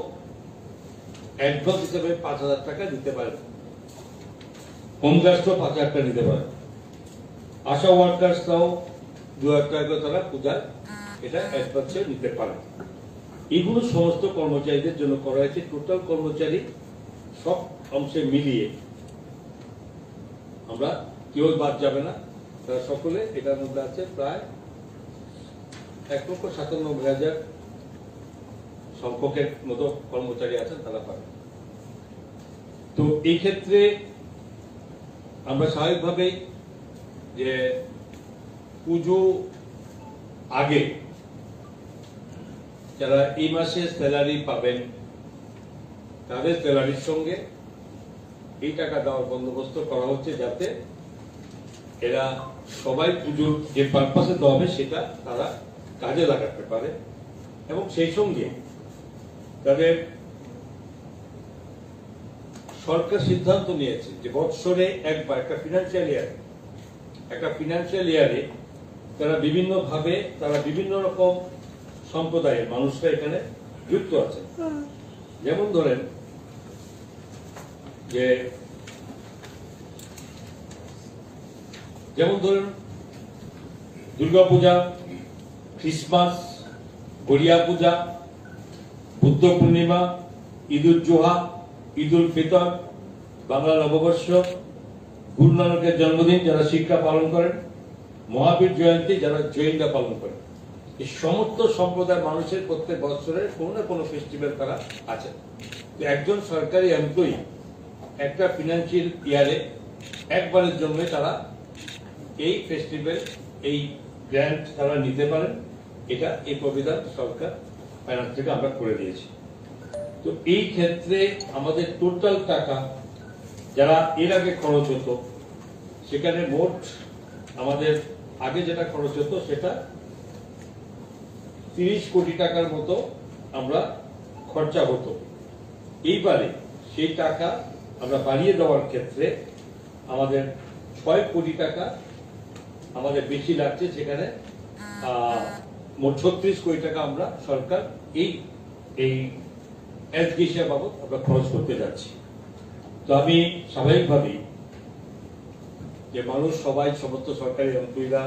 অ্যাডভান্স হিসেবে পাঁচ হাজার টাকা দিতে পারেন। হোমগার্ডসও পাঁচ হাজার টাকা নিতে পারেন। আশা ওয়ার্কার্সরাও দু হাজার টাকা করে তারা পূজার এটা অ্যাডভান্সে নিতে পারেন। এগুলো সমস্ত কর্মচারীদের জন্য করা হয়েছে। টোটাল কর্মচারী সব অংশে মিলিয়ে আমরা কেউ বাদ যাবে না, তারা সকলে এটার মধ্যে আছে। প্রায় এক লক্ষ সাতানব্বই হাজার সংখ্যকের মতো কর্মচারী আছেন, তারা পাবেন। তো এই ক্ষেত্রে আমরা স্বাভাবিকভাবেই যে পুজো আগে যারা এই মাসে স্যালারি পাবেন, তাদের স্যালারির সঙ্গে এই টাকা দেওয়ার বন্দোবস্ত করা হচ্ছে, যাতে এরা সবাই পুজোর যে পারপাসে দেওয়া হবে, সেটা তারা কাজে লাগাতে পারে। এবং সেই সঙ্গে তাদের সরকার সিদ্ধান্ত নিয়েছে যে বৎসরে একবার, একটা ফিনান্সিয়াল ইয়ার, একটা ফিনান্সিয়াল ইয়ারে তারা বিভিন্নভাবে, তারা বিভিন্ন রকম সম্প্রদায়ের মানুষরা এখানে যুক্ত আছেন। যেমন ধরেন যে, যেমন ধরেন দুর্গাপূজা, ক্রিসমাস, গড়িয়া পূজা, বুদ্ধ পূর্ণিমা, ঈদ উল জুহা, ঈদ উল ফিতর, বাংলা নববর্ষ, গুরু নানকের জন্মদিন, যারা শিখরা পালন করেন, মহাবীর জয়ন্তী, যারা জৈনরা পালন করেন। এই সমস্ত সম্প্রদায়ের মানুষের প্রত্যেক বছরে কোনো না কোনো ফেস্টিভ্যাল তারা আছে। তো একজন সরকারি এমপ্লয়ি একটা ফিনান্সিয়াল ইয়ারে একবারের জন্য তারা এই ফেস্টিভ্যাল, এই গ্র্যান্ট তারা নিতে পারেন। এটা এই প্রবিধান সরকার ফাইন্যান্স থেকে আমরা করে দিয়েছি। তো এই ক্ষেত্রে আমাদের টোটাল টাকা যারা এর আগে খরচ হতো, সেখানে মোট আমাদের আগে যেটা খরচ হতো, সেটা তিরিশ কোটি টাকার মতো আমরা খরচা হতো। এইবারে সেই টাকা আমরা বাড়িয়ে দেওয়ার ক্ষেত্রে আমাদের ছয় কোটি টাকা আমাদের বেশি লাগছে, সেখানে আহ, মোট ছত্রিশ কোটি টাকা আমরা সরকার এই এই এসগেসিয়া বাবদ আমরা খরচ করতে যাচ্ছি। তো আমি স্বাভাবিকভাবেই যে মানুষ সবাই, সমস্ত সরকারি এমপ্লয়িরা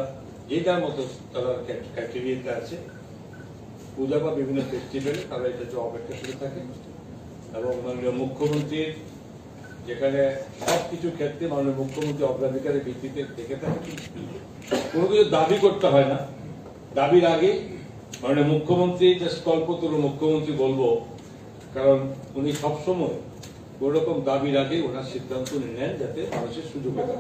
যে যার মতো তারা ক্যাট-, ক্যাটেগরিতে আছে, পূজা বা বিভিন্ন ফেস্টিভ্যালে তারা এটা যে অপেক্ষা করে থাকে। এবং মাননীয় মুখ্যমন্ত্রীর যেখানে সব কিছু ক্ষেত্রে মাননীয় মুখ্যমন্ত্রী অগ্রাধিকারের ভিত্তিতে দেখে থাকে, কোনো কিছু দাবি করতে হয় না। দাবির আগে মাননীয় মুখ্যমন্ত্রী, জাস্ট কল্পতরু মুখ্যমন্ত্রী বলবো, কারণ উনি সবসময় কোনো রকম দাবির আগে ওনার সিদ্ধান্ত উনি নেন, যাতে মানুষের সুযোগ হয়।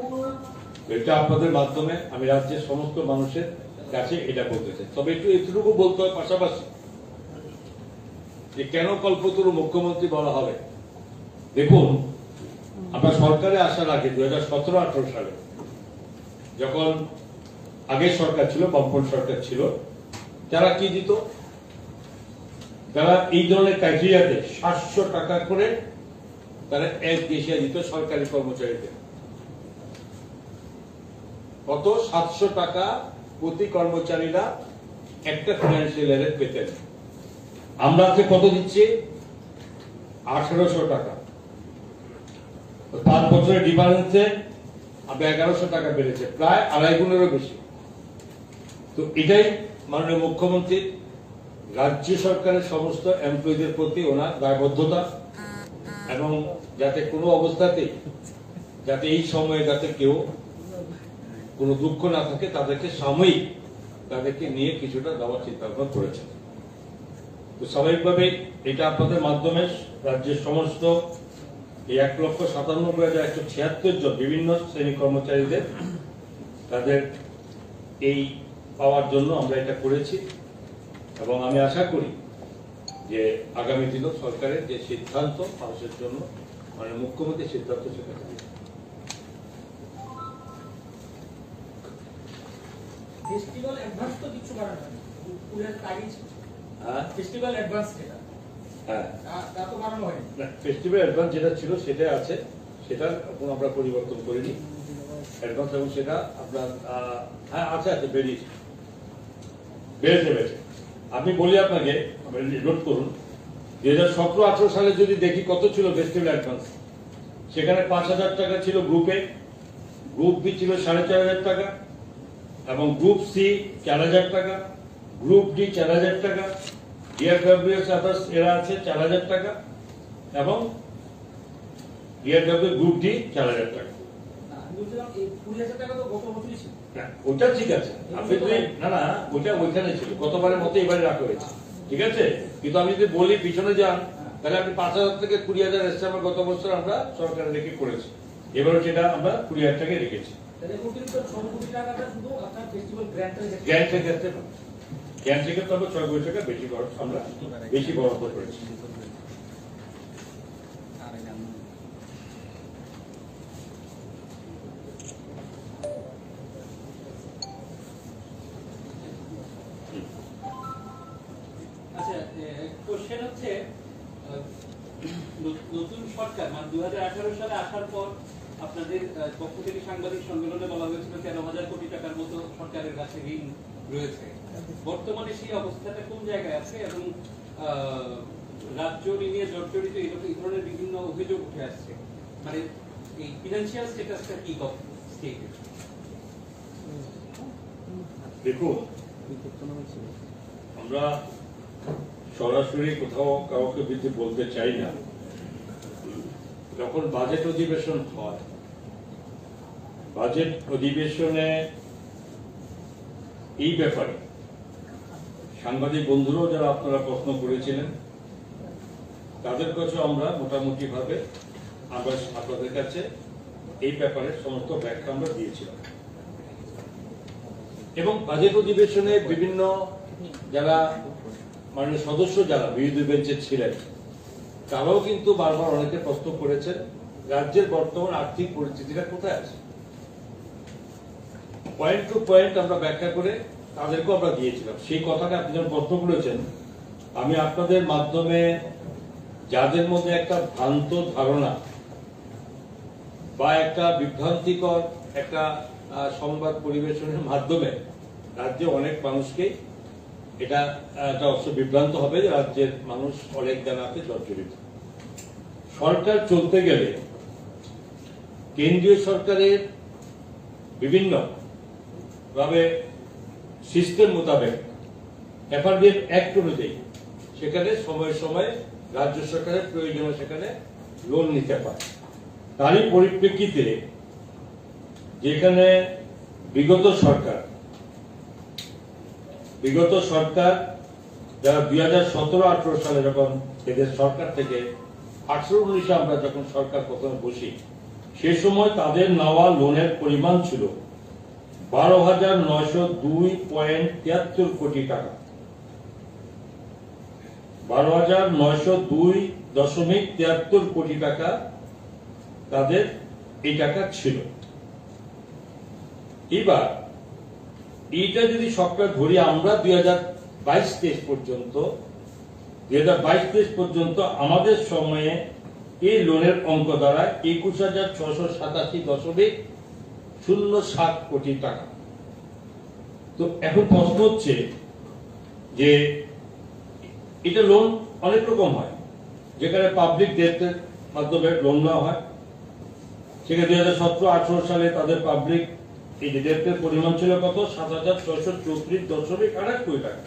এটা আপনাদের মাধ্যমে আমি রাজ্যের সমস্ত মানুষের কাছে এটা বলতে চাই। তবে একটু এতটুকু বলতে হয় পাশাপাশি, যে কেন কল্পতরু মুখ্যমন্ত্রী বলা হবে। দেখুন, আমরা সরকারে আসার আগে দুই হাজার সতেরো আঠারো সালে যখন আগের সরকার ছিল, বামফ্রন্ট সরকার ছিল, তারা কি দিত? তারা এই ধরনের ক্রাইটেরিয়াতে সাতশো টাকা করে তারা এসগেসিয়া দিত সরকারি কর্মচারীদের। কত? সাতশো টাকা প্রতি কর্মচারীরা একটা ফিনান্সিয়াল ইয়ারে পেতেন। আমরা আজকে কত দিচ্ছি? আঠারোশো টাকা। তো পাঁচ বছরের ডিফারেন্সে আমরা এগারোশো টাকা বেড়েছে, প্রায় আড়াই গুণেরও বেশি। তো এটাই মাননীয় মুখ্যমন্ত্রীর রাজ্য সরকারের সমস্ত এমপ্লয়ীদের প্রতি ওনার দায়বদ্ধতা, এবং যাতে কোনো অবস্থাতেই, যাতে এই সময়ে যাতে কেউ কোনো দুঃখ না থাকে, তাদেরকে সাময়িক তাদেরকে নিয়ে কিছুটা দেওয়ার চিন্তা ভাবনা করেছেন। তো স্বাভাবিকভাবেই এটা আপনাদের মাধ্যমে রাজ্যের সমস্ত এই এক লক্ষ সাতানব্বই হাজার একশো ছিয়াত্তর জন বিভিন্ন শ্রেণী কর্মচারীদের তাদের এই পাওয়ার জন্য আমরা এটা করেছি। এবং আমি আশা করি যে আগামী দিনও সরকারের যে সিদ্ধান্ত মানুষের জন্য, মানে মুখ্যমন্ত্রীর সিদ্ধান্ত, সেটা হবে। ফেস্টিভ্যাল অ্যাডভান্স তো কিছু বাড়ানো হয়নি। পুরো তারিখ হ্যাঁ? ফেস্টিভ্যাল অ্যাডভান্স যেটা, হ্যাঁ। তা, তা তো বাড়ানো হয়নি। না, ফেস্টিভ্যাল অ্যাডভান্স যেটা ছিল সেটাই আছে, সেটা এখন আমরা পরিবর্তন করিনি। অ্যাডভান্স এবং সেটা আপনার, আহ, হ্যাঁ, আছে, আছে, বেরিয়েছে। বেড়েছে, বেড়েছে। আমি বলি আপনাকে, নোট করুন, দুই হাজার সতেরো আঠারো সালে যদি দেখি কত ছিল ফেস্টিভ্যাল অ্যাডভান্স, সেখানে পাঁচ হাজার টাকা ছিল গ্রুপ এ, গ্রুপ বি ছিল সাড়ে চার হাজার টাকা, এবং গ্রুপ সি চার হাজার টাকা, গ্রুপ ডি চার হাজার টাকা, ডিআরডব্লিউএস আদার্স এরা আছে চার হাজার টাকা, এবং ডিআরডব্লিউ গ্রুপ ডি চার হাজার টাকা। না, আমি বলছিলাম এই কুড়ি হাজার টাকা তো গত বছরই ছিল। না, ওটা ঠিক আছে। আপনি যদি, না, না, ওটা ওইখানে ছিল, গতবারের মতো এবারে রাখা হয়েছে, ঠিক আছে? কিন্তু আমি যদি বলি পিছনে যান, তাহলে আপনি পাঁচ হাজার থেকে কুড়ি হাজার এসছে আমার গত বছর আমরা সরকারের রেখে করেছি, এবারও সেটা আমরা কুড়ি হাজার টাকায় রেখেছি। তাহলে অতিরিক্ত ছ কোটি টাকাটা শুধু আপনার ফেস্টিভ্যাল গ্র্যান্টের ক্ষেত্রে? গ্র্যান্টের ক্ষেত্রে পাবেন। কেয়ারটেকার তরফে ছয় কোটি টাকা বেশি খরচ, আমরা বেশি বরাদ্দ করেছি। আচ্ছা, কোশ্চেন হচ্ছে, আহ, নত-, নতুন সরকার, মানে, দুই হাজার আঠারো সালে আসার পর আপনাদের, আহ, পক্ষ থেকে সাংবাদিক সম্মেলনে বলা হয়েছিল তেরো হাজার কোটি টাকার মতো সরকারের কাছে ঋণ রয়েছে। বর্তমানে সেই অবস্থাটা কোন জায়গায় আছে এবং, আহ, রাজ্য ঋণে জর্জরিত এরকম, এই ধরনের বিভিন্ন অভিযোগ উঠে আসছে। মানে, এই ফিনান্সিয়াল স্ট্যাটাসটা কি গভ-, স্টেটের? দেখুন, আমরা সরাসরি কোথাও কাউকে কিছু বলতে চাই না। যখন বাজেট অধিবেশন হয়, বাজেট অধিবেশনে এই ব্যাপারে সাংবাদিক বন্ধুরাও, যারা আপনারা প্রশ্ন করেছিলেন, তাদের কাছে আমরা মোটামুটিভাবে আমরা আপনাদের কাছে এই ব্যাপারে সমস্ত ব্যাখ্যা আমরা দিয়েছিলাম। এবং বাজেট অধিবেশনে বিভিন্ন যারা, মানে, সদস্য যারা বিরোধী বেঞ্চে ছিলেন, তারাও কিন্তু বারবার অনেকে প্রশ্ন করেছেন, রাজ্যের বর্তমান আর্থিক পরিস্থিতিটা কোথায় আছে। পয়েন্ট টু পয়েন্ট আমরা ব্যাখ্যা করে তাদেরকেও আমরা দিয়েছিলাম। সেই কথাটা আপনি যখন প্রশ্ন করেছেন, আমি আপনাদের মাধ্যমে যাদের মধ্যে একটা ভ্রান্ত ধারণা বা একটা বিভ্রান্তিকর একটা, আহ, সংবাদ পরিবেশনের মাধ্যমে রাজ্যে অনেক মানুষকেই এটা, আহ, একটা অবশ্য বিভ্রান্ত হবে যে রাজ্যের মানুষ অনেক জায়গাতে জর্জরিত। সরকার চলতে গেলে কেন্দ্রীয় সরকারের বিভিন্ন ভাবে সিস্টেম মোতাবেক এফআরবিএম অ্যাক্ট অনুযায়ী সেখানে সময়ে সময়ে রাজ্য সরকারের প্রয়োজনে সেখানে লোন নিতে পারে। তারই পরিপ্রেক্ষিতে যেখানে বিগত সরকার, বিগত সরকার যারা দুই হাজার সতেরো আঠারো সালে যখন এদের সরকার থেকে আঠারো উনিশে আমরা যখন সরকার প্রথমে বসি, সে সময় তাদের নেওয়া লোনের পরিমাণ ছিল বারো হাজার নয়শো দুই পয়েন্ট তিয়াত্তর কোটি টাকা। বারো হাজার নয়শো দুই দশমিক তিয়াত্তর কোটি টাকা তাদের এই টাকা ছিল। এবার এইটা যদি সবটা ধরি আমরা দুই হাজার বাইশ তেইশ পর্যন্ত, দুই হাজার বাইশ তেইশ পর্যন্ত আমাদের সময়ে এই লোনের অঙ্ক দাঁড়ায় একুশ হাজার ছশো সাতাশি দশমিক শূন্য সাত কোটি টাকা। তো এখন প্রশ্ন হচ্ছে যে এটা লোন অনেক রকম হয়, যেখানে পাবলিক ডেটের মাধ্যমে লোন নেওয়া হয়। সেখানে দুই হাজার সতেরো আঠারো সালে তাদের পাবলিক এই যে ডেটের পরিমাণ ছিল কত? সাত হাজার ছয়শো চৌত্রিশ দশমিক আঠাশ কোটি টাকা।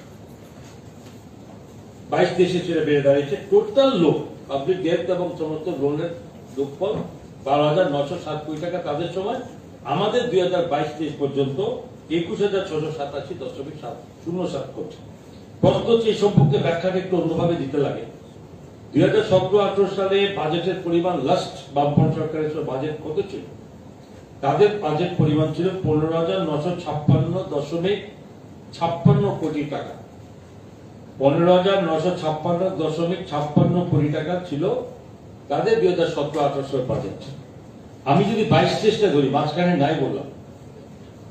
বাইশ তেইশে সেটা বেড়ে দাঁড়িয়েছে। টোটাল লোন, পাবলিক ডেট এবং সমস্ত লোনের যোগফল বারো হাজার নয়শো সাত কোটি টাকা তাদের সময়। আমাদের দুই হাজার বাইশ তেইশ পর্যন্ত একুশ হাজার ছশো সাতাশি দশমিক সাত শূন্য সাত কোটি। প্রশ্ন হচ্ছে, এই সম্পর্কে ব্যাখ্যাটা একটু অন্যভাবে দিতে লাগে। দুই হাজার সতেরো আঠারো সালে বাজেটের পরিমাণ, লাস্ট বামফ্রন্ট সরকারের সময় বাজেট কত ছিল? তাদের বাজেট পরিমাণ ছিল পনেরো হাজার নশো ছাপ্পান্ন দশমিক ছাপ্পান্ন কোটি টাকা। পনেরো হাজার নশো ছাপ্পান্ন দশমিক ছাপ্পান্ন কোটি টাকা ছিল তাদের দুই হাজার সতেরো আঠারো সালের বাজেট। আমি যদি বাইশ তেইশটা ধরি, মাঝখানে নাই বললাম,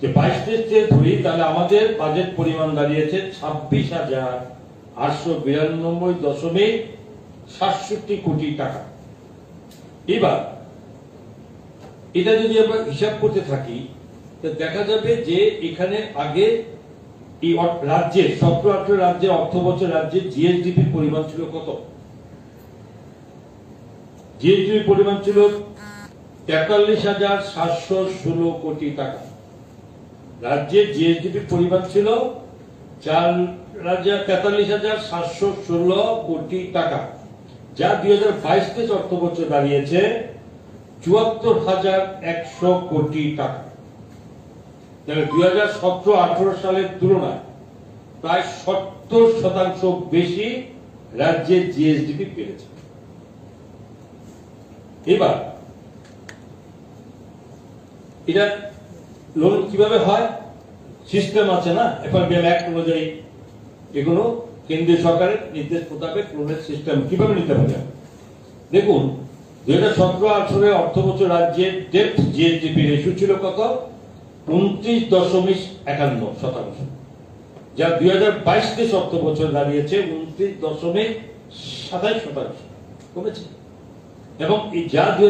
যে বাইশ তেইশটা ধরি, তাহলে আমাদের বাজেট পরিমাণ দাঁড়িয়েছে ছাব্বিশ হাজার আটশো বিরানব্বই দশমিক সাতষট্টি কোটি টাকা। এবার এটা যদি আমরা হিসাব করতে থাকি, তো দেখা যাবে যে এখানে আগে এই অর-, রাজ্যে, সতেরো আঠারো রাজ্যে, অর্থ বছর রাজ্যে জিএসডিপির পরিমাণ ছিল কত? জিএসডিপির পরিমাণ ছিল তেতাল্লিশ হাজার সাতশো ষোলো কোটি টাকা। রাজ্যের জিএসডিপির পরিমাণ ছিল চার হাজার, তেতাল্লিশ হাজার সাতশো ষোলো কোটি টাকা, যা দুই হাজার বাইশ তেইশ অর্থ বছর দাঁড়িয়েছে চুয়াত্তর হাজার একশো কোটি টাকা। তাহলে দুই হাজার সতেরো আঠারো সালের তুলনায় প্রায় সত্তর শতাংশ বেশি রাজ্যের জিএসডিপি বেড়েছে। এবার এটা লোন কিভাবে হয়? সিস্টেম আছে না, এফআরবিএম অ্যাক্ট অনুযায়ী এগুলো কেন্দ্রীয় সরকারের নির্দেশ মোতাবেক লোনের সিস্টেম কিভাবে নিতে পারে। দেখুন, দুই হাজার সতেরো আঠারো অর্থ বছর রাজ্যের ডেট জিএসডিপি রেশিও ছিল কত? উনত্রিশ দশমিক একান্ন শতাংশ, যা দুই হাজার বাইশ তেইশ অর্থ বছর দাঁড়িয়েছে উনত্রিশ দশমিক সাতাইশ শতাংশ, কমেছে। এবং এই যা দুই